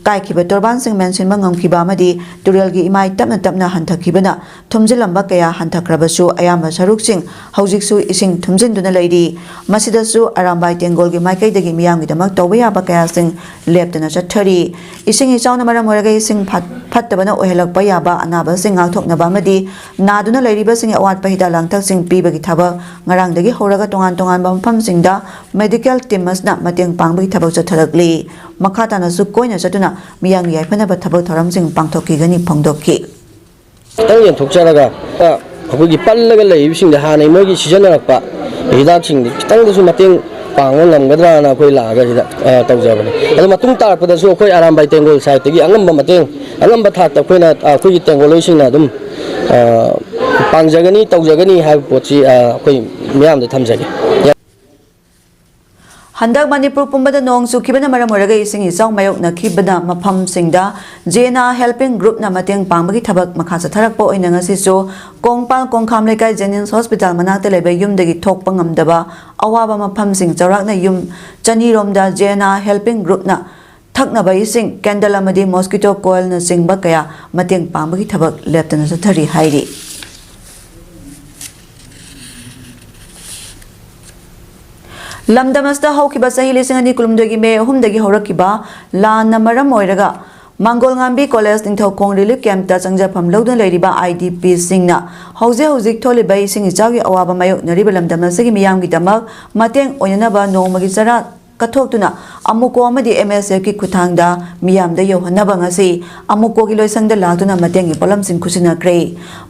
ꯀꯥꯏꯈꯤꯕ ꯇꯣꯔꯕꯥꯟꯁꯤꯡ ꯃꯦꯟꯁꯤꯟꯕ ꯉꯝꯈꯤꯕ ꯑꯃꯗꯤ ꯇꯨꯔꯦꯜꯒꯤ ꯏꯃꯥꯏ ꯇꯞꯅ ꯇꯞꯅ ꯍꯟꯊꯈꯤꯕꯅ ꯊꯨꯝꯖꯤꯜꯂꯝꯕ ꯀꯌꯥ ꯍꯟꯊꯈ꯭ꯔꯕꯁꯨ, ꯑꯌꯥꯝꯕ ꯁꯔꯨꯛꯁꯤꯡ ꯍꯧꯖꯤꯛꯁꯨ ꯏꯁꯤꯡ ꯊꯨꯝꯖꯤꯟꯗꯨꯅ ꯂꯩꯔꯤ꯫ ꯃꯁꯤꯗꯁꯨ ꯑꯔꯥꯝꯕꯥꯏ ꯇꯦꯡꯒꯣꯜꯒꯤ ꯃꯥꯏꯀꯩꯗꯒꯤ ꯃꯤꯌꯥꯝꯒꯤꯗꯃꯛ ꯇꯧꯕ ꯌꯥꯕ ꯀꯌꯥꯁꯤꯡ ꯂꯦꯞꯇꯅ ꯆꯠꯊꯔꯤ꯫ ꯏꯁꯤꯡ ꯏꯆꯥꯎꯅ ꯃꯔꯝ ꯑꯣꯏꯔꯒ ꯏꯁꯤꯡ ꯐꯠ-, ꯐꯠꯇꯕꯅ ꯑꯣꯏꯍꯜꯂꯛꯄ ꯌꯥꯕ ꯑꯅꯥꯕꯁꯤꯡ ꯉꯥꯛꯊꯣꯛꯅꯕ ꯑꯃꯗꯤ ꯅꯥꯗꯨꯅ ꯂꯩꯔꯤꯕꯁꯤꯡꯒꯤ ꯑꯋꯥꯠꯄ ꯍꯤꯗꯥꯛ ꯂꯥꯡꯊꯛꯁꯤꯡ ꯄꯤꯕꯒꯤ ꯊꯕꯛ ꯉꯔꯥꯡꯗꯒꯤ ꯍꯧꯔꯒ ꯇꯣꯉꯥꯟ ꯇꯣꯉꯥꯟꯕ ꯃꯐꯝꯁꯤꯡꯗ medical team ꯑꯁꯤꯅ ꯃꯇꯦꯡ ꯄꯥꯡꯕꯒꯤ ꯊꯕꯛ ꯆꯠꯊꯔꯛꯂꯤ꯫ ꯃꯈꯥ ꯇꯥꯅꯁꯨ ꯀꯣꯏꯅ ꯆꯠꯇꯨꯅ ꯃꯤꯌꯥꯝꯒꯤ ꯌꯥꯏꯐꯅꯕ ꯊꯕꯛ ꯊꯧꯔꯝꯁꯤꯡ ꯄꯥꯡꯊꯣꯛꯈꯤꯒꯅꯤ ꯐꯣꯡꯗꯣꯛꯈꯤ꯫ ꯈꯤꯇꯪ ꯌꯦꯟꯊꯣꯛꯆꯔꯒ, ꯑ, ꯑꯩꯈꯣꯏꯒꯤ ꯄꯜꯂꯒ ꯂꯩꯔꯤꯕꯁꯤꯡꯗ ꯍꯥꯟꯅ ꯃꯣꯏꯒꯤ ꯁꯤꯖꯤꯟꯅꯔꯛꯄ ꯍꯤꯗꯥꯛꯁꯤꯡꯗ ꯈꯤꯇꯪꯗꯁꯨ ꯃꯇꯦꯡ ꯄꯥꯡꯕ ꯉꯝꯒꯗ꯭ꯔꯥꯅ ꯑꯩꯈꯣꯏ ꯂꯥꯛꯑꯒ ꯁꯤꯗ, ꯑ, ꯇꯧꯖꯕꯅꯤ꯫ ꯑꯗꯣ ꯃꯇꯨꯡ ꯇꯥꯔꯛꯄꯗꯁꯨ ꯑꯩꯈꯣꯏ ꯑꯔꯥꯝꯕꯥꯏ ꯇꯦꯡꯒꯣꯜ side ꯇꯒꯤ ꯑꯉꯝꯕ ꯃꯇꯦꯡ, ꯑꯉꯝꯕ ꯊꯥꯛꯇ ꯑꯩꯈꯣꯏꯅ, ꯑ, ꯑꯩꯈꯣꯏꯒꯤ ꯇꯦꯡꯒꯣꯜꯂꯣꯏꯁꯤꯡꯅ ꯑꯗꯨꯝ, ꯑ, ꯄꯥꯡꯖꯒꯅꯤ, ꯇꯧꯖꯒꯅꯤ ꯍꯥꯏꯕ ꯄꯣꯠꯁꯤ, ꯑ, ꯑꯩꯈꯣꯏ ꯃꯤꯌꯥꯝꯗ ꯊꯝꯖꯒꯦ꯫ ꯍꯟꯗꯛ ꯃꯅꯤꯄꯨꯔ ꯄꯨꯝꯕꯗ ꯅꯣꯡ ꯆꯨꯈꯤꯕꯅ ꯃꯔꯝ ꯑꯣꯏꯔꯒ ꯏꯁꯤꯡ ꯏꯆꯥꯎ ꯃꯥꯌꯣꯛꯅꯈꯤꯕꯅ ꯃꯐꯝꯁꯤꯡꯗ ꯖꯦꯅꯥ helping group ꯅ ꯃꯇꯦꯡ ꯄꯥꯡꯕꯒꯤ ꯊꯕꯛ ꯃꯈꯥ ꯆꯠꯊꯔꯛꯄ ꯑꯣꯏꯅ ꯉꯁꯤꯁꯨ ꯀꯣꯡꯄꯥꯜ ꯀꯣꯡꯈꯥꯝ ꯂꯩꯀꯥꯏ ꯖꯦꯅꯤꯝꯁ ꯍꯣꯁꯄꯤꯇꯥꯜ ꯃꯅꯥꯛꯇ ꯂꯩꯕ ꯌꯨꯝꯗꯒꯤ ꯊꯣꯛꯄ ꯉꯝꯗꯕ ꯑꯋꯥꯕ ꯃꯐꯝꯁꯤꯡ ꯆꯥꯎꯔꯥꯛꯅ ꯌꯨꯝ ꯆꯅꯤ ꯔꯣꯝꯗ ꯖꯦꯅꯥ helping group ꯅ ꯊꯛꯅꯕ ꯏꯁꯤꯡ, candle ꯑꯃꯗꯤ mosquito coil ꯅꯆꯤꯡꯕ ꯀꯌꯥ ꯃꯇꯦꯡ ꯄꯥꯡꯕꯒꯤ ꯊꯕꯛ ꯂꯦꯞꯇꯅ ꯆꯠꯊꯔꯤ ꯍꯥꯏꯔꯤ꯫ ꯂꯝꯗꯝ ꯑꯁꯤꯗ ꯍꯧꯈꯤꯕ ꯆꯍꯤ ꯂꯤꯁꯤꯡ ꯑꯅꯤ ꯀꯨꯟꯍꯨꯝꯗꯣꯏꯒꯤ ꯃꯦ ꯑꯍꯨꯝꯗꯒꯤ ꯍꯧꯔꯛꯈꯤꯕ ꯂꯥꯟꯅ ꯃꯔꯝ ꯑꯣꯏꯔꯒ ꯃꯥꯡꯒꯣꯜꯉꯥꯝꯕꯤ ꯀꯣꯂꯦꯖ ꯅꯤꯡꯊꯧꯈꯣꯡ relief camp ꯇ ꯆꯪꯖꯐꯝ ꯂꯧꯗꯨꯅ ꯂꯩꯔꯤꯕ ꯑꯥꯏ ꯗꯤ ꯄꯤ ꯁꯤꯡꯅ ꯍꯧꯖꯤꯛ ꯍꯧꯖꯤꯛ ꯊꯣꯛꯂꯤꯕ ꯏꯁꯤꯡ ꯏꯆꯥꯎꯒꯤ ꯑꯋꯥꯕ ꯃꯥꯌꯣꯛꯅꯔꯤꯕ ꯂꯝꯗꯝ ꯑꯁꯤꯒꯤ ꯃꯤꯌꯥꯝꯒꯤꯗꯃꯛ ꯃꯇꯦꯡ ꯑꯣꯏꯅꯅꯕ ꯅꯣꯡꯃꯒꯤ ꯆꯔꯥ ꯀꯠꯊꯣꯛꯇꯨꯅ ꯑꯃꯨꯀꯣ ꯑꯃꯗꯤ ꯑꯦꯝ ꯑꯦꯁ ꯑꯦꯐ ꯀꯤ ꯈꯨꯠꯊꯥꯡꯗ ꯃꯤꯌꯥꯝꯗ ꯌꯧꯍꯟꯅꯕ ꯉꯁꯤ ꯑꯃꯨꯀꯣꯒꯤ ꯂꯣꯏꯁꯪꯗ ꯂꯥꯛꯇꯨꯅ ꯃꯇꯦꯡꯒꯤ ꯄꯣꯠꯂꯝꯁꯤꯡ ꯈꯨꯠꯁꯤꯟꯅꯈ꯭ꯔꯦ꯫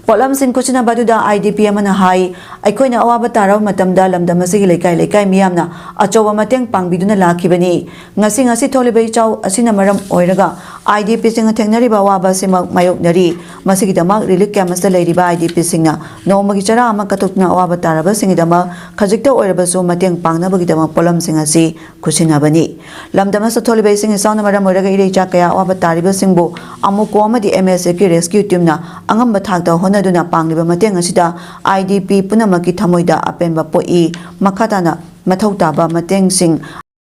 ꯄꯣꯠꯂꯝꯁꯤꯡ ꯈꯨꯠꯁꯤꯟꯅꯕ ꯑꯗꯨꯗ ꯑꯥꯏ ꯗꯤ ꯄꯤ ꯑꯃꯅ ꯍꯥꯏ, ꯑꯩꯈꯣꯏꯅ ꯑꯋꯥꯕ ꯇꯥꯔꯕ ꯃꯇꯝꯗ ꯂꯝꯗꯝ ꯑꯁꯤꯒꯤ ꯂꯩꯀꯥꯏ ꯂꯩꯀꯥꯏ ꯃꯤꯌꯥꯝꯅ ꯑꯆꯧꯕ ꯃꯇꯦꯡ ꯄꯥꯡꯕꯤꯗꯨꯅ ꯂꯥꯛꯈꯤꯕꯅꯤ꯫ ꯉꯁꯤ ꯉꯁꯤ ꯊꯣꯛꯂꯤꯕ ꯏꯆꯥꯎ ꯑꯁꯤꯅ ꯃꯔꯝ ꯑꯣꯏꯔꯒ ꯑꯥꯏ ꯗꯤ ꯄꯤꯁꯤꯡꯅ ꯊꯦꯡꯅꯔꯤꯕ ꯑꯋꯥꯕ ꯑꯁꯤꯃꯛ ꯃꯥꯌꯣꯛꯅꯔꯤ꯫ ꯃꯁꯤꯒꯤꯗꯃꯛ ꯔꯤꯂꯤꯐ ꯀꯦꯝꯞ ꯑꯁꯤꯗ ꯂꯩꯔꯤꯕ ꯑꯥꯏ ꯗꯤ ꯄꯤꯁꯤꯡꯅ ꯅꯣꯡꯃꯒꯤ ꯆꯔꯥ ꯑꯃ ꯀꯠꯊꯣꯛꯇꯨꯅ ꯑꯋꯥꯕ ꯇꯥꯔꯕꯁꯤꯡꯒꯤꯗꯃꯛ ꯈꯖꯤꯛꯇ ꯑꯣꯏꯔꯕꯁꯨ ꯃꯇꯦꯡ ꯄꯥꯡꯅꯕꯒꯤꯗꯃꯛ ꯄꯣꯠꯂꯝꯁꯤꯡ ꯑꯁꯤ ꯈꯨꯠꯁꯤꯟꯅꯕꯅꯤ꯫ ꯂꯝꯗꯝ ꯑꯁꯤꯗ ꯊꯣꯛꯂꯤꯕ ꯏꯁꯤꯡ ꯏꯆꯥꯎꯅ ꯃꯔꯝ ꯑꯣꯏꯔꯒ ꯏꯔꯩꯆꯥ ꯀꯌꯥ ꯑꯋꯥꯕ ꯇꯥꯔꯤꯕꯁꯤꯡꯕꯨ ꯑꯃꯨꯀꯣ ꯑꯃꯗꯤ ꯑꯦꯝ ꯑꯦꯁ ꯑꯦꯐꯀꯤ ꯔꯦꯁꯀ꯭ꯌꯨ ꯇꯤꯝꯅ ꯑꯉꯝꯕ ꯊꯥꯛꯇ ꯍꯣꯠꯅꯗꯨꯅ ꯄꯥꯡꯂꯤꯕ ꯃꯇꯦꯡ ꯑꯁꯤꯗ ꯑꯥꯏ ꯗꯤ ꯄꯤ ꯄꯨꯝꯅꯃꯛꯀꯤ ꯊꯃꯣꯏꯗ ꯑꯄꯦꯟꯕ ꯄꯣꯛꯏ꯫ ꯃꯈꯥ ꯇꯥꯅ ꯃꯊꯧ ꯇꯥꯕ ꯃꯇꯦꯡꯁꯤꯡ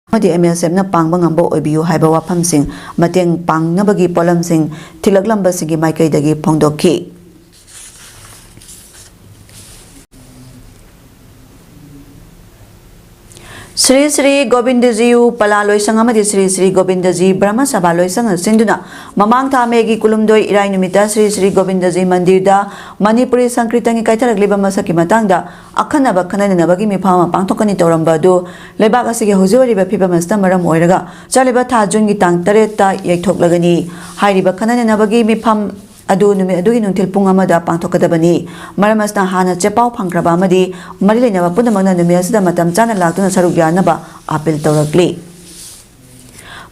ꯑꯃꯗꯤ ꯑꯦꯝ ꯑꯦꯁ ꯑꯦꯐꯅ ꯄꯥꯡꯕ ꯉꯝꯕ ꯑꯣꯏꯕꯤꯌꯨ ꯍꯥꯏꯕ ꯋꯥꯐꯝꯁꯤꯡ, ꯃꯇꯦꯡ ꯄꯥꯡꯅꯕꯒꯤ ꯄꯣꯠꯂꯝꯁꯤꯡ ꯊꯤꯜꯂꯛꯂꯝꯕꯁꯤꯡꯒꯤ ꯃꯥꯏꯀꯩꯗꯒꯤ ꯐꯣꯡꯗꯣꯛꯈꯤ꯫ ꯁ꯭ꯔꯤ ꯁ꯭ꯔꯤ ꯒꯣꯕꯤꯟꯗꯖꯤꯌꯨ ꯄꯂꯥ ꯂꯣꯏꯁꯪ ꯑꯃꯗꯤ ꯁ꯭ꯔꯤ ꯁ꯭ꯔꯤ ꯒꯣꯕꯤꯟꯗꯖꯤ ꯕ꯭ꯔꯍ꯭ꯃ ꯁꯚꯥ ꯂꯣꯏꯁꯪꯅ ꯁꯤꯟꯗꯨꯅ ꯃꯃꯥꯡ ꯊꯥ ꯃꯦꯒꯤ ꯀꯨꯟꯍꯨꯝꯗꯣꯏ ꯏꯔꯥꯏ ꯅꯨꯃꯤꯠꯇ ꯁ꯭ꯔꯤ ꯁ꯭ꯔꯤ ꯒꯣꯕꯤꯟꯗꯖꯤ ꯃꯟꯗꯤꯔꯗ ꯃꯅꯤꯄꯨꯔꯤ ꯁꯪꯀ꯭ꯔꯤꯇꯟꯒꯤ ꯀꯥꯏꯊꯔꯛꯂꯤꯕ ꯃꯁꯛꯀꯤ ꯃꯇꯥꯡꯗ ꯑꯈꯟꯅꯕ ꯈꯟꯅ ꯅꯩꯅꯕꯒꯤ ꯃꯤꯐꯝ ꯑꯃ ꯄꯥꯡꯊꯣꯛꯀꯅꯤ ꯇꯧꯔꯝꯕ ꯑꯗꯨ ꯂꯩꯕꯥꯛ ꯑꯁꯤꯒꯤ ꯍꯧꯖꯤꯛ ꯑꯣꯏꯔꯤꯕ ꯐꯤꯕꯝ ꯑꯁꯤꯅ ꯃꯔꯝ ꯑꯣꯏꯔꯒ ꯆꯠꯂꯤꯕ ꯊꯥ ꯖꯨꯟꯒꯤ ꯇꯥꯡ ꯇꯔꯦꯠꯇ ꯌꯩꯊꯣꯛꯂꯒꯅꯤ꯫ ꯍꯥꯏꯔꯤꯕ ꯈꯟꯅ ꯅꯩꯅꯕꯒꯤ ꯃꯤꯐꯝ ꯑꯗꯨ ꯅꯨꯃꯤꯠ ꯑꯗꯨꯒꯤ ꯅꯨꯡꯊꯤꯜ ꯄꯨꯡ ꯑꯃꯗ ꯄꯥꯡꯊꯣꯛꯀꯗꯕꯅꯤ꯫ ꯃꯔꯝ ꯑꯁꯤꯅ ꯍꯥꯟꯅ ꯆꯦꯄꯥꯎ ꯐꯪꯈ꯭ꯔꯕ ꯑꯃꯗꯤ ꯃꯔꯤ ꯂꯩꯅꯕ ꯄꯨꯝꯅꯃꯛꯅ ꯅꯨꯃꯤꯠ ꯑꯁꯤꯗ ꯃꯇꯝ ꯆꯥꯅ ꯂꯥꯛꯇꯨꯅ ꯁꯔꯨꯛ ꯌꯥꯅꯕ appeal ꯇꯧꯔꯛꯂꯤ꯫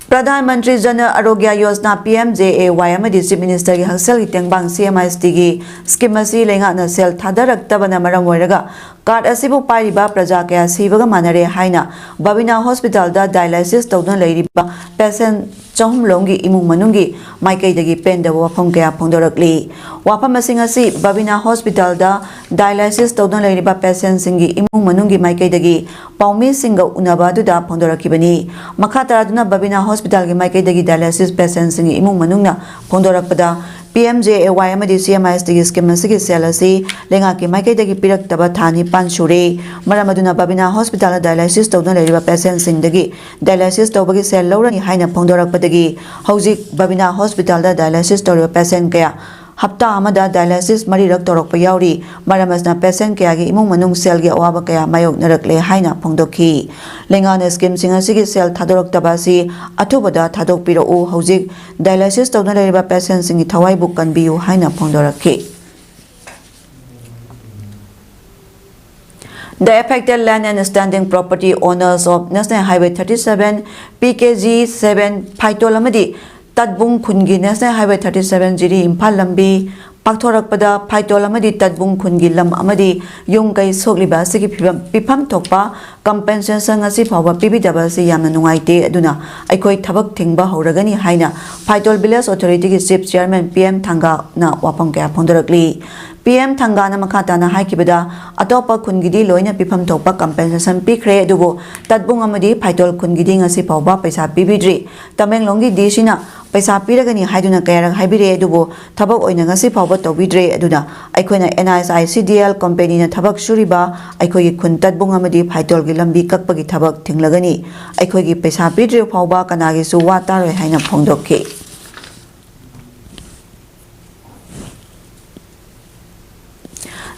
Pradhan Mantri ꯖꯅ ꯑꯔꯣꯒ꯭ꯌ Yojana, P M J ꯑꯦ ꯋꯥꯏ, ꯑꯃꯗꯤ ꯆꯤꯐ ꯃꯤꯅꯤꯁꯇꯔꯒꯤ ꯍꯛꯁꯦꯜꯒꯤ ꯇꯦꯡꯕꯥꯡ, ꯁꯤ ꯑꯦꯝ ꯑꯥꯏ ꯑꯦꯁ ꯇꯤꯒꯤ ꯁ꯭ꯀꯤꯝ ꯑꯁꯤ ꯂꯩꯉꯥꯛꯅ ꯁꯦꯜ ꯊꯥꯗꯔꯛꯇꯕꯅ ꯃꯔꯝ ꯑꯣꯏꯔꯒ ꯀꯥꯔꯗ ꯑꯁꯤꯕꯨ ꯄꯥꯏꯔꯤꯕ ꯄ꯭ꯔꯖꯥ ꯀꯌꯥ ꯁꯤꯕꯒ ꯃꯥꯟꯅꯔꯦ ꯍꯥꯏꯅ ꯕꯕꯤꯅꯥ ꯍꯣꯁꯄꯤꯇꯥꯜꯗ ꯗꯥꯏꯂꯥꯏꯁꯤꯁ ꯇꯧꯗꯨꯅ ꯂꯩꯔꯤꯕ ꯄꯦꯁꯦꯟ ꯆꯍꯨꯝ ꯂꯣꯝꯒꯤ ꯏꯃꯨꯡ ꯃꯅꯨꯡꯒꯤ ꯃꯥꯏꯀꯩꯗꯒꯤ ꯄꯦꯟꯗꯕ ꯋꯥꯐꯝ ꯀꯌꯥ ꯐꯣꯡꯗꯣꯔꯛꯂꯤ꯫ ꯋꯥꯐꯝꯁꯤꯡ ꯑꯁꯤ ꯕꯕꯤꯅꯥ ꯍꯣꯁꯄꯤꯇꯥꯜꯗ ꯗꯥꯏꯂꯥꯏꯁꯤꯁ ꯇꯧꯗꯨꯅ ꯂꯩꯔꯤꯕ ꯄꯦꯁꯦꯟꯁꯤꯡꯒꯤ ꯏꯃꯨꯡ ꯃꯅꯨꯡꯒꯤ ꯃꯥꯏꯀꯩꯗꯒꯤ ꯄꯥꯎꯃꯤꯁꯤꯡꯒ ꯎꯅꯕ ꯑꯗꯨꯗ ꯐꯣꯡꯗꯣꯔꯛꯈꯤꯕꯅꯤ꯫ ꯃꯈꯥ ꯇꯥꯗꯨꯅ ꯕꯕꯤꯅꯥ ꯍꯣꯁꯄꯤꯇꯥꯜꯒꯤ ꯃꯥꯏꯀꯩꯗꯒꯤ ꯗꯥꯏꯂꯥꯏꯁꯤꯁ ꯄꯦꯁꯦꯟꯁꯤꯡꯒꯤ ꯏꯃꯨꯡ ꯃꯅꯨꯡꯅ ꯐꯣꯡꯗꯣꯔꯛꯄꯗ, ꯄꯤ ꯑꯦꯝ ꯖꯦ ꯑꯦ ꯋꯥꯏ ꯑꯃꯗꯤ ꯁꯤ ꯑꯦꯝ ꯑꯥꯏ ꯑꯦꯁ ꯇꯤꯒꯤ ꯁ꯭ꯀꯤꯝ ꯑꯁꯤꯒꯤ ꯁꯦꯜ ꯑꯁꯤ ꯂꯩꯉꯥꯛꯀꯤ ꯃꯥꯏꯀꯩꯗꯒꯤ ꯄꯤꯔꯛꯇꯕ ꯊꯥ ꯅꯤꯄꯥꯟ ꯁꯨꯔꯦ꯫ ꯃꯔꯝ ꯑꯗꯨꯅ ꯕꯕꯤꯅꯥ ꯍꯣꯁꯄꯤꯇꯥꯜꯗ ꯗꯥꯏꯂꯥꯏꯁꯤꯁ ꯇꯧꯗꯨꯅ ꯂꯩꯔꯤꯕ ꯄꯦꯁꯦꯟꯁꯤꯡꯗꯒꯤ ꯗꯥꯏꯂꯥꯏꯁꯤꯁ ꯇꯧꯕꯒꯤ ꯁꯦꯜ ꯂꯧꯔꯅꯤ ꯍꯥꯏꯅ ꯐꯣꯡꯗꯣꯔꯛꯄꯗꯒꯤ ꯍꯧꯖꯤꯛ ꯕꯕꯤꯅꯥ ꯍꯣꯁꯄꯤꯇꯥꯜꯗ ꯗꯥꯏꯂꯥꯏꯁꯤꯁ ꯇꯧꯔꯤꯕ ꯄꯦꯁꯦꯟ ꯀꯌꯥ ꯍꯞꯇꯥ ꯑꯃꯗ ꯗꯥꯏꯂꯥꯏꯁꯤꯁ ꯃꯔꯤꯔꯛ ꯇꯧꯔꯛꯄ ꯌꯥꯎꯔꯤ꯫ ꯃꯔꯝ ꯑꯁꯤꯅ ꯄꯦꯁꯦꯟ ꯀꯌꯥꯒꯤ ꯏꯃꯨꯡ ꯃꯅꯨꯡ ꯁꯦꯜꯒꯤ ꯑꯋꯥꯕ ꯀꯌꯥ ꯃꯥꯌꯣꯛꯅꯔꯛꯂꯦ ꯍꯥꯏꯅ ꯐꯣꯡꯗꯣꯛꯈꯤ꯫ ꯂꯩꯉꯥꯛꯅ ꯁ꯭ꯀꯤꯝꯁꯤꯡ ꯑꯁꯤꯒꯤ ꯁꯦꯜ ꯊꯥꯗꯣꯔꯛꯇꯕ ꯑꯁꯤ ꯑꯊꯨꯕꯗ ꯊꯥꯗꯣꯛꯄꯤꯔꯛꯎ, ꯍꯧꯖꯤꯛ ꯗꯥꯏꯂꯥꯏꯁꯤꯁ ꯇꯧꯗꯨꯅ ꯂꯩꯔꯤꯕ ꯄꯦꯁꯦꯟꯁꯤꯡꯒꯤ ꯊꯋꯥꯏꯕꯨ ꯀꯟꯕꯤꯌꯨ ꯍꯥꯏꯅ ꯐꯣꯡꯗꯣꯔꯛꯈꯤ꯫ The affected land and standing property owners of National Highway thirty seven, P K G seven, ꯐꯥꯏꯇꯣꯜ ꯑꯃꯗꯤ ꯇꯠꯕꯨꯡ ꯈꯨꯟꯒꯤ National Highway thirty seven ꯖꯤꯔꯤ ꯏꯝꯐꯥꯜ ꯂꯝꯕꯤ ꯄꯥꯛꯊꯣꯔꯛꯄꯗ ꯐꯥꯏꯇꯣꯜ ꯑꯃꯗꯤ ꯇꯠꯕꯨꯡ ꯈꯨꯟꯒꯤ ꯂꯝ ꯑꯃꯗꯤ ꯌꯨꯝ ꯀꯩ ꯁꯣꯛꯂꯤꯕ ꯑꯁꯤꯒꯤ ꯐꯤꯕꯝ, ꯄꯤꯐꯝ ꯊꯣꯛꯄ compensation ꯉꯁꯤ ꯐꯥꯎꯕ ꯄꯤꯕꯤꯗꯕ ꯑꯁꯤ ꯌꯥꯝꯅ ꯅꯨꯡꯉꯥꯏꯇꯦ꯫ ꯑꯗꯨꯅ ꯑꯩꯈꯣꯏ ꯊꯕꯛ ꯊꯤꯡꯕ ꯍꯧꯔꯒꯅꯤ ꯍꯥꯏꯅ ꯐꯥꯏꯇꯣꯜ Village Authority ꯒꯤ Chief Chairman P M ꯊꯪꯒꯥꯅ ꯋꯥꯐꯝ ꯀꯌꯥ ꯐꯣꯡꯗꯣꯔꯛꯂꯤ꯫ P M ꯊꯪꯒꯥꯅ ꯃꯈꯥ ꯇꯥꯅ ꯍꯥꯏꯈꯤꯕꯗ, ꯑꯇꯣꯞꯄ ꯈꯨꯟꯒꯤꯗꯤ ꯂꯣꯏꯅ ꯄꯤꯐꯝ ꯊꯣꯛꯄ compensation ꯄꯤꯈ꯭ꯔꯦ, ꯑꯗꯨꯕꯨ ꯇꯠꯕꯨꯡ ꯑꯃꯗꯤ ꯐꯥꯏꯇꯣꯜ ꯈꯨꯟꯒꯤꯗꯤ ꯉꯁꯤ ꯐꯥꯎꯕ ꯄꯩꯁꯥ ꯄꯤꯕꯤꯗ꯭ꯔꯤ꯫ ꯇꯃꯦꯡꯂꯣꯡꯒꯤ D C ꯅ ꯄꯩꯁꯥ ꯄꯤꯔꯒꯅꯤ ꯍꯥꯏꯗꯨꯅ ꯀꯌꯥꯔꯛ ꯍꯥꯏꯕꯤꯔꯦ, ꯑꯗꯨꯕꯨ ꯊꯕꯛ ꯑꯣꯏꯅ ꯉꯁꯤ ꯐꯥꯎꯕ ꯇꯧꯕꯤꯗ꯭ꯔꯦ꯫ ꯑꯗꯨꯅ ꯑꯩꯈꯣꯏꯅ N H I C D L company ꯅ ꯊꯕꯛ ꯁꯨꯔꯤꯕ ꯑꯩꯈꯣꯏꯒꯤ ꯈꯨꯟ ꯇꯠꯕꯨꯡ ꯑꯃꯗꯤ ꯐꯥꯏꯇꯣꯜꯒꯤ ꯂꯝꯕꯤ ꯀꯛꯄꯒꯤ ꯊꯕꯛ ꯊꯤꯡꯂꯒꯅꯤ꯫ ꯑꯩꯈꯣꯏꯒꯤ ꯄꯩꯁꯥ ꯄꯤꯗ꯭ꯔꯤꯕ ꯐꯥꯎꯕ ꯀꯅꯥꯒꯤꯁꯨ ꯋꯥ ꯇꯥꯔꯣꯏ ꯍꯥꯏꯅ ꯐꯣꯡꯗꯣꯛꯈꯤ꯫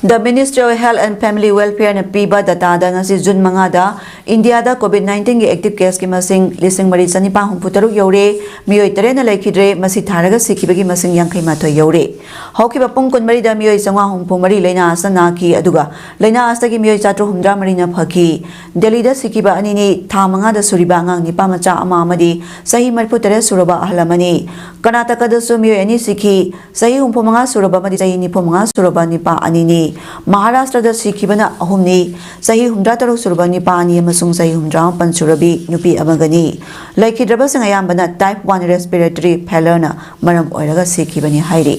The Ministry of Health and Family Welfare ꯅ ꯄꯤꯕ data ꯗ ꯉꯁꯤ June ꯃꯉꯥꯗ ꯏꯟꯗꯤꯌꯥꯗ COVID nineteen ꯒꯤ active case ꯀꯤ ꯃꯁꯤꯡ ꯂꯤꯁꯤꯡ ꯃꯔꯤ ꯆꯅꯤꯄꯥꯟ ꯍꯨꯝꯐꯨ ꯇꯔꯨꯛ ꯌꯧꯔꯦ, ꯃꯤꯑꯣꯏ ꯇꯔꯦꯠꯅ ꯂꯩꯈꯤꯗ꯭ꯔꯦ, ꯃꯁꯤ ꯊꯥꯔꯒ ꯁꯤꯈꯤꯕꯒꯤ ꯃꯁꯤꯡ ꯌꯥꯡꯈꯩ ꯃꯥꯊꯣꯏ ꯌꯧꯔꯦ꯫ ꯍꯧꯈꯤꯕ ꯄꯨꯡ ꯀꯨꯟꯃꯔꯤꯗ ꯃꯤꯑꯣꯏ ꯆꯥꯝꯃꯉꯥ ꯍꯨꯝꯐꯨ ꯃꯔꯤ ꯂꯩꯅꯥ ꯑꯁꯤꯅ ꯅꯥꯈꯤ, ꯑꯗꯨꯒ ꯂꯩꯅꯥ ꯑꯁꯤꯗꯒꯤ ꯃꯤꯑꯣꯏ ꯆꯥꯇ꯭ꯔꯨꯛ ꯍꯨꯝꯗ꯭ꯔꯥ ꯃꯔꯤꯅ ꯐꯈꯤ꯫ ꯗꯦꯜꯂꯤꯗ ꯁꯤꯈꯤꯕ ꯑꯅꯤꯅꯤ, ꯊꯥ ꯃꯉꯥꯗ ꯁꯨꯔꯤꯕ ꯑꯉꯥꯡ ꯅꯤꯄꯥ ꯃꯆꯥ ꯑꯃ ꯑꯃꯗꯤ ꯆꯍꯤ ꯃꯔꯤꯐꯨ ꯇꯔꯦꯠ ꯁꯨꯔꯕ ꯑꯍꯜ ꯑꯃꯅꯤ꯫ ꯀꯔꯅꯥꯇꯀꯗꯁꯨ ꯃꯤꯑꯣꯏ ꯑꯅꯤ ꯁꯤꯈꯤ, ꯆꯍꯤ ꯍꯨꯝꯐꯨ ꯃꯉꯥ ꯁꯨꯔꯕ ꯑꯃꯗꯤ ꯆꯍꯤ ꯅꯤꯐꯨ ꯃꯉꯥ ꯁꯨꯔꯕ ꯅꯤꯄꯥ ꯑꯅꯤꯅꯤ꯫ ꯃꯍꯥꯔꯥꯁꯇ꯭ꯔꯗ ꯁꯤꯈꯤꯕꯅ ꯑꯍꯨꯝꯅꯤ, ꯆꯍꯤ ꯍꯨꯝꯗ꯭ꯔꯥ ꯇꯔꯨꯛ ꯁꯨꯔꯕ ꯅꯤꯄꯥ ꯑꯅꯤ ꯑꯃꯁꯨꯡ ꯆꯍꯤ ꯍꯨꯝꯗ꯭ꯔꯥ ꯃꯥꯄꯟ ꯁꯨꯔꯕꯤ ꯅꯨꯄꯤ ꯑꯃꯒꯅꯤ꯫ ꯂꯩꯈꯤꯗ꯭ꯔꯕꯁꯤꯡ ꯑꯌꯥꯝꯕꯅ type one respiratory failure ꯅ ꯃꯔꯝ ꯑꯣꯏꯔꯒ ꯁꯤꯈꯤꯕꯅꯤ ꯍꯥꯏꯔꯤ꯫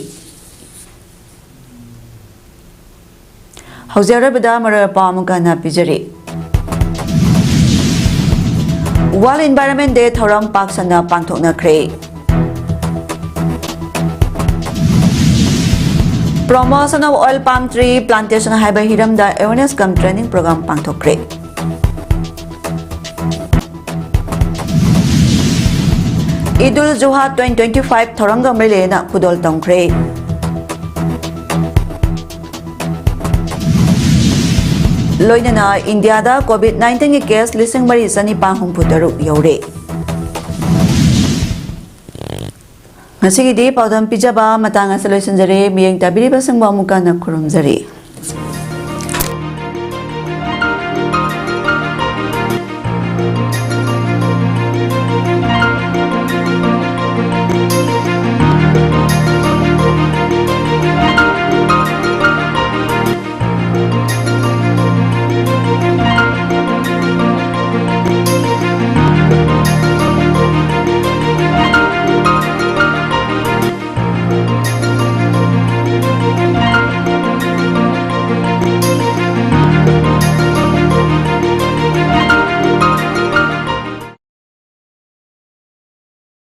ꯍꯧꯖꯤꯛ ꯑꯔꯣꯏꯕꯗ ꯃꯔꯨꯑꯣꯏꯕ ꯄꯥꯎ ꯑꯃꯨꯛꯀ ꯍꯟꯅ ꯄꯤꯖꯔꯤ꯫ World Environment Day ꯊꯧꯔꯝ ꯄꯥꯛ ꯁꯟꯅ ꯄꯥꯡꯊꯣꯛꯅꯈ꯭ꯔꯦ꯫ Promotion of Oil Palm Tree Plantation ꯍꯥꯏꯕ ꯍꯤꯔꯝꯗ awareness cum training program ꯄꯥꯡꯊꯣꯛꯈ꯭ꯔꯦ꯫ Eid-ul-Zuha twenty twenty-five ꯊꯧꯔꯝꯒ ꯃꯔꯤ ꯂꯩꯅꯅ ꯈꯨꯗꯣꯜ ꯇꯝꯈ꯭ꯔꯦ꯫ ꯂꯣꯏꯅꯅ ꯏꯟꯗꯤꯌꯥꯗ COVID nineteen ꯒꯤ case ꯂꯤꯁꯤꯡ ꯃꯔꯤ ꯆꯅꯤꯄꯥꯟ ꯍꯨꯝꯐꯨ ꯇꯔꯨꯛ ꯌꯧꯔꯦ꯫ ꯉꯁꯤꯒꯤꯗꯤ ꯄꯥꯎꯗꯝ ꯄꯤꯖꯕ ꯃꯇꯥꯡ ꯑꯁꯤꯗ ꯂꯣꯏꯁꯤꯟꯖꯔꯦ꯫ ꯃꯤꯠꯌꯦꯡ ꯇꯥꯕꯤꯔꯤꯕꯁꯤꯡꯕꯨ ꯑꯃꯨꯛꯀ ꯍꯟꯅ ꯈꯨꯔꯨꯝꯖꯔꯤ꯫